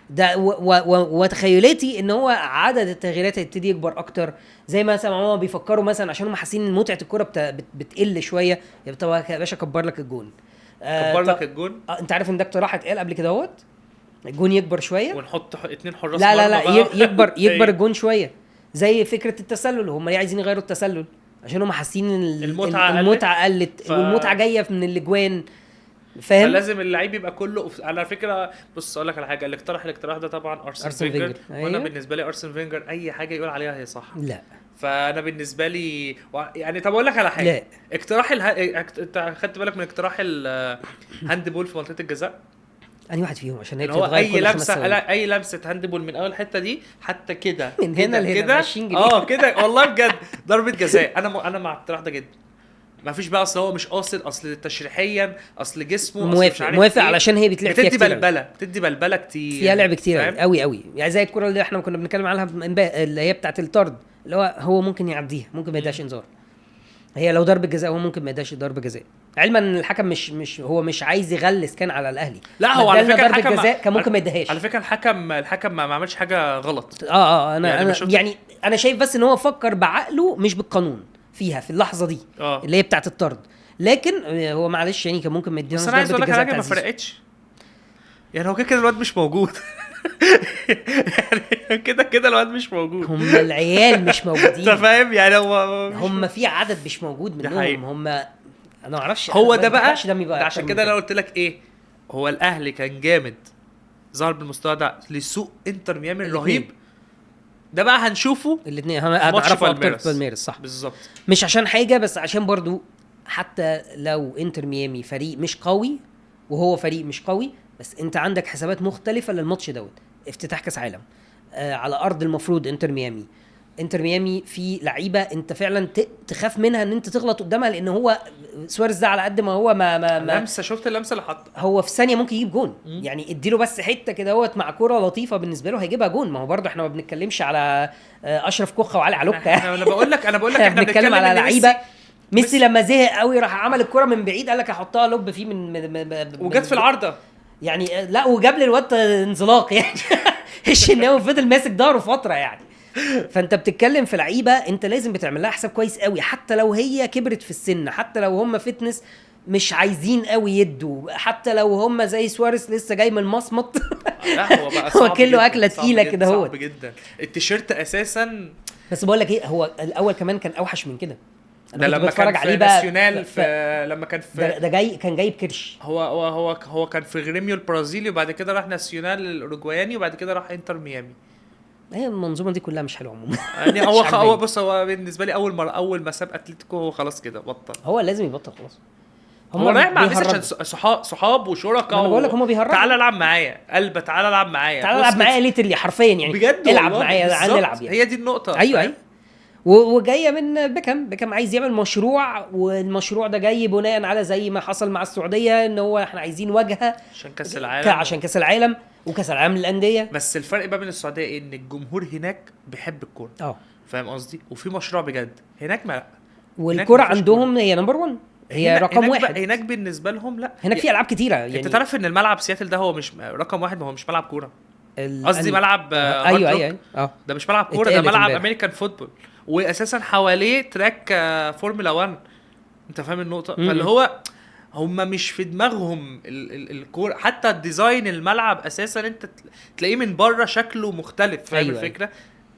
ده وتخيلاتي ان هو عدد التغييرات هيبتدي يكبر اكتر، زي ما مثلا هما بيفكروا مثلا عشان هم حاسين ان متعه الكورة بتقل شوية. طب يا باشا كبر لك الجون، كبر لك الجون. انت عارف ان ده اقتراح اتقال قبل كده اهوت، الجون يكبر شوية ونحط 2 حراس. لا يكبر الجون شوية، زي فكرة التسلل. هم ليه عايزين يغيروا التسلل؟ عشان هم حاسين ان المتعة قلت، والمتعة جاية من الاجوان، فاهم؟ فلازم اللعيب يبقى كله على فكرة. بص اقول لك على حاجة، اللي اقترح الاقتراح ده طبعا ارسن فينجر. أيوة. وانا بالنسبة لي ارسن فينجر اي حاجة يقول عليها هي صح. لا فانا بالنسبة لي يعني، طب اقول لك على حاجة. اقتراح انت خدت بالك من اقتراح ال handball في منطقة الجزاء؟ انهي واحد فيهم؟ عشان هي بتتغير كل 5 ثواني. اي لمسه handball من اول حتة دي حتى كده من هنا لهنا 20 جنيه. كده والله بجد ضربه جزاء. انا مع الاقتراح ده جدا. ما فيش بقى، اصل هو مش قاصد، اصل تشريحيا، اصل جسمه، موافق موافق إيه؟ علشان هي بتلعب فيها كتير، بتدي بلبلة كتير، فيها لعب كتير قوي قوي يعني، زي الكره اللي احنا كنا بنتكلم عنها اللي هي بتاعه الطرد، اللي هو ممكن يعديها، ممكن ما يديهاش انذار. هي لو ضربه جزاء هو ممكن ما يديهاش ضربه جزاء، علما ان الحكم مش هو مش عايز يغلس كان على الاهلي. لا هو على فكرة ضربه جزاء كان ممكن ما يديهاش. على فكرة الحكم ما عملش حاجة غلط. انا يعني, يعني انا شايف بس ان هو فكر بعقله مش بالقانون فيها في اللحظة دي اللي هي بتاعه الطرد، لكن هو معلش يعني كان ممكن ما يديهاش ضربه جزاء. بس انا عايز اقول لك حاجة، ما فرقتش يعني، هو كده كده الواد مش موجود. يعني كده كده الواد مش موجود، هم العيال مش موجودين. انت فاهم يعني، هم في عدد مش موجود منهم، هم انا ما اعرفش. هو ده بقى عشان كده انا قلت لك ايه، هو الاهلي كان جامد، ظهر بالمستوى ده لسوء انتر ميامي الرهيب ده، بقى هنشوفه الاثنين هنعرفه اكتر في بالميرس. صح بالظبط، مش عشان حاجة، بس عشان برضو حتى لو انتر ميامي فريق مش قوي وهو فريق مش قوي، بس انت عندك حسابات مختلفة للماتش دوت. افتتاح كاس عالم على ارض المفروض انتر ميامي، انتر ميامي في لعيبة انت فعلا تخاف منها ان انت تغلط قدامها، لان هو سواريز ده على قد ما هو ما لمسه، شفت اللمسة اللي حط، هو في ثانية ممكن يجيب جون. يعني اديله بس حتة كده اهوت مع كورة لطيفة بالنسبة له هيجيبها جون. ما هو برده احنا ما بنتكلمش على اشرف كوخه وعلي علوكه، انا بقول لك احنا بنتكلم على لعيبة. ميسي لما زهق قوي راح عمل الكورة من بعيد، قال لك هحطها lob فيه من وجت في العارضة يعني، لا وجاب للواد انزلاق يعني. الشناوي فضل ماسك ظهره فترة يعني. فانت بتتكلم في لعيبة انت لازم بتعمل لها حساب كويس قوي، حتى لو هي كبرت في السن، حتى لو هم fitness مش عايزين قوي يدوا، حتى لو هم زي سواريز لسه جاي من المصمت. لا هو بقى صعب هو كله جداً، اكله صعب تقيلة جداً، كده هو صعب جدا التيشيرت اساسا. بس بقول لك ايه، هو الاول كمان كان اوحش من كده. ده انا كنت لما بتفرج كان عليه في بقى ناسيونال، في لما كان في ده جاي، كان جايب كرش. هو هو هو هو كان في غريميو البرازيلي، وبعد كده راح ناسيونال الاوروجواياني، وبعد كده راح انتر ميامي. هي المنظومة دي كلها مش حلوة عموما. يعني هو مش هو عاجباني. بص، هو بالنسبة لي اول مرة، اول ما ساب اتلتيكو هو خلاص كده بطل. هو لازم يبطل خلاص. هو رايح مع ميسي بيهرجوا. عشان صحاب وشركاء. ما انا بقول لك هما بيهرجوا. تعالى العب معايا قلبه، تعالى العب معايا، تعالى العب بوسكيتس. معايا literally حرفيا يعني، بجد العب والله، معايا، تعالى بالظبط. نلعب يعني. هي دي النقطة. ايوه فاهم؟ ايوه. وجاية من بيكهام. بيكهام عايز يعمل مشروع، والمشروع ده جاي بناء على زي ما حصل مع السعودية، ان هو احنا عايزين واجهه عشان كاس العالم، عشان كاس العالم وكاس العالم للاندية. بس الفرق بقى بين السعودية إيه؟ ان الجمهور هناك بيحب الكورة، فاهم قصدي؟ وفي مشروع بجد هناك، ما لا والكره مفيش عندهم هي number 1، هي رقم هناك واحد. هناك بالنسبة لهم لا، هناك في العاب كتيرة يعني. انت تعرف ان الملعب سياتل ده هو مش رقم واحد، ما هو مش ملعب كورة، قصدي ملعب ايوه hard ايوه روك. ايوه ده مش ملعب كورة، ده اتقالت ملعب امبارح. American football، واساسا حواليه track فورمولا 1. انت فاهم النقطة؟ فاللي هو هم مش في دماغهم الكورة، حتى ال design الملعب اساسا انت تلاقيه من بره شكله مختلف، فاهم أيوة. الفكرة؟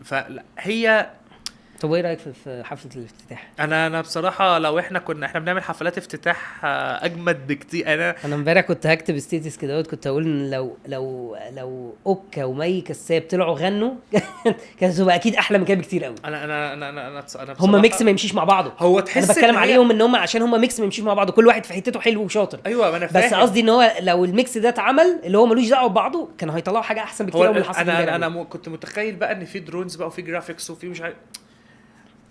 فهي طب ايه رايك في حفلة الافتتاح؟ انا بصراحة لو احنا كنا احنا بنعمل حفلات افتتاح اجمد بكتير. انا امبارح كنت هكتب status كده، كنت هقول ان لو لو لو اوكا ومي كساب طلعوا غنوا كانت هتبقى اكيد احلى من كده بكتير قوي. انا انا انا انا انا, أنا هم mix ما يمشيش مع بعضه. هو تحس انا بتكلم عليهم ان هم عشان هم mix ما يمشيش مع بعضه، كل واحد في حتته حلو وشاطر. ايوه ما انا فاهم، بس قصدي ان هو لو ال mix ده اتعمل اللي هو ملوش دعوه ببعضه كانوا هيطلعوا حاجة احسن بكتير قوي من اللي حصل. انا كنت متخيل بقى ان في drones بقى وفي graphics وفي مش عارف،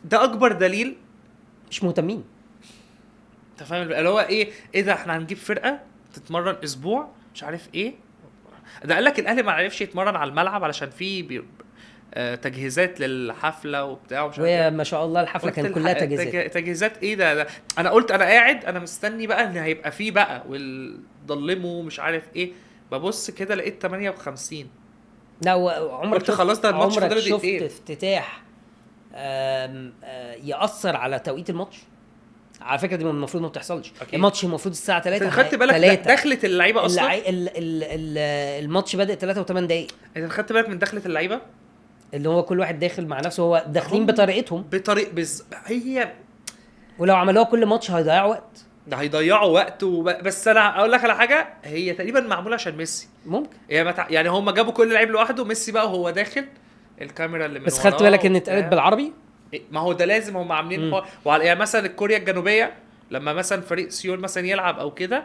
ده اكبر دليل مش مهتمين. انت فاهم اللي هو ايه ده، احنا هنجيب فرقه تتمرن اسبوع مش عارف ايه. ده قال لك الاهلي ما عرفش يتمرن على الملعب علشان في تجهيزات للحفله وبتاع ومش عارف ايه. ما شاء الله الحفلة كان كلها تجهيزات. تجهيزات ايه ده؟ انا قلت انا قاعد انا مستني بقى ان هيبقى فيه بقى والضلمه ومش عارف ايه، ببص كده لقيت 58. لا عمرك خلاص ده الماتش فاضل دقيقتين. شفت افتتاح يأثر على توقيت الماتش؟ على فكرة دي المفروض ما بتحصلش. الماتش المفروض الساعة 3. خدت بالك دخلت اللعيبة اصلا؟ الماتش بادئ 3:08. انت خدت بالك من دخلت اللعيبة؟ اللي هو كل واحد داخل مع نفسه، هو داخلين بطريقتهم، بطريق هي، ولو عملوها كل ماتش هيضيعوا وقت. ده هيضيعوا وقت بس انا اقول لك على حاجة، هي تقريبا معمولة عشان ميسي. ممكن يعني هم جابوا كل لعيب لوحده، ميسي بقى وهو داخل الكاميرا اللي من بس خدت بالك ان اتقالت بالعربي؟ ما هو ده لازم، هم عاملين وعلى يعني مثلا الكوريا الجنوبية لما مثلا فريق سيول مثلا يلعب او كده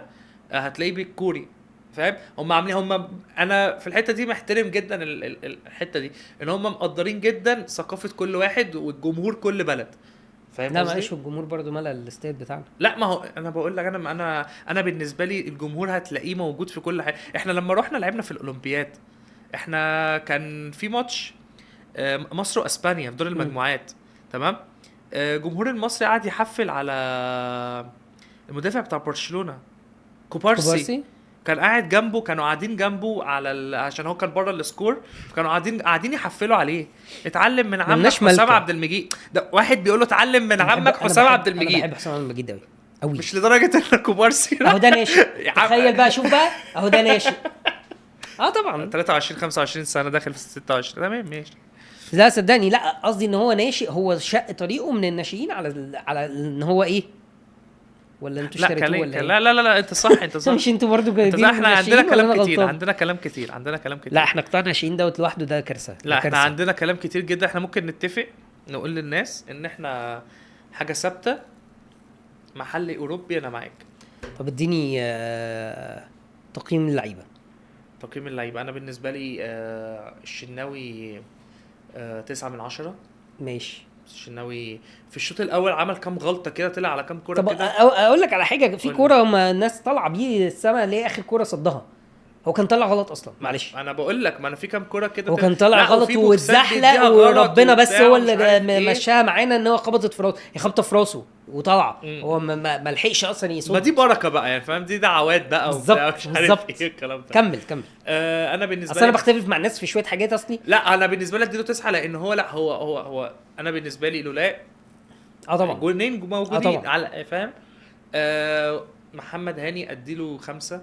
هتلاقيه بالكوري، فاهم؟ هم عاملين، هم انا في الحتة دي محترم جدا الحتة دي، ان هم مقدرين جدا ثقافة كل واحد والجمهور كل بلد، فاهم؟ لا معلش، الجمهور برضو ملأ الاستاد بتاعنا. لا ما هو انا بقول لك، انا انا بالنسبة لي الجمهور هتلاقيه موجود في كل حاجة. احنا لما رحنا لعبنا في الاولمبياد، احنا كان في ماتش مصر واسبانيا في دور المجموعات، تمام؟ جمهور المصري قعد يحفل على المدافع بتاع برشلونة كوبارسي، كان قاعد جنبه، كانوا قاعدين جنبه على عشان هو كان بره ال score، فكانوا قاعدين يحفلوا عليه. اتعلم من عمك حسام عبد المجيد. ده واحد بيقول له اتعلم من عمك حسام عبد المجيد. انا بحب حسام عبد المجيد قوي قوي، مش لدرجة ان كوبارسي اهو ده ناشئ. تخيل بقى، شوف بقى اهو ده ناشئ. طبعا 23 25 سنة داخل في 26، تمام ماشي. لا صدقني، لا قصدي ان هو ناشئ، هو شق طريقه من الناشئين على ان هو ايه، ولا انتوا اشتريتوه ولا لا لا لا لا انت صح، انت صح. مش انتوا برضو جايبين؟ احنا عندنا كلام كتير، عندنا كلام كتير، عندنا كلام كتير. لا احنا قطاع ناشئين دوت لوحده ده كارثة. لا احنا عندنا كلام كتير جدا. احنا ممكن نتفق نقول للناس ان احنا حاجة ثابتة محلي اوروبي. انا معاك. طب اديني تقييم اللعيبة. تقييم اللعيبة انا بالنسبة لي الشناوي 9 من 10. ماشي. الشناوي في الشوط الاول عمل كام غلطه كده، طلع على كام كورة كده. طب اقول لك على حاجة، في كورة ما الناس طالعه بيه السما، اللي هي اخر كورة صدها، هو كان طالع غلط اصلا. معلش انا بقول لك، ما انا في كام كورة كده هو كان طالع غلط واتزحلق، وربنا بس هو اللي مشاها معانا ان هو خبطت في راسه، خبطه في راسه وطلع. هو ما لحقش اصلا يصد. ما دي بركة بقى يعني، فاهم؟ دي دعوات بقى وبتاع مش عارف ايه الكلام ده. كمل. انا بالنسبة لي انا بختلف مع الناس في شوية حاجات اصلي. لا انا بالنسبة لي اديله 9، لان هو لا هو هو هو انا بالنسبة لي لولا طبعا جولين موجودين على، فاهم؟ محمد هاني اديله 5.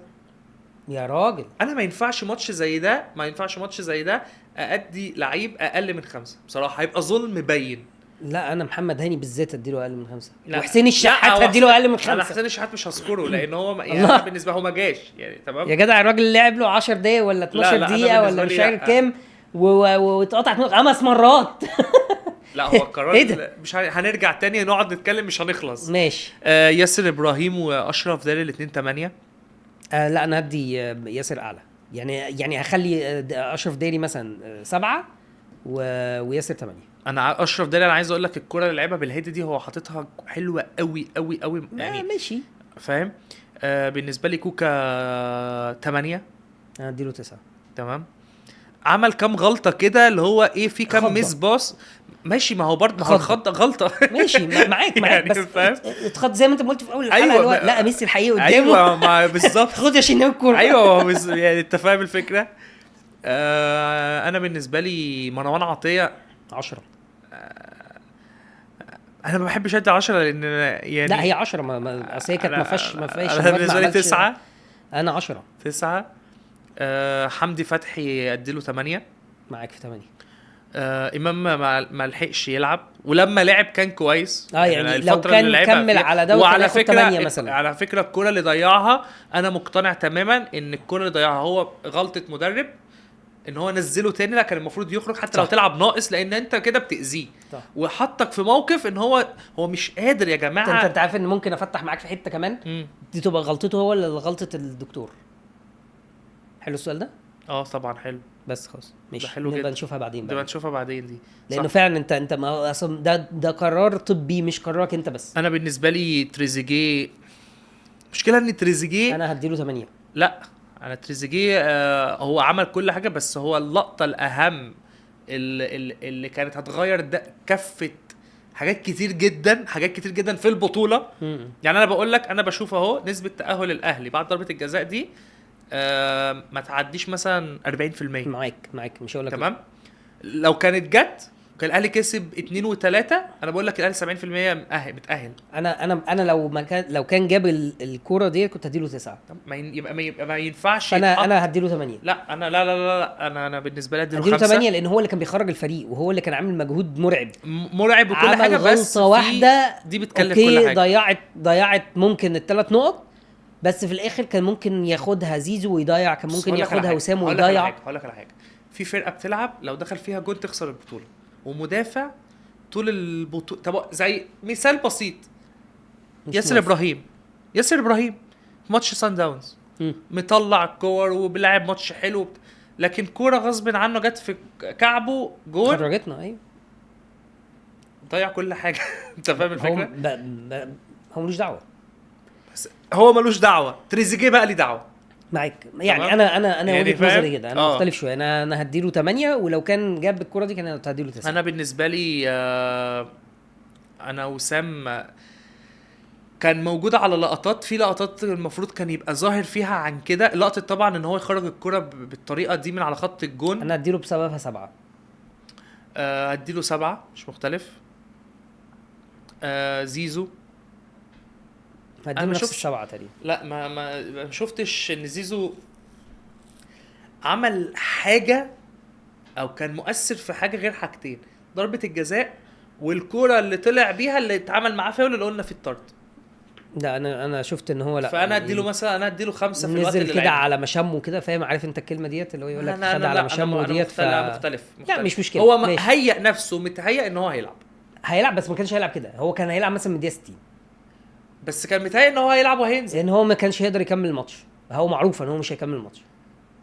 يا راجل انا ما ينفعش ماتش زي ده، ما ينفعش ماتش زي ده ادي لعيب اقل من 5 بصراحة، هيبقى ظلم بين. لا انا محمد هاني بالذات اديله اقل من 5، لا. وحسين الشحات لا، هديله اقل من 5. انا حسين الشحات مش هذكره لان هو يعني أنا بالنسبة هو ما جاش يعني، تمام يا جدع الراجل لعب له 10 دقايق ولا 12 لا، لا، أنا دقيقة بالنسبة ولا لي مش عارف لا. كام واتقطعت منه 5 مرات. لا هو القرار إيه ده؟ مش هنرجع تاني نقعد نتكلم مش هنخلص. ماشي. ياسر ابراهيم واشرف داري الاثنين 8. لا انا هدي ياسر اعلى، يعني هخلي اشرف داري مثلا 7 وياسر 8. انا اشرف داري انا عايز اقول لك الكره اللي لعبها بال head دي هو حاططها حلوة قوي قوي قوي يعني، ماشي فاهم. بالنسبة لي كوكا 8، انا اديله 9. تمام. عمل كام غلطه كده اللي هو ايه، في كام miss pass ماشي، ما هو برضه ما هو الخضه غلطه ماشي معاك يعني بس اتخض زي ما انت قلت في اول الحلقة. أيوة اللي هو لا ميسي الحقيقي قدامه. ايوه ما بالظبط، خد يا شناوي الكورة. ايوه يعني انت فاهم الفكرة. انا بالنسبة لي مروان عطية 10. انا ما بحبش ادي 10 لان يعني لا هي 10 ما اصل هي كانت ما فيهاش انا بالنسبة لي 9. انا 10 9. حمدي فتحي اديله 8. معاك في 8. امام ما لحقش يلعب، ولما لعب كان كويس. يعني لو كان كمل على ده وعلى فكرة 8 مثلا. على فكرة الكره اللي ضيعها انا مقتنع تماما ان الكره اللي ضيعها هو غلطه مدرب ان هو نزله تاني، لا كان المفروض يخرج حتى لو تلعب ناقص، لان انت كده بتاذيه وحطك في موقف ان هو مش قادر يا جماعة. انت عارف ان ممكن افتح معاك في حتة كمان دي تبقى غلطته هو ولا غلطه الدكتور؟ حلو السؤال ده. طبعا حلو، بس خلاص ماشي نبقى نشوفها بعدين بقى. نبقى نشوفها بعدين دي، لانه فعلا انت ما اصلا ده قرار طبي مش قرارك انت بس. انا بالنسبة لي تريزيجيه، مشكلة ان تريزيجيه انا هديله 8. لا انا تريزيجيه هو عمل كل حاجة، بس هو اللقطة الاهم اللي كانت هتغير ده كفه حاجات كتير جدا، حاجات كتير جدا في البطولة. يعني انا بقول لك انا بشوف اهو نسبه تاهل الاهلي بعد ضربه الجزاء دي ما تعديش مثلا 40%. معاك مش هقول لك تمام. لو كانت جت كان الاهلي كسب 2 و3، انا بقول لك الاهلي 70% متاهل. انا لو ما كان، لو كان جاب الكورة دي كنت هديله 9. ما يبقى ما ينفعش. انا هديله 8. لا انا لا لا لا, لا. انا بالنسبة لي هديله 8 لان هو اللي كان بيخرج الفريق وهو اللي كان عامل مجهود مرعب وكل حاجة، بس غلطه واحدة دي بتكلف كل حاجة. ضيعت ممكن ال3 نقط، بس في الاخر كان ممكن ياخدها زيزو ويضيع، كان ممكن ياخدها وسام ويضيع. هقول لك على حاجة، في فرقه بتلعب لو دخل فيها جول تخسر البطولة، ومدافع طول البطولة. طب زي مثال بسيط، ياسر ابراهيم في ماتش سان داونز مطلع الكور وبيلعب ماتش حلو، لكن كورة غصب عنه جت في كعبه جول خرجتنا. ايوه ضيع كل حاجة. انت فاهم الفكرة؟ هو ملوش دعوه، بس هو ملوش دعوه. تريزيجيه بقى ليه دعوه معاك يعني. انا يعني وجهه نظري كده، انا مختلف شوية. انا هديله 8، ولو كان جاب الكره دي كان هديله 9. انا بالنسبة لي انا وسام كان موجود على لقطات، في لقطات المفروض كان يبقى ظاهر فيها عن كده. لقطة طبعا ان هو يخرج الكره بالطريقة دي من على خط الجون، انا هديله بسببها 7. هديله 7 مش مختلف. زيزو انا ما شفتش 7 تقريبا. لا ما شفتش ان زيزو عمل حاجة او كان مؤثر في حاجة غير حاجتين، ضربه الجزاء والكوره اللي طلع بيها اللي اتعمل معاه فاول اللي قلنا في الطرد. لا انا شفت ان هو لا، فانا اديله مثلا، انا اديله 5 في الوقت اللي نزل كده على مشمه كده، فاهم؟ عارف انت الكلمة ديت اللي هو يقول لك خد على مشمه ديت. مختلف. لا مش مشكلة، هو هيأ نفسه، متهيأ ان هو هيلعب، بس ما كانش هيلعب كده. هو كان هيلعب مثلا من دقيقة 60، بس كان متهيأ ان هو هيلعب وهينزل، لان هو ما كانش هيقدر يكمل الماتش. هو معروف ان هو مش هيكمل الماتش.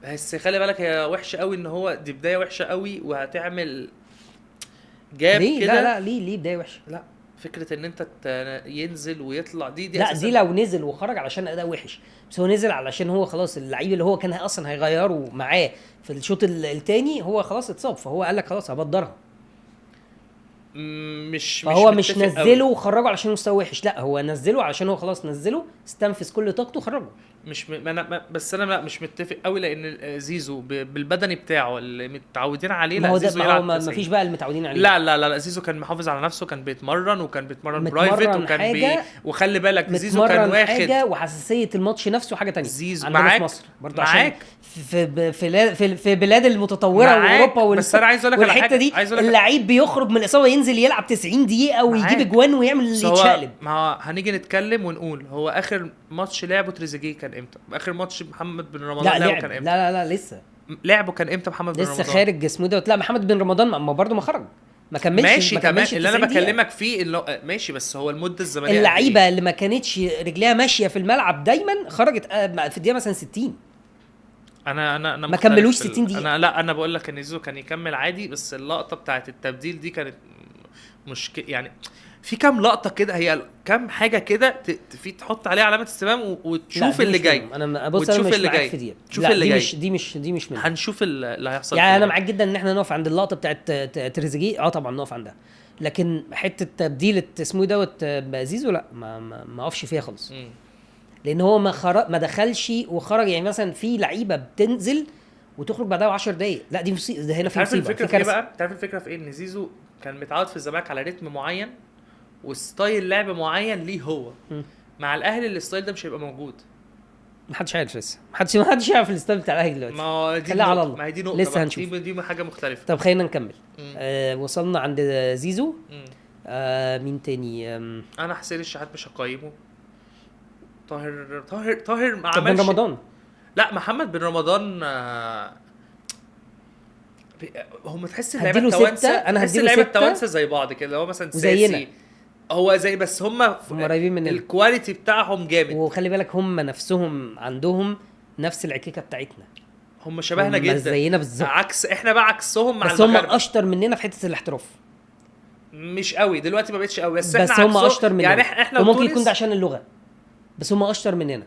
بس خلي بالك هي وحشة قوي ان هو دي بداية وحشة قوي وهتعمل جاب كده. لا ليه بداية وحشة؟ لا فكرة ان انت ينزل ويطلع دي لا دي لو نزل وخرج علشان اداء وحش، بس هو نزل علشان هو خلاص اللعيب اللي هو كان اصلا هيغيره معاه في الشوط الثاني هو خلاص اتصاب، فهو قال لك خلاص هبدرها. مش فهو مش متفق نزله قوي. وخرجه علشان مستواه وحش، لا هو نزله علشان هو خلاص نزله استنفذ كل طاقته وخرجه. مش م... انا ما- بس انا لا مش متفق قوي، لان زيزو بالبدني بتاعه اللي متعودين عليه، ما لا هو ده، زيزو ما هو يلعب ما 90. فيش بقى المتعودين عليه. لا لا لا لا، زيزو كان محافظ على نفسه، كان بيتمرن وكان بيتمرن متمرن private وكان حاجة، وخلي بالك زيزو كان متمرن واخد حاجة وحساسيه الماتش نفسه حاجة تانية. زيزو عندنا معاك في مصر برضه عشان معاك في بلاد المتطورة معاك، واوروبا بس انا عايز اقول لك على والحتة حاجة، دي عايز اقول لك اللعيب بيخرج من الاصابة ينزل يلعب 90 دقيقة ويجيب معاك. اجوان ويعمل بس هو يتشقلب. ما هو هنيجي نتكلم ونقول هو اخر ماتش لعبه تريزيجيه كان امتى؟ اخر ماتش محمد بن رمضان لا لعبه لعب كان امتى؟ لا لا لا لسه لعبه كان امتى محمد بن لسه رمضان؟ خارج اسمه دوت. لا محمد بن رمضان ما برضه ما خرج، ما كملش، ماشي ما تمام، كملش اللي انا 90 دقيقة. بكلمك فيه اللي ماشي، بس هو المدة الزمنية قد إيه؟ اللعيبة اللي ما كانتش رجليها ماشية في الملعب دايما خرجت في الدقيقة مثلا 60. انا ما مختلف كملوش في 60 دقيقة. انا لا، انا بقول لك ان زيزو كان يكمل عادي، بس اللقطة بتاعت التبديل دي كانت مشكلة. يعني في كام لقطة كده، هي كام حاجة كده في تحط عليها علامة استفهام لا، وتشوف دي اللي مش جاي. منهم. انا بص انا وتشوف مش اللي معاك جاي. في دي. تشوف لا اللي دي جاي. مش دي مش دي مش منهم. هنشوف اللي هيحصل يعني انا فيه. معاك جدا ان احنا نقف عند اللقطة بتاعت تريزيجيه، طبعا نقف عندها، لكن حتة تبديله اسمه دوت زيزو لا ما اقفش فيها خالص. لان هو ما دخلش وخرج. يعني مثلا في لعيبة بتنزل وتخرج بعدها ب 10 دقايق، لا دي مصيبة، ده هنا في عارف مصيبة، الفكرة في في ايه كارثة. بقى؟ تعرف الفكرة في ايه؟ ان زيزو كان متعود في الزمالك على رتم معين و style لعب معين ليه هو. مع الاهلي ال style ده مش هيبقى موجود. محدش عارف لسه، محدش يعرف ال style بتاع الاهلي دلوقتي. ما هو دي خليها على النقطة. الله. ما هي دي نقطة لسه بقى. هنشوف. دي حاجة مختلفة. طب خلينا نكمل. وصلنا عند زيزو. مين تاني؟ انا حسين الشحات مش هقيمه. طاهر ما طب بن عملش. رمضان. لا محمد بن رمضان، هم تحس اللعيبة هديله التوانسة، ستة، أنا تحس هديله اللعيبة 6. التوانسة زي بعض كده، هو مثلا وزينا. ساسي هو زي، بس هم هم قريبين مننا. ال quality بتاعهم جامد، وخلي بالك هم نفسهم عندهم نفس العكيكه بتاعتنا، هم شبهنا هم جدا، زينا بالظبط، عكس احنا بقى عكسهم مع بس هم المغاربة. اشطر مننا في حتة الاحتراف. مش قوي دلوقتي، ما بقتش قوي، بس بس احنا هم عكسهم. اشطر مننا يعني احنا وممكن وتونس يكون ده عشان اللغة، بس هم اشطر مننا.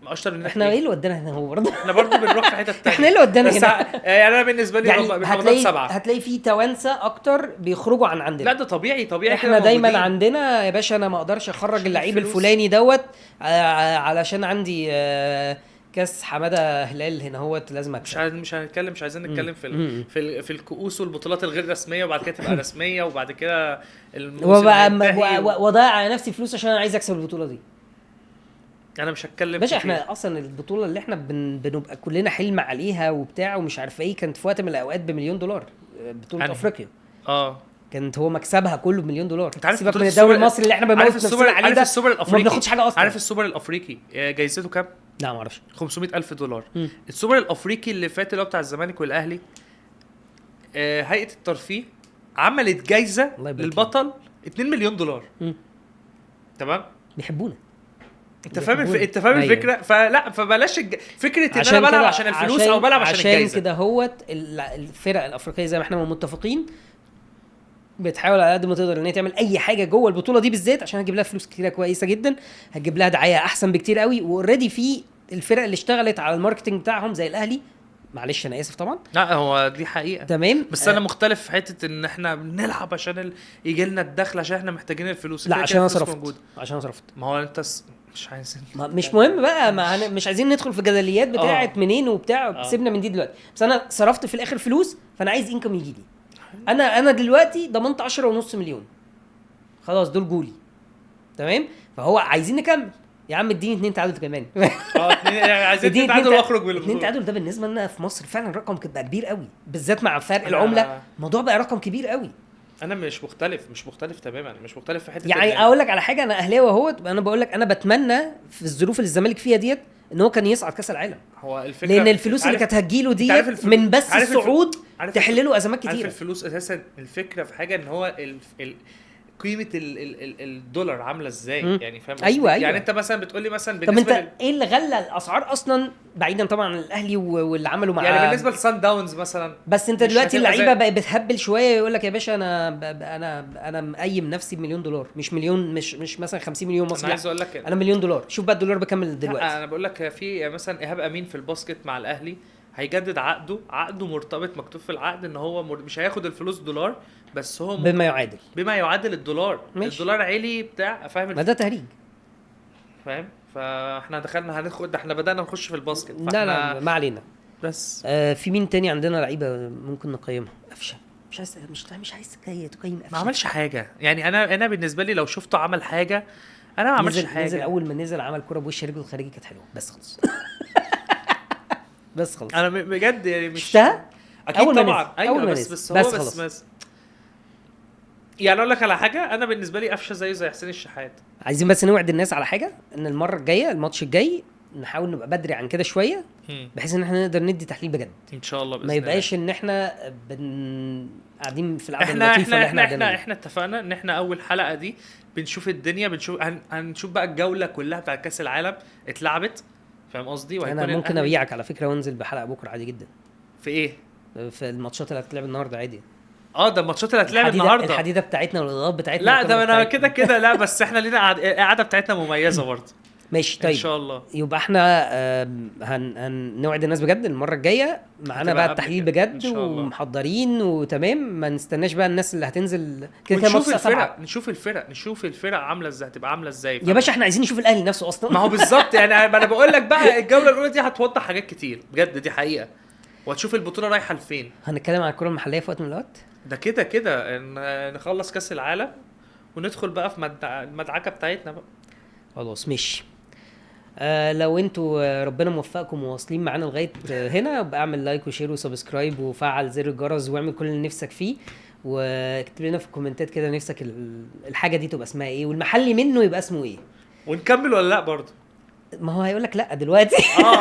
اشطر مننا احنا ايه اللي ودانا هنا هو برضه؟ احنا برضه بنروح في حتة تانية. احنا ايه اللي ودانا بس هنا؟ يعني انا بالنسبة لي يعني رمضان هتلاقي 7. هتلاقي في توانسة اكتر بيخرجوا عن عندنا. لا ده طبيعي، طبيعي احنا كده دايما موجودين. عندنا يا باشا انا ما اقدرش اخرج عشان اللعيب الفلوس. الفلاني دوت علشان عندي كاس حمادة هلال هنا هوت لازم مش اكسب. عايز، مش هنتكلم، مش عايزين نتكلم في مم. في الكؤوس والبطولات الغير رسمية، وبعد كده تبقى رسمية، وبعد كده الموسم وبقى هينتهي وضيع على نفسي فلوس عشان انا عايز اكسب البطولة دي. انا مش هتكلم باشا كتير. احنا اصلا البطولة اللي احنا بنبقى كلنا حلم عليها وبتاع ومش عارف ايه، كانت في وقت من الاوقات ب$1,000,000، بطوله أنهي؟ افريقيا. كانت هو مكسبها كله ب$1,000,000. انت عارف سيبك بطولة من الدوري السوبر- المصري اللي احنا بنموت عارف نفسنا السوبر، عليه عارف ده، السوبر وما الافريقي، بناخدش حاجة اصلا. عارف السوبر الافريقي جايزته كام؟ لا ما اعرفش. $500,000. السوبر الافريقي اللي فات اللي هو بتاع الزمالك والاهلي، هيئة الترفيه عملت جايزة الله يبارك للبطل $2 مليون. تمام؟ بيحبونا. انت فاهم بيحبونا. انت فاهم أيوة. الفكرة؟ فلا، فبلاش فكرة ان انا بلعب عشان الفلوس او بلعب عشان الجايزة. عشان كده هوت الفرق الافريقية زي ما احنا متفقين بتحاول على قد ما تقدر ان هي تعمل اي حاجة جوه البطولة دي بالذات، عشان هتجيب لها فلوس كتيرة كويسة جدا، هتجيب لها دعاية احسن بكتير قوي. و already في الفرق اللي اشتغلت على ال marketing بتاعهم زي الاهلي، معلش انا اسف طبعا. لا هو دي حقيقة. تمام. بس انا مختلف في حتة ان احنا بنلعب عشان يجي لنا الدخل، عشان احنا محتاجين الفلوس. لا كده عشان انا الفلوس صرفت، موجودة. عشان انا صرفت. ما هو انت مش عايزين، مش مهم بقى، ما مش عايزين ندخل في جدليات بتاعه منين وبتاع، سيبنا من دي دلوقتي. بس انا صرفت في الاخر فلوس، فانا عايز income يجي لي. انا دلوقتي ضمنت 10.5 مليون، خلاص دول جولي. تمام. فهو عايزين نكمل يا عم، اديني 2 تعادل كمان. اتنين، يعني عايزين 2 تعادل واخرج من 2 البطولة. تعادل ده بالنسبة لنا في مصر فعلا رقم بقى كبير قوي، بالذات مع فرق العملة الموضوع بقى رقم كبير قوي. انا مش مختلف، مش مختلف تماما، مش مختلف في حتة يعني اقول لك على حاجة، انا اهلاوي اهوت، انا بقول لك انا بتمنى في الظروف اللي الزمالك فيها ديت ان هو كان يصعد كاس العالم. هو الفكرة لان الفلوس اللي كانت هتجيله ديت من بس الصعود تحل له ازمات كتيرة. عارف الفلوس اساسا الفكرة في حاجة ان هو قيمة الدولار عامله ازاي، يعني فاهم؟ ايوه. يعني انت مثلا بتقول لي مثلا بالنسبة طب انت ايه اللي غلى الاسعار اصلا، بعيدا طبعا عن الاهلي واللي عملوا مع، يعني بالنسبة لسان داونز مثلا. بس انت دلوقتي اللعيبة بقت بتهبل شوية، يقول لك يا باشا انا انا مقيم نفسي ب$1,000,000، مش مليون، مش مثلا 50 مليون مصري، انا عايز اقول لك انا $1,000,000. شوف بقى الدولار بكمل دلوقتي. انا بقول لك في مثلا ايهاب امين في ال basket مع الاهلي هيجدد عقده مرتبط، مكتوب في العقد ان هو مش هياخد الفلوس دولار، بس هو بما يعادل الدولار. ماشي. الدولار عالي بتاع، فاهم؟ ما ده تهريج، فاهم؟ فاحنا دخلنا هندخل، احنا بدأنا نخش في ال basket. لا لا ما علينا. بس في مين تاني عندنا لعيبة ممكن نقيمها؟ قفشه مش عايز تقيم قفشه، ما عملش حاجة يعني. انا بالنسبة لي لو شفته عمل حاجة، انا ما عملش حاجة. نزل اول ما نزل عمل كره بوش رجله الخارجي كانت حلوة، بس خلص. بس خلص. انا بجد يعني مش شفتها اكيد طبعا. ايوه بس هو بس يعني اقول لك على حاجة، انا بالنسبة لي قفشه زيه زي حسين الشحات. عايزين بس نوعد الناس على حاجة، ان المرة الجاية الماتش الجاي نحاول نبقى بدري عن كده شوية، بحيث ان احنا نقدر ندي تحليل بجد ان شاء الله. ما يبقاش ان احنا قاعدين في القعدة اللطيفة اللي احنا قاعدين. احنا اتفقنا ان احنا اول حلقة دي بنشوف الدنيا، بنشوف هنشوف بقى الجولة كلها بتاع كاس العالم اتلعبت، فاهم قصدي؟ انا ممكن ابيعك على فكرة وانزل بحلقة بكره عادي جدا. في ايه؟ في الماتشات اللي هتتلعب النهارده عادي. ده الماتشات اللي هتلعب النهارده، الحديدة بتاعتنا والاضاءات بتاعتنا. لا ده انا كده كده لا، بس احنا لينا القعدة بتاعتنا مميزة برضه. ماشي طيب ان شاء الله. يبقى احنا هنوعد الناس بجد المرة الجاية معانا بقى التحليل بجد ومحضرين وتمام. ما نستناش بقى الناس اللي هتنزل كده كده. نشوف الفرق، نشوف الفرق عامله ازاي، هتبقى عامله ازاي يا باشا. احنا عايزين نشوف الاهلي نفسه اصلا. ما هو بالظبط يعني، انا بقول لك بقى الجولة الاولى دي هتوضح حاجات كتير بجد، دي حقيقة، وهتشوف البطولة رايحة لفين. هنتكلم عن الكره المحلية في وقت من الاوقات ده كده كده نخلص كاس العالم وندخل بقى في المدعكه بتاعتنا بقى. خلاص ماشي. لو انتوا ربنا موفقكم وواصلين معانا لغاية هنا، بعمل like و share و subscribe وفعل زر الجرس واعمل كل اللي نفسك فيه، واكتب لنا في الكومنتات كده نفسك الحاجة دي تبقى اسمها ايه، والمحلي منه يبقى اسمه ايه، ونكمل ولا لا برضه. ما هو هيقول لك لا دلوقتي.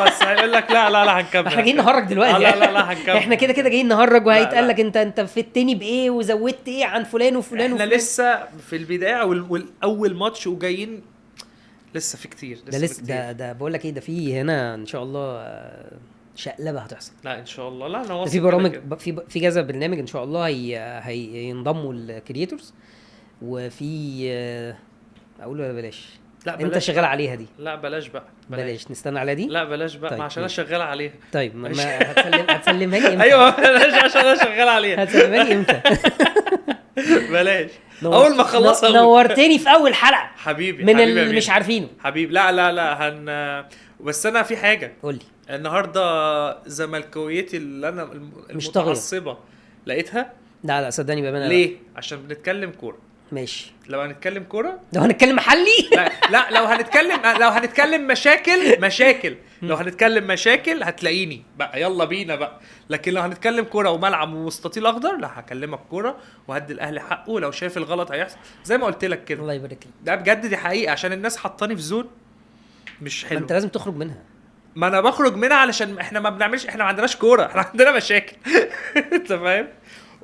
بس هيقول لك لا لا لا هنكمل، احنا جايين نهرج دلوقتي. لا لا لا هنكمل، احنا كده كده جايين نهرج، وهيتقال لك انت فدتني بايه وزودت ايه عن فلان وفلان. احنا لسه في البداية والاول ماتش وجايين لسه في كتير، لسه ده بقول لك ايه، ده في هنا ان شاء الله شقلبه هتحصل. لا ان شاء الله، لا انا في برامج، في كذا برنامج ان شاء الله هينضموا ال creators، وفي اقول ولا بلاش؟ لا بلاش، انت شغال عليها دي. لا بلاش بقى، بلاش نستنى على دي. لا بلاش بقى. طيب. عشان انا شغال عليها. طيب ما هتسلمها لي امتى؟ ايوه بلاش عشان انا شغال عليها. هتسلمها لي امتى؟ بلاش اول ما اخلصها. نورتني في اول حلقة حبيبي، من اللي مش عارفينه حبيبي. لا لا لا بس انا في حاجة قول لي النهارده، زملكاويتي اللي انا المتعصبه لقيتها. لا لا صدقني بامانه. ليه؟ عشان بنتكلم كورة. ماشي، لو هنتكلم كورة، لو هنتكلم محلي، لا لا، لو هنتكلم مشاكل لو هنتكلم مشاكل هتلاقيني بقى يلا بينا بقى. لكن لو هنتكلم كورة وملعب ومستطيل اخضر، لا هكلمك كورة وهدي الاهلي حقه، لو شايف الغلط هيحصل زي ما قلت لك كده. الله يبارك لك، ده بجد دي حقيقة، عشان الناس حطاني في زون مش حلو. انت لازم تخرج منها. ما انا بخرج منها علشان احنا ما بنعملش، احنا ما عندناش كورة، احنا عندنا مشاكل. انت فاهم؟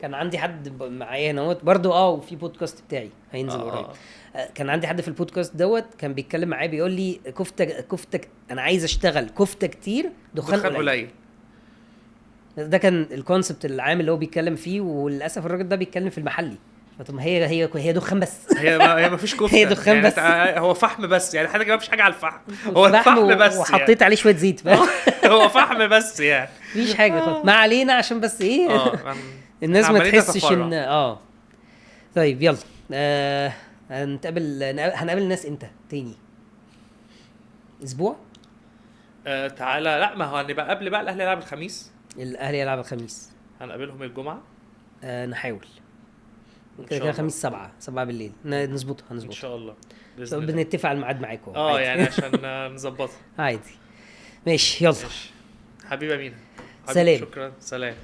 كان عندي حد معايا هنا برضو، وفي بودكاست بتاعي هينزل قريب. كان عندي حد في البودكاست دوت كان بيتكلم معايا بيقول لي كفته انا عايز اشتغل كفته كتير دخان قليل. ده كان ال concept العام اللي هو بيتكلم فيه، وللاسف الراجل ده بيتكلم في المحلي. طب ما هي دخان بس، هي ما فيش كفته، هي دخان يعني بس، هو فحم بس يعني، حاجة ما فيش حاجة على الفحم، هو الفحم بس وحطيت يعني عليه شوية زيت هو فحم بس يعني مفيش حاجة خالص. ما علينا، عشان بس ايه الناس ما تحسش ان طيب يلا هنقابل الناس امتى تاني؟ اسبوع؟ تعالى. لا ما هو هنبقى قبل بقى الاهلي يلعب الخميس. الاهلي يلعب الخميس، هنقابلهم الجمعة. نحاول كده كده الخميس 7 بالليل نظبطها ان شاء الله. بنتفق على الميعاد معاكم يعني عشان نظبطها عادي. ماشي يلا. ماشي. حبيبي امينه، سلام. شكرا، سلام.